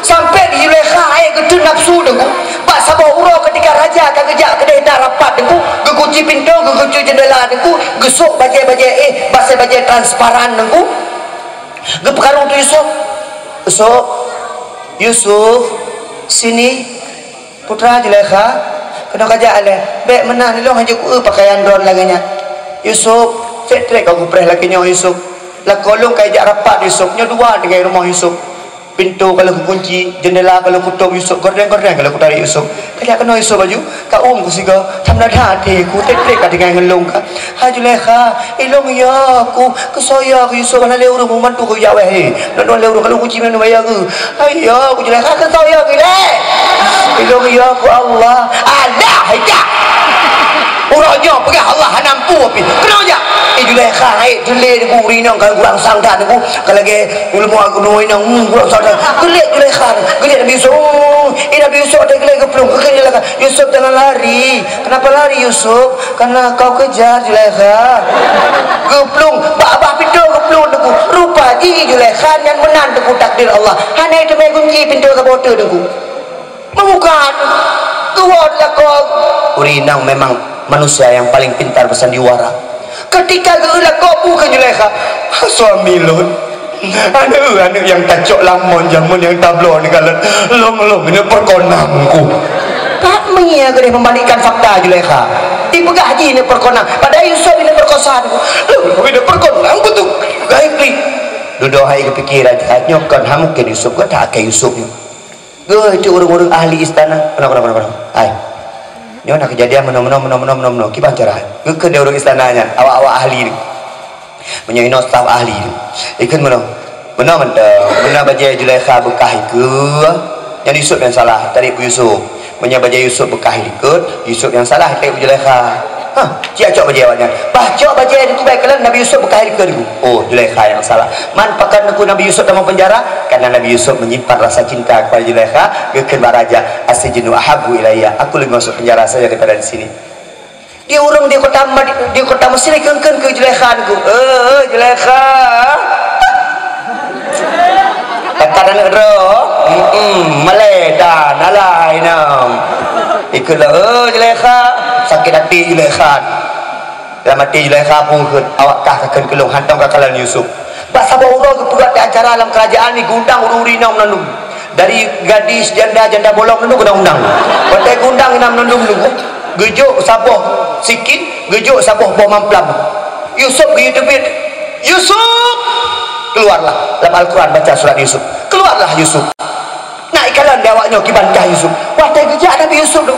Sampai di Zulaikha hai geuteun nafsu Teungku. Bak saboh uroe ketika raja ka geujak keudeh na rapat Teungku, geukunci pintoe, geukunci jeundela Teungku, geusok bajée-bajée, eh, bajée-bajée transparan Teungku. Geupeukarong tu Yusuf. Yusuf, Yusuf, sini. Putra Zulaikha, keunoe ka jak lé. Bék meunan, ilôn hana ku pakaian droe lagée nyan. Yusuf, trek-trek ka geupreh lagée nyoe Yusuf. Lakoe lôn ka jak rapat Yusuf, nyoe dua tinggai rumoh Yusuf. Pintoe ka lheueh kukunci, jeundela ka lheueh kutôb Yusuf, gorden-gorden ka lheueh kutarék Yusuf. Ka jak keunoe Yusuf laju, ka ôm ku sigoe, tham na that até ku, trek-trek ka tinggai ngon lôn ka. Hai Zulaikha, ilôn yo ku, keusoe yo ku Yusuf, hana lé ureuëng membantu ku jak wéh. Nyoe lé ureuëng ka lôn kunci ngon bayang ku. Hai yo ku Zulaikha, keusoe yo ku lé. Ilôn yo ku Allah. Alah, hai jak. Uroe nyoe peugah Allah hana mampu pih. Keunoe jak. Eh, Zulaikha, hai, teulé ku rinong ka kurang sangdan ku. Ka lagée Ulama gunong inong, hmm, gurok sadar. Geuliek Zulaikha, geuliek Nabi Yusuf. Oh, eh, Nabi Yusuf ada geuliek geuplueng. Geuliek Zulaikha. "Yusuf, jangan lari." "Kenapa lari, Yusuf?" "Karena kau kejar, Zulaikha." Geuplueng, bak babah pintoe geuplueng Teungku. Rupa jih Zulaikha nyan meunan Teungku takdir Allah. Hana teumé gunci pintoe saboh teuk Teungku. Meubuka, geuwoe di lakoe. Ureuëng inong memang manusia yang paling pintar bersandiwara. Ketika geueu lakoe bu keu Zulaikha, "Suami lôn, aneuk-aneuk nyang tacok lam mon jameun nyang tabloe neukalon, lôn-lôn ini perkonang ku." Pat meunyo keudeh membalikkan fakta Zulaikha. Dipeugah jih ini perkonang, padahal Yusuf ini perkosaan ku. Lôn ini perkonang betul. Gaib ni. Dudoe hai geupiké raja, nyoe kon hana mungken Yusuf, gata akai Yusuf nyoe. Geuh itu ureuëng-ureuëng ahli istana. Kenapa, kenapa, kenapa? Hai. Nyoe na kejadian meunoe, meunoe, meunoe, meunoe, meunoe, meunoe. Kiban cara? Geukheun deh ureuëng istana nyan, awak-awak ahli nyoe. Meunyoe inoe staf ahli nyoe. Ikheun meunoe. Meunoe mantong. Meunoe bajée Zulaikha beukah ikeu. Nyan Yusuf nyang salah, tarék bu Yusuf. Meunyoe bajée Yusuf beukah ilikot, Yusuf nyang salah, tarék bu Zulaikha. Hah, cok bajée awak nyan. Bah cok bajée di kubai kalon Nabi Yusuf beukah ilikot. Oh, Zulaikha nyang salah. Man pakon Teungku Nabi Yusuf tamong penjara? Karena Nabi Yusuf menyimpan rasa cinta kepada Zulaikha, geukheun bak raja, "As-sijnu ahabbu ilayya." Aku lebih masuk penjara saja daripada di sini. Di ureuëng di kota Mad-, di kota Mesir kheun-kheun keu Zulaikha Teungku. "Eh, Zulaikha." Kata aneuk droe, "Mm-mm, malée dan alai nam." Ikheun lah, "Eh, Zulaikha." Sakét até Zulaikha. Lam até Zulaikha pun kheun, "Awak kah ka kheun keu lôn, hantom ka kalon Yusuf." Bak saboh uroe geupeugah acara lam kerajaan ni, geuundang ureuëng-ureuëng inong meunandum. Dari gadis, janda, janda bolong, nandum geuundang-undang. Watée geuundang inong meunandum nunggu, geujok saboh sikin, geujok saboh boh mamplam. Yusuf geuyue teubiet. "Yusuf!" Keluarlah. Lam Al-Quran baca surat Yusuf. "Keluarlah, Yusuf." Nak ikalon di awak nyoe kiban kah Yusuf. Watée geujak Nabi Yusuf tu.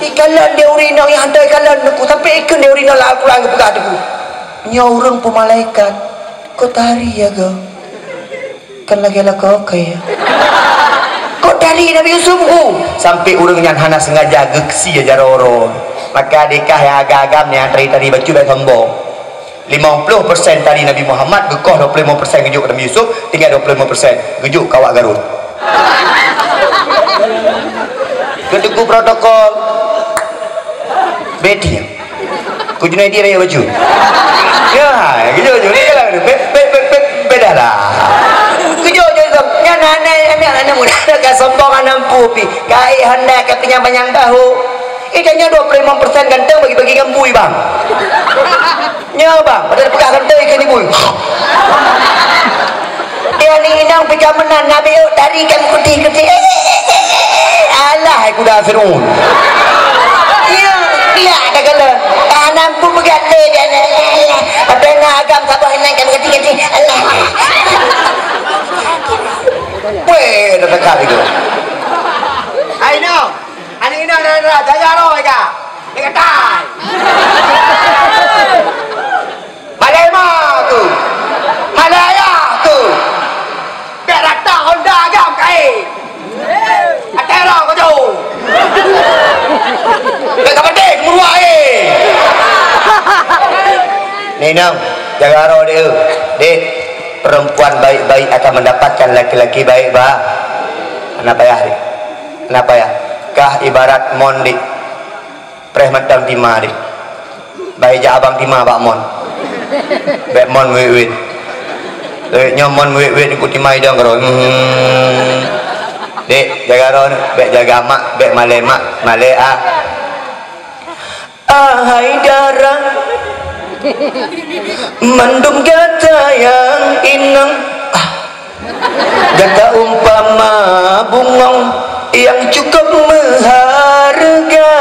Ikalon di ureuëng inong nyang hantom ikalon Teungku, sampai ikheun di ureuëng inong lam Al-Quran geupeugah Teungku. Nyoe ureuëng peumalaikat, kok tari ya go? Kan lagée lakoe ya. Kok tari Nabi Yusuf ku? Sampai ureuëng nyan hana sengaja geukeusi jaroe-roe. Maka adékah nyang agam-agam nyang tari-tari bacut bak sombong. Limong ploh persen tari Nabi Muhammad, geukoh dua ploh limong persen geujok keu Nabi Yusuf, tinggai dua ploh limong persen geujok keu awak Garut. Keu Teungku protokol. Beti. Keu Junaidi raya baju. Ya, geujok-jok ni lah. Be-, be-, be-, be-, bedah lah. Geujok-jok tu. Nyan aneuk, aneuk, aneuk muda ka sombong aneuk pu pi. Kai Honda ka panyang-panyang bahu. Eh, dan nyoe dua puluh lima persen ganteng bagi-bagi ngon bui, bang. Nyoe, bang, padahal peugah ganteng ikan ibu. Dia ni inong peucah meunan, nabi yuk tari kan kutih-kutih. Alah, kuda Fir'aun. Ya, lihat dah kalau. Tanam pun peugah lé dia ni. Apa yang nak agam sabar naik kan kutih-kutih. Alah. Weh, dah dekat itu. Hai, no. Aneuk inong dara-dara, jaga roh ika. Deungon tai. Malée ma tu. Malée ayah tu. Bèk rata Honda agam kai. Até roh kau jauh. Bèk ka patéh meuruak, eh. Ni, Nong, jaga roh deh, eh. Dek, perempuan baik-baik akan mendapatkan laki-laki baik, bah. Hana payah, Dek. Hana payah. Kah ibarat mon, Dek. Preh mantong tima, Dek. Bah ijak abang tima bak mon. Bèk mon wét-wét. Eh, nyoe mon wet-wet Teungku Timah idong keudroe. Hmm. Dek, jaga droe, bèk jaga mak, bèk malèe mak, malèe ah. Ahai dara, mandum gata nyang inong, ah, gata umpama bungong nyang cukup meuhareuga.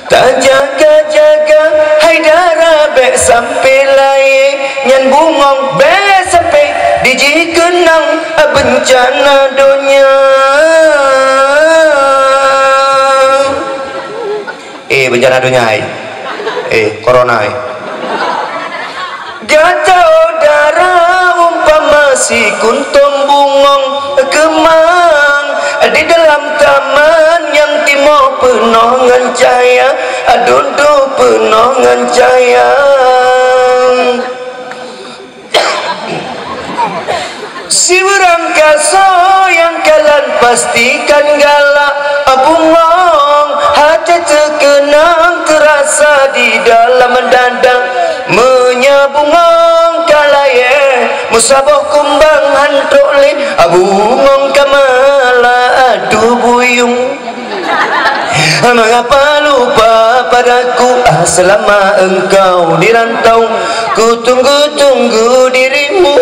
Tajaga-jaga, hai dara, bèk sampoe lahé, nyan bungong bèk sampoe jih keunong beuncana donya. Eh, beuncana donya, hai. Eh, corona, hai. Gata, oh dara, umpama sikuntom bungong keumang di dalam taman nyang timoh peunoh ngon cahya, dudoe peunoh ngon cahya. Sibeurangkasoe nyang kalon pastikan galak, bungong hati teukeunang teurasa di dalam dada. Meunyoe bungong ka lahé, meusaboh kumbang han trok lé, bungong ka malah adu buyong. Mengapa lupa padaku, ah, selama engkau di rantau? Ku tunggu-tunggu dirimu,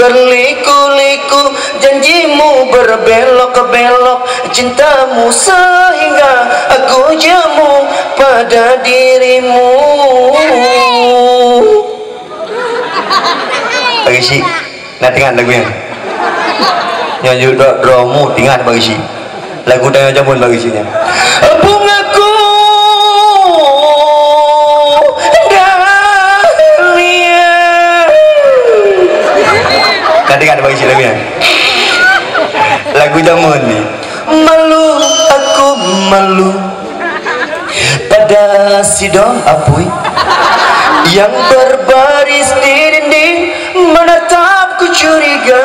berliku-liku janjimu, berbelok-belok cintamu, sehingga aku jemu pada dirimu. Bagi si. Nah, teuingat lagu nyan. Nyoe judok dromu teuingat bagi si. Lagu tanyoe jameun bagi si nyan. Bungaku dahlia. Nah, teuingat bagi si lagu nyan. Lagu jameun ni. Malu, aku malu pada sidom apui yang berbaris di dinding menatapku curiga,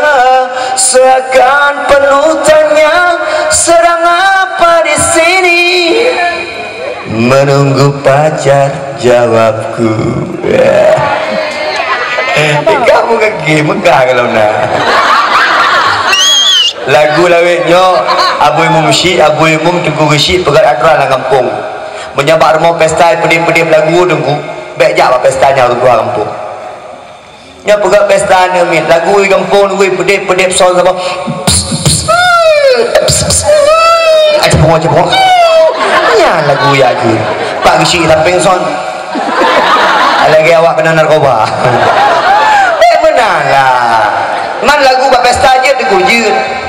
seakan penuh tanya, sedang apa di sini? Menunggu pacar, jawabku. Kamu kaki megah kalau nak. Lagu lawét nyoe Abu Imum Syik, Abu Imum Teungku Geuchik peugah atra lam gampông. Meunyoe bak rumoh pesta peudép-peudép lagu Teungku, bèk jak bak pesta nyan Teungku lam gampông. Nyoe peugah pesta neumiet lagu di gampông, lagu peudép-peudép sound saboh. Aci pungo, aci pungo. Nyan lagu ya jeuet. Pak Geuchik sampéng sound. Lagèe awak keunong narkoba. Bèk meunan lah. Man lagu bak pesta jeuet Teungku jeuet.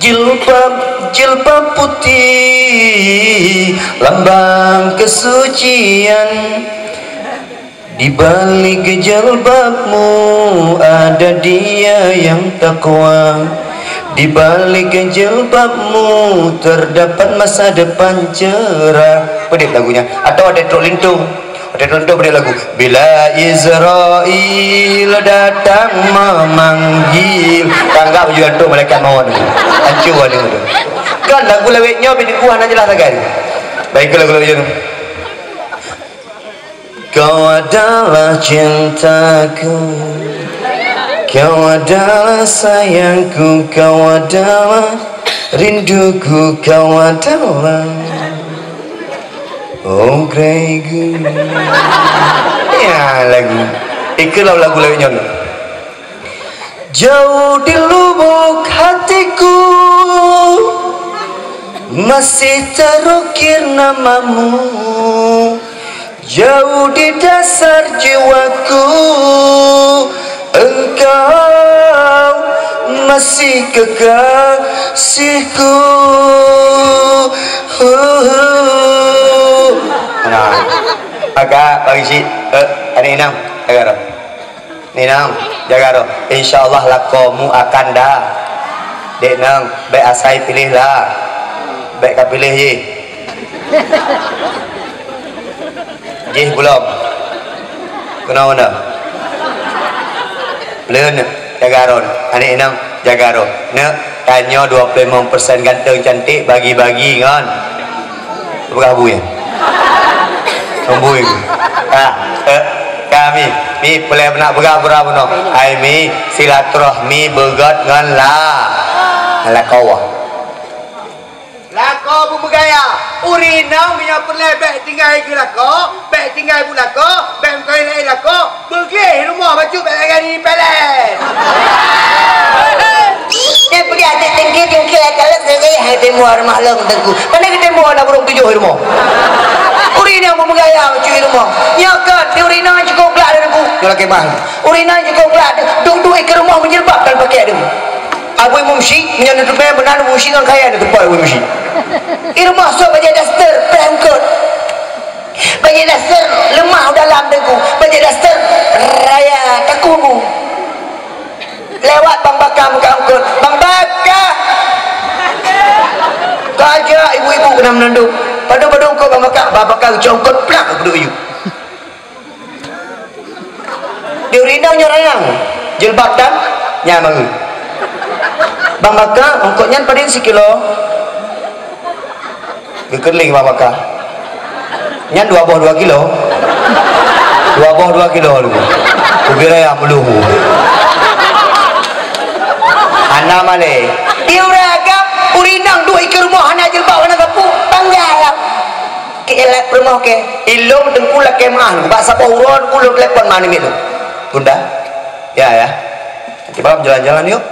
Jilbab, jilbab putih, lambang kesucian. Di balik jilbabmu ada Dia yang takwa. Di balik jilbabmu terdapat masa depan cerah. Peudép lagu nyan. Atawa watèe trok linto. Watèe trok linto peudép lagu. Bila Israel datang memanggil. Tanggap baju linto malaikat mawöt. Hancô anu tu. Kan lagu lawét nyoe bit kuah na jeulaih sagai. Baik, lagu lawét nyoe. Kau adalah cintaku, kau adalah sayangku, kau adalah rinduku, kau adalah, oh Gregu. Ya lagu. Ikeulah lagu lawét nyoe. Jauh di lubuk hatiku masih terukir namamu. Jauh di dasar jiwaku engkau masih kekasihku. Nah, agak bagi si, eh, aneuk inong, agak dah. Ni nang, jaga roh. Insya Allah lakoe mu akan da. Dek nang, bèk asai piléh lah. Bèk ka piléh jih. Jih bulom. Keunoe na. Bleuen, jaga roh. Aneuk inong, jaga roh. Neuk, tanyoe dua puluh lima persen ganteng cantik bagi-bagi ngon. Peugah bu ya. Kumbui. Ka, eh, ka, Mi. Mi, peulée nak peugah pura bunoe. Hai, Mi, silaturahmi beugét ngon la-, lakoe. Lakoe beumeugaya. Ureueng inong meunyoe peureulée bék tinggai keu lakoe, bék tinggai bu lakoe, bék meukawen laén lakoe, beugleh rumoh bacut bék lagée di Thailand. Nyan peugah até tinggi-tinggi, kalau saya hai tembok rumoh lom teungku. Mana kita tembok anak burung tujoh rumoh. Ureueng inong beumeugaya bacut rumoh. Nyoe kon, di ureueng inong cukôp glak teungku. Nyoe lakée mah. Ureueng inong cukôp glak, duek-duek keu rumoh meujilbab dan pakai teungku. Abu Imum Syik, meunyoe neuteumé meunan Imum Syik ngon kaya neuteupot Abu Imum Syik. Di rumoh sôk bajée daster, preh eungkôt. Bajée daster leumah u dalam teungku. Bajée daster raya takue bu. Lewat Bang Baka meuka eungkôt. "Bang Baka!" Ka jak ibu-ibu keunan meunandong. Padub-padub eungkôt Bang Baka, Bang Baka geucok eungkôt plak geuduek iyue. Di ureueng inong nyoe rayang, jilbab dan nyan mangat. Bang Baka, eungkôt nyan padum sikilo? Geukeuling Bang Baka. Nyan dua boh dua kilo. Dua boh dua kilo lom. Kubi rayang meuluhu. Hana malée. Di ureueng agam, ureueng inong duek ikeue rumoh hana jilbab, hana sapeue, tanggai lah. Keu ilat peurumoh keu. Ilôn teungku lakée meu'ah, bak saboh uroe teungku lôn telepon ma namiet lôn. Bunda. Ya, ya. Nanti malam jalan-jalan yuk.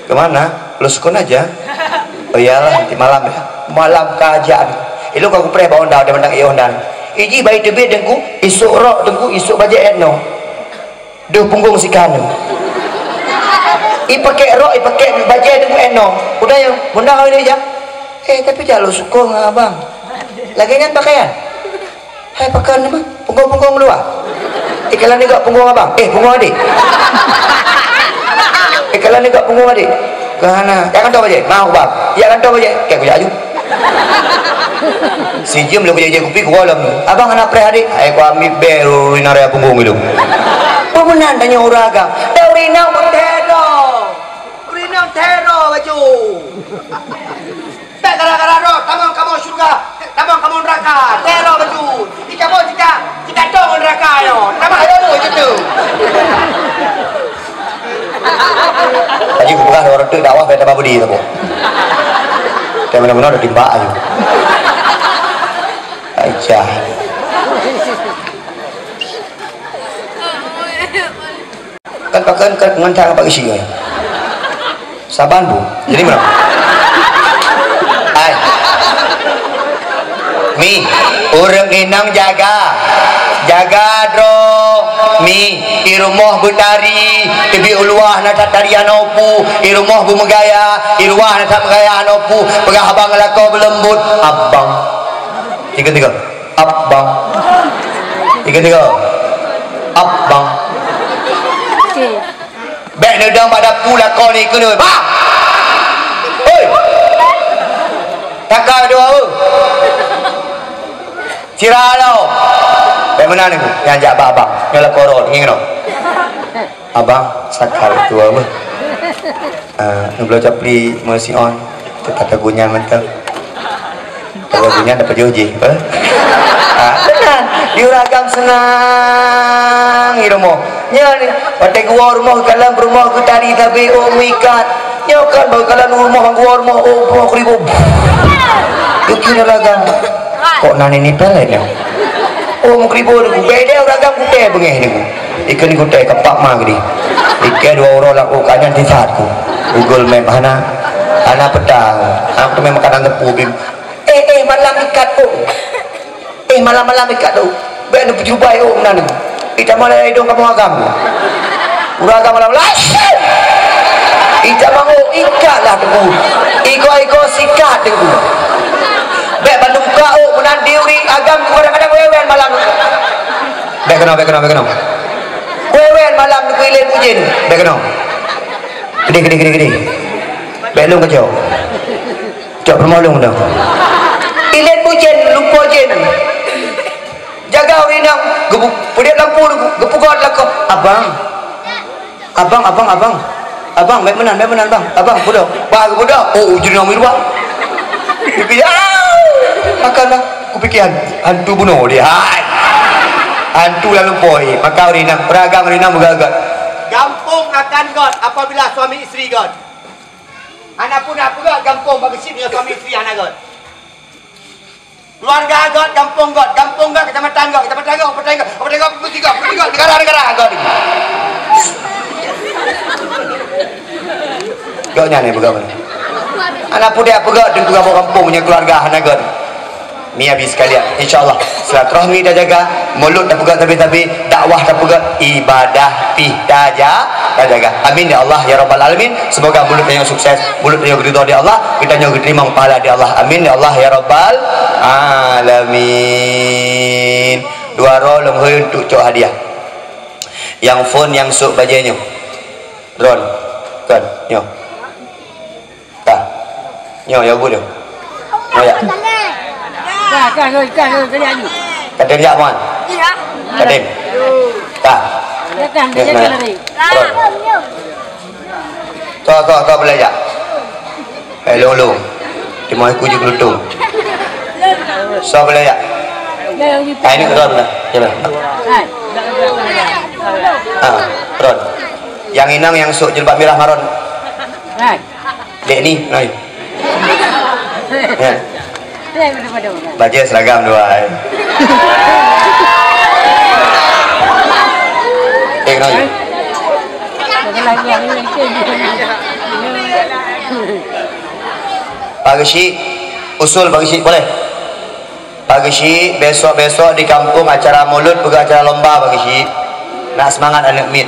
Ke mana? Lo sukon aja. Oh iyalah, nanti malam ya. Malam ka jak. Ilôn ka kupreh bak Honda, dia mandang iya Honda. Iji bayi teubiet teungku, isuk rok teungku, isuk bajée eno. Deuh punggong sikan. Ipakèk rok, ipakèk bajèe teungku eno. Udah ya, bunda hôi lé jak. Eh, tapi jak lôn sukong abang. Lagèe nyan pakaian. Hai pakon ni mah, punggong-punggong luwa. Eh, kalau ni gak punggong abang. Eh, punggong adik. Eh, kalau ni gak punggong adik. Kehana. Jangan tahu bajèe. Mau bang. Jangan tahu bajèe. Kayak kujak aju. Sijeuem lé kujak kupi ku lom. Abang hana preh adik. Hai ku ambil bèe ru ina raya punggong itu. Peue meunan tanyoe ureueng agam. Dah ureueng inong pun tero. Ureueng inong tero baju. Bèk gara-gara droe tamong kamoe syeuruga, tamong kamoe neuraka. Tero baju. Di kamoe cita, cita dong neuraka nyoe. Tamah ayo lu itu. Haji kupeugah dua ratus dakwah bèk tabah budi saboh. Kayak mana-mana udah timbak aja. Aisyah. Kan pakai kan ngan tak apa isi kan. Saban bu. Jadi mana? Ai. Mi, ureueng inong jaga. Jaga droe. Mi, i rumoh beutari, teubiet u luwa na that tari anoe pu, i rumoh beumeugaya, i luwa na that meugaya anoe pu, peugah abang lakoe beuleumbot, abang. Tiga-tiga. Abang. Tiga-tiga. Abang. Bèk neudong bak dapu lakoe ni keunoe. Bang! Hoi! Taka dua, oh. Sira lo. Bèk meunan ni. Nyang jak bak abang. Nyoe lakoe roh, ngieng noh. Abang, sakal tu apa? Ah, nublo capli meusion. Tetap lagu nyan mantap. Lagu nyan dapat jauh jih, apa? Ah, benar. Di ureueng agam senang di rumoh. Nyan, watèe geuwoe rumoh, kalon rumoh geutari sabe, oh, meuikat. Nyoe kan baru kalon rumoh, bang geuwoe rumoh, oh, rumoh kribo. Kira ureueng agam. Kok nan ini pelet nyoe? Oh, meukribon ku. Beda ureueng agam kutèe beungèh ni ku. Ikeu ni kutèe kepak ma geude. Ikeu dua uroe laku kanyan tisat ku. Google Map hana. Hana peta. Aku teumèe makanan teupeu bim. Eh, eh, malam ikat, oh. Eh, malam-malam ikat, oh. Bèk neupeujubai, oh, meunan. Itamong lam idong kamoe agam. Ureueng agam malam, "Lasyeuh!" Itamong, oh, ikat lah teungku. Iko-iko sikat teungku. Bèk bandum ka, oh, meunan di ureueng agam kadang-kadang wewen malam. Bèk keunoe, bèk keunoe, bèk keunoe. Wewen malam teungku ilèe bujén. Bèk keunoe. Gede, gede, gede, gede. Bèk lôn keucok. Cok peurumoh lôn dong. Ilèe bujén, lupo jén. Jaga ureueng inong, geupu-, peudiek lampu, geupeugöt lakoe, "Abang. Abang, abang, abang. Abang, bèk meunan, bèk meunan, bang. Abang, peudoh." Bah geupeugöt, oh, ujeuen ngon mirwah. Pipi, ah, makan, bang. Pikir han-, hantu bunoe dia. Hai. Hantu lalu poi. Maka ureueng inong, peuragam ureueng inong beugöt-göt. Gampông akan göt apabila suami isteri göt. Hana pun nak peugöt gampông bak geusyik ngon suami isteri hana göt. Keluarga göt, gampông göt, gampông göt, kecamatan göt, kecamatan göt, kabupaten göt, kabupaten göt, provinsi göt, provinsi göt, negara-negara göt. Göt nyan ni peugah mana? Anak pudak peugah, dan peugah bak gampông nyan keluarga hana göt. Ni habis sekalian. Insya Allah, silaturahmi tajaga, mulut tapeugah tabi-tabi, dakwah tapeugah, ibadah pih taja-, tajaga. Amin ya Allah ya rabbal alamin. Semoga mulut tanyoe sukses, mulut tanyoe ridha di Allah, geutanyoe geuteurimong pahala di Allah. Amin ya Allah ya rabbal alamin. Dua droe lôn hôi untuk cok hadiah. Nyang phôn nyang sôk bajèe nyoe. Ron. Kon, nyoe. Ka. Nyoe, ya, Bu, nyoe. Nyoe, ya. Ka, ka, ka, ka, ka, ka, ka. Ka tem jak, Mon? Iya. Ka tem. Ka. Ka tem, Nyoe, ka nyoe. Tem. Ron. Toh, toh, toh, boleh jak. Eh, long, long. Di môi ku je geulutong. Soe boleh jak? Ah, ini Ron dah. Ya, dah. Ah, Ron. Nyang inong nyang sôk jilbab mirah maron. Hai. Dek ni, noi. Ya. Bajèe seragam dua, eh. Eh, noi. Pak Geuchik, usul Pak Geuchik, boleh? Pak Geuchik, besok-besok di kampung acara mulod, peugah acara lomba Pak Geuchik. Nak seumangat aneuk miet.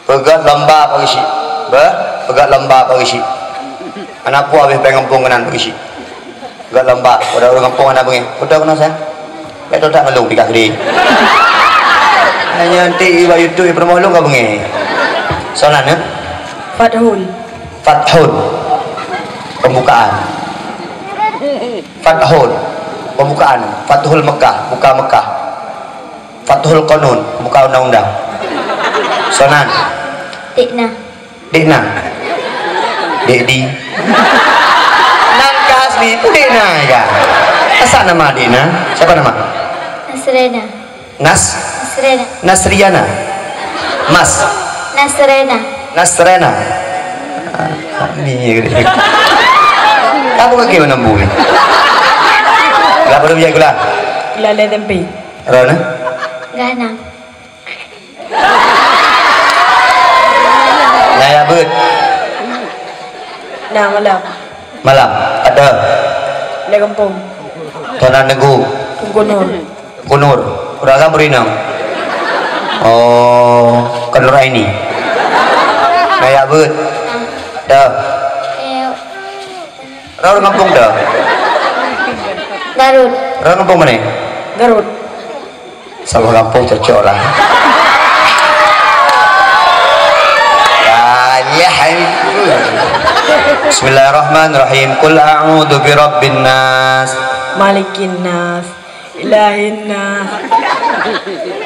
Peugöt lomba Pak Geuchik. Beh, peugöt lomba Pak Geuchik. Hana peue habéh péng gampông keunan Pak Geuchik. Peugöt lomba, ureueng gampông hana beungéh. Beutôi keunoe, sayang? Bèk teutak ngon lôn pih ka keudéh. Hanya nanti bak YouTube peurumoh lôn ka beungéh. Soalan, ya? Fathul. Fathul. Pembukaan. Fathul. Pembukaan. Fathul Mekah. Buka Mekah. Fathul Qanun, buka undang-undang. Sonan. Dikna. Dikna. Dikdi. Nan ka asli pun Dikna ya. Asal nama Dikna? Siapa nama? Nasrena. Nas? Nasrena. Nasriana. Mas. Nasrena. Nasrena. Ah, ni. Apa kaki mana bu ni? Lapor dia gula. Gula le tempe. Rona? Gana. Naya beut. Nah, malam. Malam. Ada. Di kampung. Tuan Negu. Tungkunur. Kunur. Urang kan berinang. Oh, Kenur Aini. Naya beut. Dah. Rau kampung dah. Garut. Rau kampung mana? Garut. Saboh gampông cocok lah. Bismillahirrahmanirrahim. Qul a'udzu birabbin nas. Malikin nas. Ilahin nas.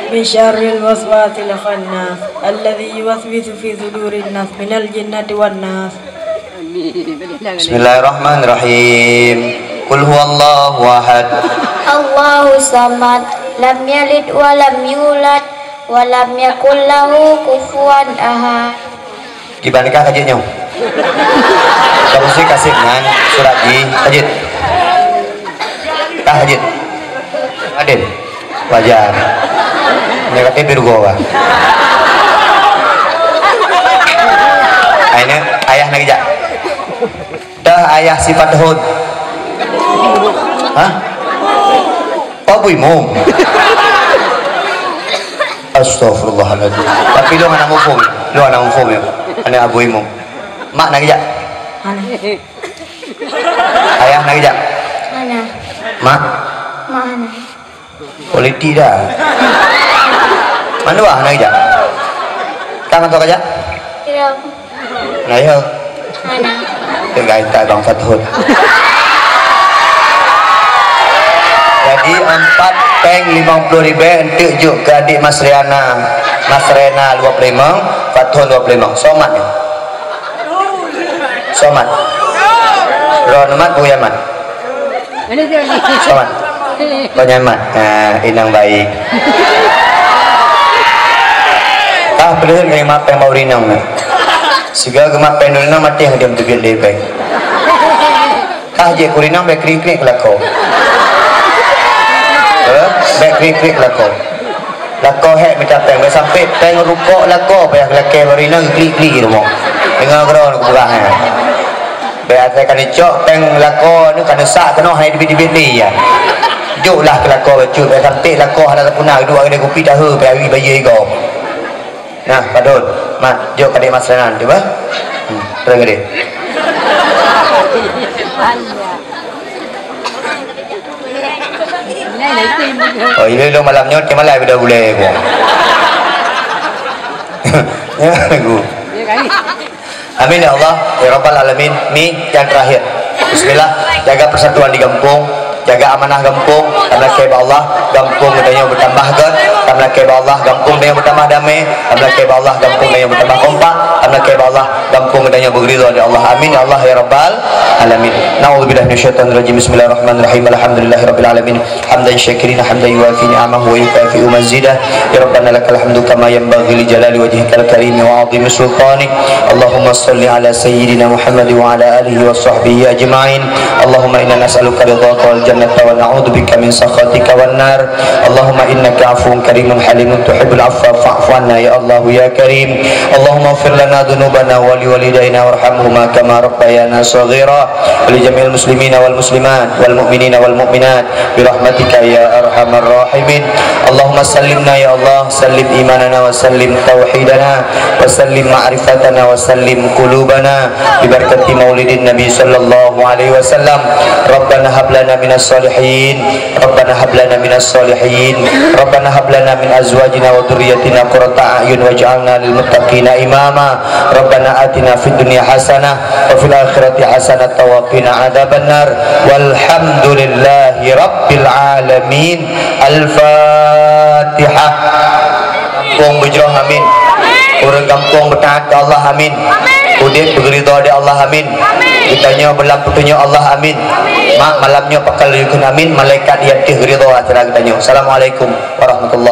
Min syarril waswasil khannas. Alladzi yuwaswisu fi sudurin nas. Minal jinnati wan nas. Bismillahirrahmanirrahim. Qul huwallahu ahad. Allahu samad. Lam yalid wa lam yulad wa lam yakul lahu kufuwan ahad. Kiban ka kajit nyoe. Kamu sih kasih nan surat di kajit. Tah jeuet. Aden. Wajar. Nya kata pih rugoe bah. Aina ayah nak jak. Dah ayah sifat hon. Hah? Abu Imum. Astagfirullahaladzim. Tapi lu anak mumpung. Lu anak mumpung ya. Anak Abu Imum. Mak nak jak. Mana? Ayah nak jak? Mana? Mak? Mana? Politik dah. Mana wah nak jak? Kang atau kajak? Tidak. Nah, ya. Mana? Tinggal tak Bang Fathul. Jadi empat peng lima puluh ribu untuk juk ke adik Mas Riana, Mas Rena dua puluh lima, Fathul dua puluh lima. Somat ni. Somat. Rohmat Buyaman. Soe mat? Kau nyan mat. Ha, inong baik. Ah, peuleuheut ngon mat péng bak ureueng inong na. Sigoe geumat péng ureueng inong maté, hana teubiet lé péng. Kah jeuet keu ureueng inong, bèk krik-krik keu lakoe. Eh, bèk krik-krik keu lakoe. Lakoe hék mita péng, bèk sampai péng rukok lakoe payah lakèe bak ureueng inong, klik-klik di rumoh. Deungoe keudroe keupeugah nyan. Bèk asai ka neucok péng lakoe nyoe, ka neusak keunoe, hana teubiet-teubiet lé ya. Jok lah keu lakoe bacut, bèk sampai lakoe hana sapeue na, duek keudè kupi tahe, payah bayeue igoe. Nah, padum. Mat, jok kadek mas Renan tu bah. Hmm, terang kadek. Oh, ini lo malam nyoe, ke malam udah boleh gua. Ya, gua. Amin ya Allah, ya Rabbal Alamin. Mi, yang terakhir. Bismillah, jaga persatuan di gampông, jaga amanah gampông, karena keu Allah, gampông geutanyoe bertambah gét, karena keu Allah, gampông geutanyoe bertambah damai, karena keu Allah, gampông geutanyoe bertambah kompak, karena keu Allah, gampông geutanyoe beugeurido di Allah. Amin ya Allah ya Rabbal Alamin. Na'udzubillahi minasyaitonirrajim. Bismillahirrahmanirrahim. Alhamdulillahirabbil alamin. Hamdan syakirin, hamdan yuwafi ni'amahu wa yukafi'u mazidah. Ya Rabbana lakal hamdu kama yanbaghi li jalali wajhikal karimi wa 'azimi sultanik. Allahumma shalli ala sayyidina Muhammad wa ala alihi wa sahbihi ajma'in. Allahumma inna nas'aluka ridhaka wal jannata wa na'udzubika min sakhatika wan nar. Allahumma innaka 'afuwun karimun halimun tuhibbul 'afwa fa'fu 'anna ya Allah ya Karim. Allahumma ighfir lana dzunubana wa liwalidaina warhamhuma kama rabbayana shaghira. Wa li jami'il muslimina wal muslimat wal mu'minina wal mu'minat bi rahmatika ya arhamar rahimin. Allahumma sallimna ya Allah, sallim imanana wa sallim tauhidana wa sallim ma'rifatana wa sallim qulubana bi barakati maulidin nabi sallallahu alaihi wasallam. Rabbana hab lana minas salihin. Rabbana hab lana minas salihin. Rabbana hab lana min azwajina wa dzurriyyatina qurrata a'yun waj'alna lil muttaqina imama. Rabbana atina fid dunya hasanah wa fil akhirati hasanah wa qina adzabannar. Walhamdulillahi rabbil alamin. Al-Fatihah. Gampông beujroh, amin. Ureueng gampông beutaat keu Allah, amin. Udeb beugeurido di Allah, amin. Geutanyoe beulam peutunyok Allah, amin. Mak, malam nyoe pakon laju kheun amin, malaikat di ateueh geurido ateueh geutanyoe. Assalamualaikum warahmatullahi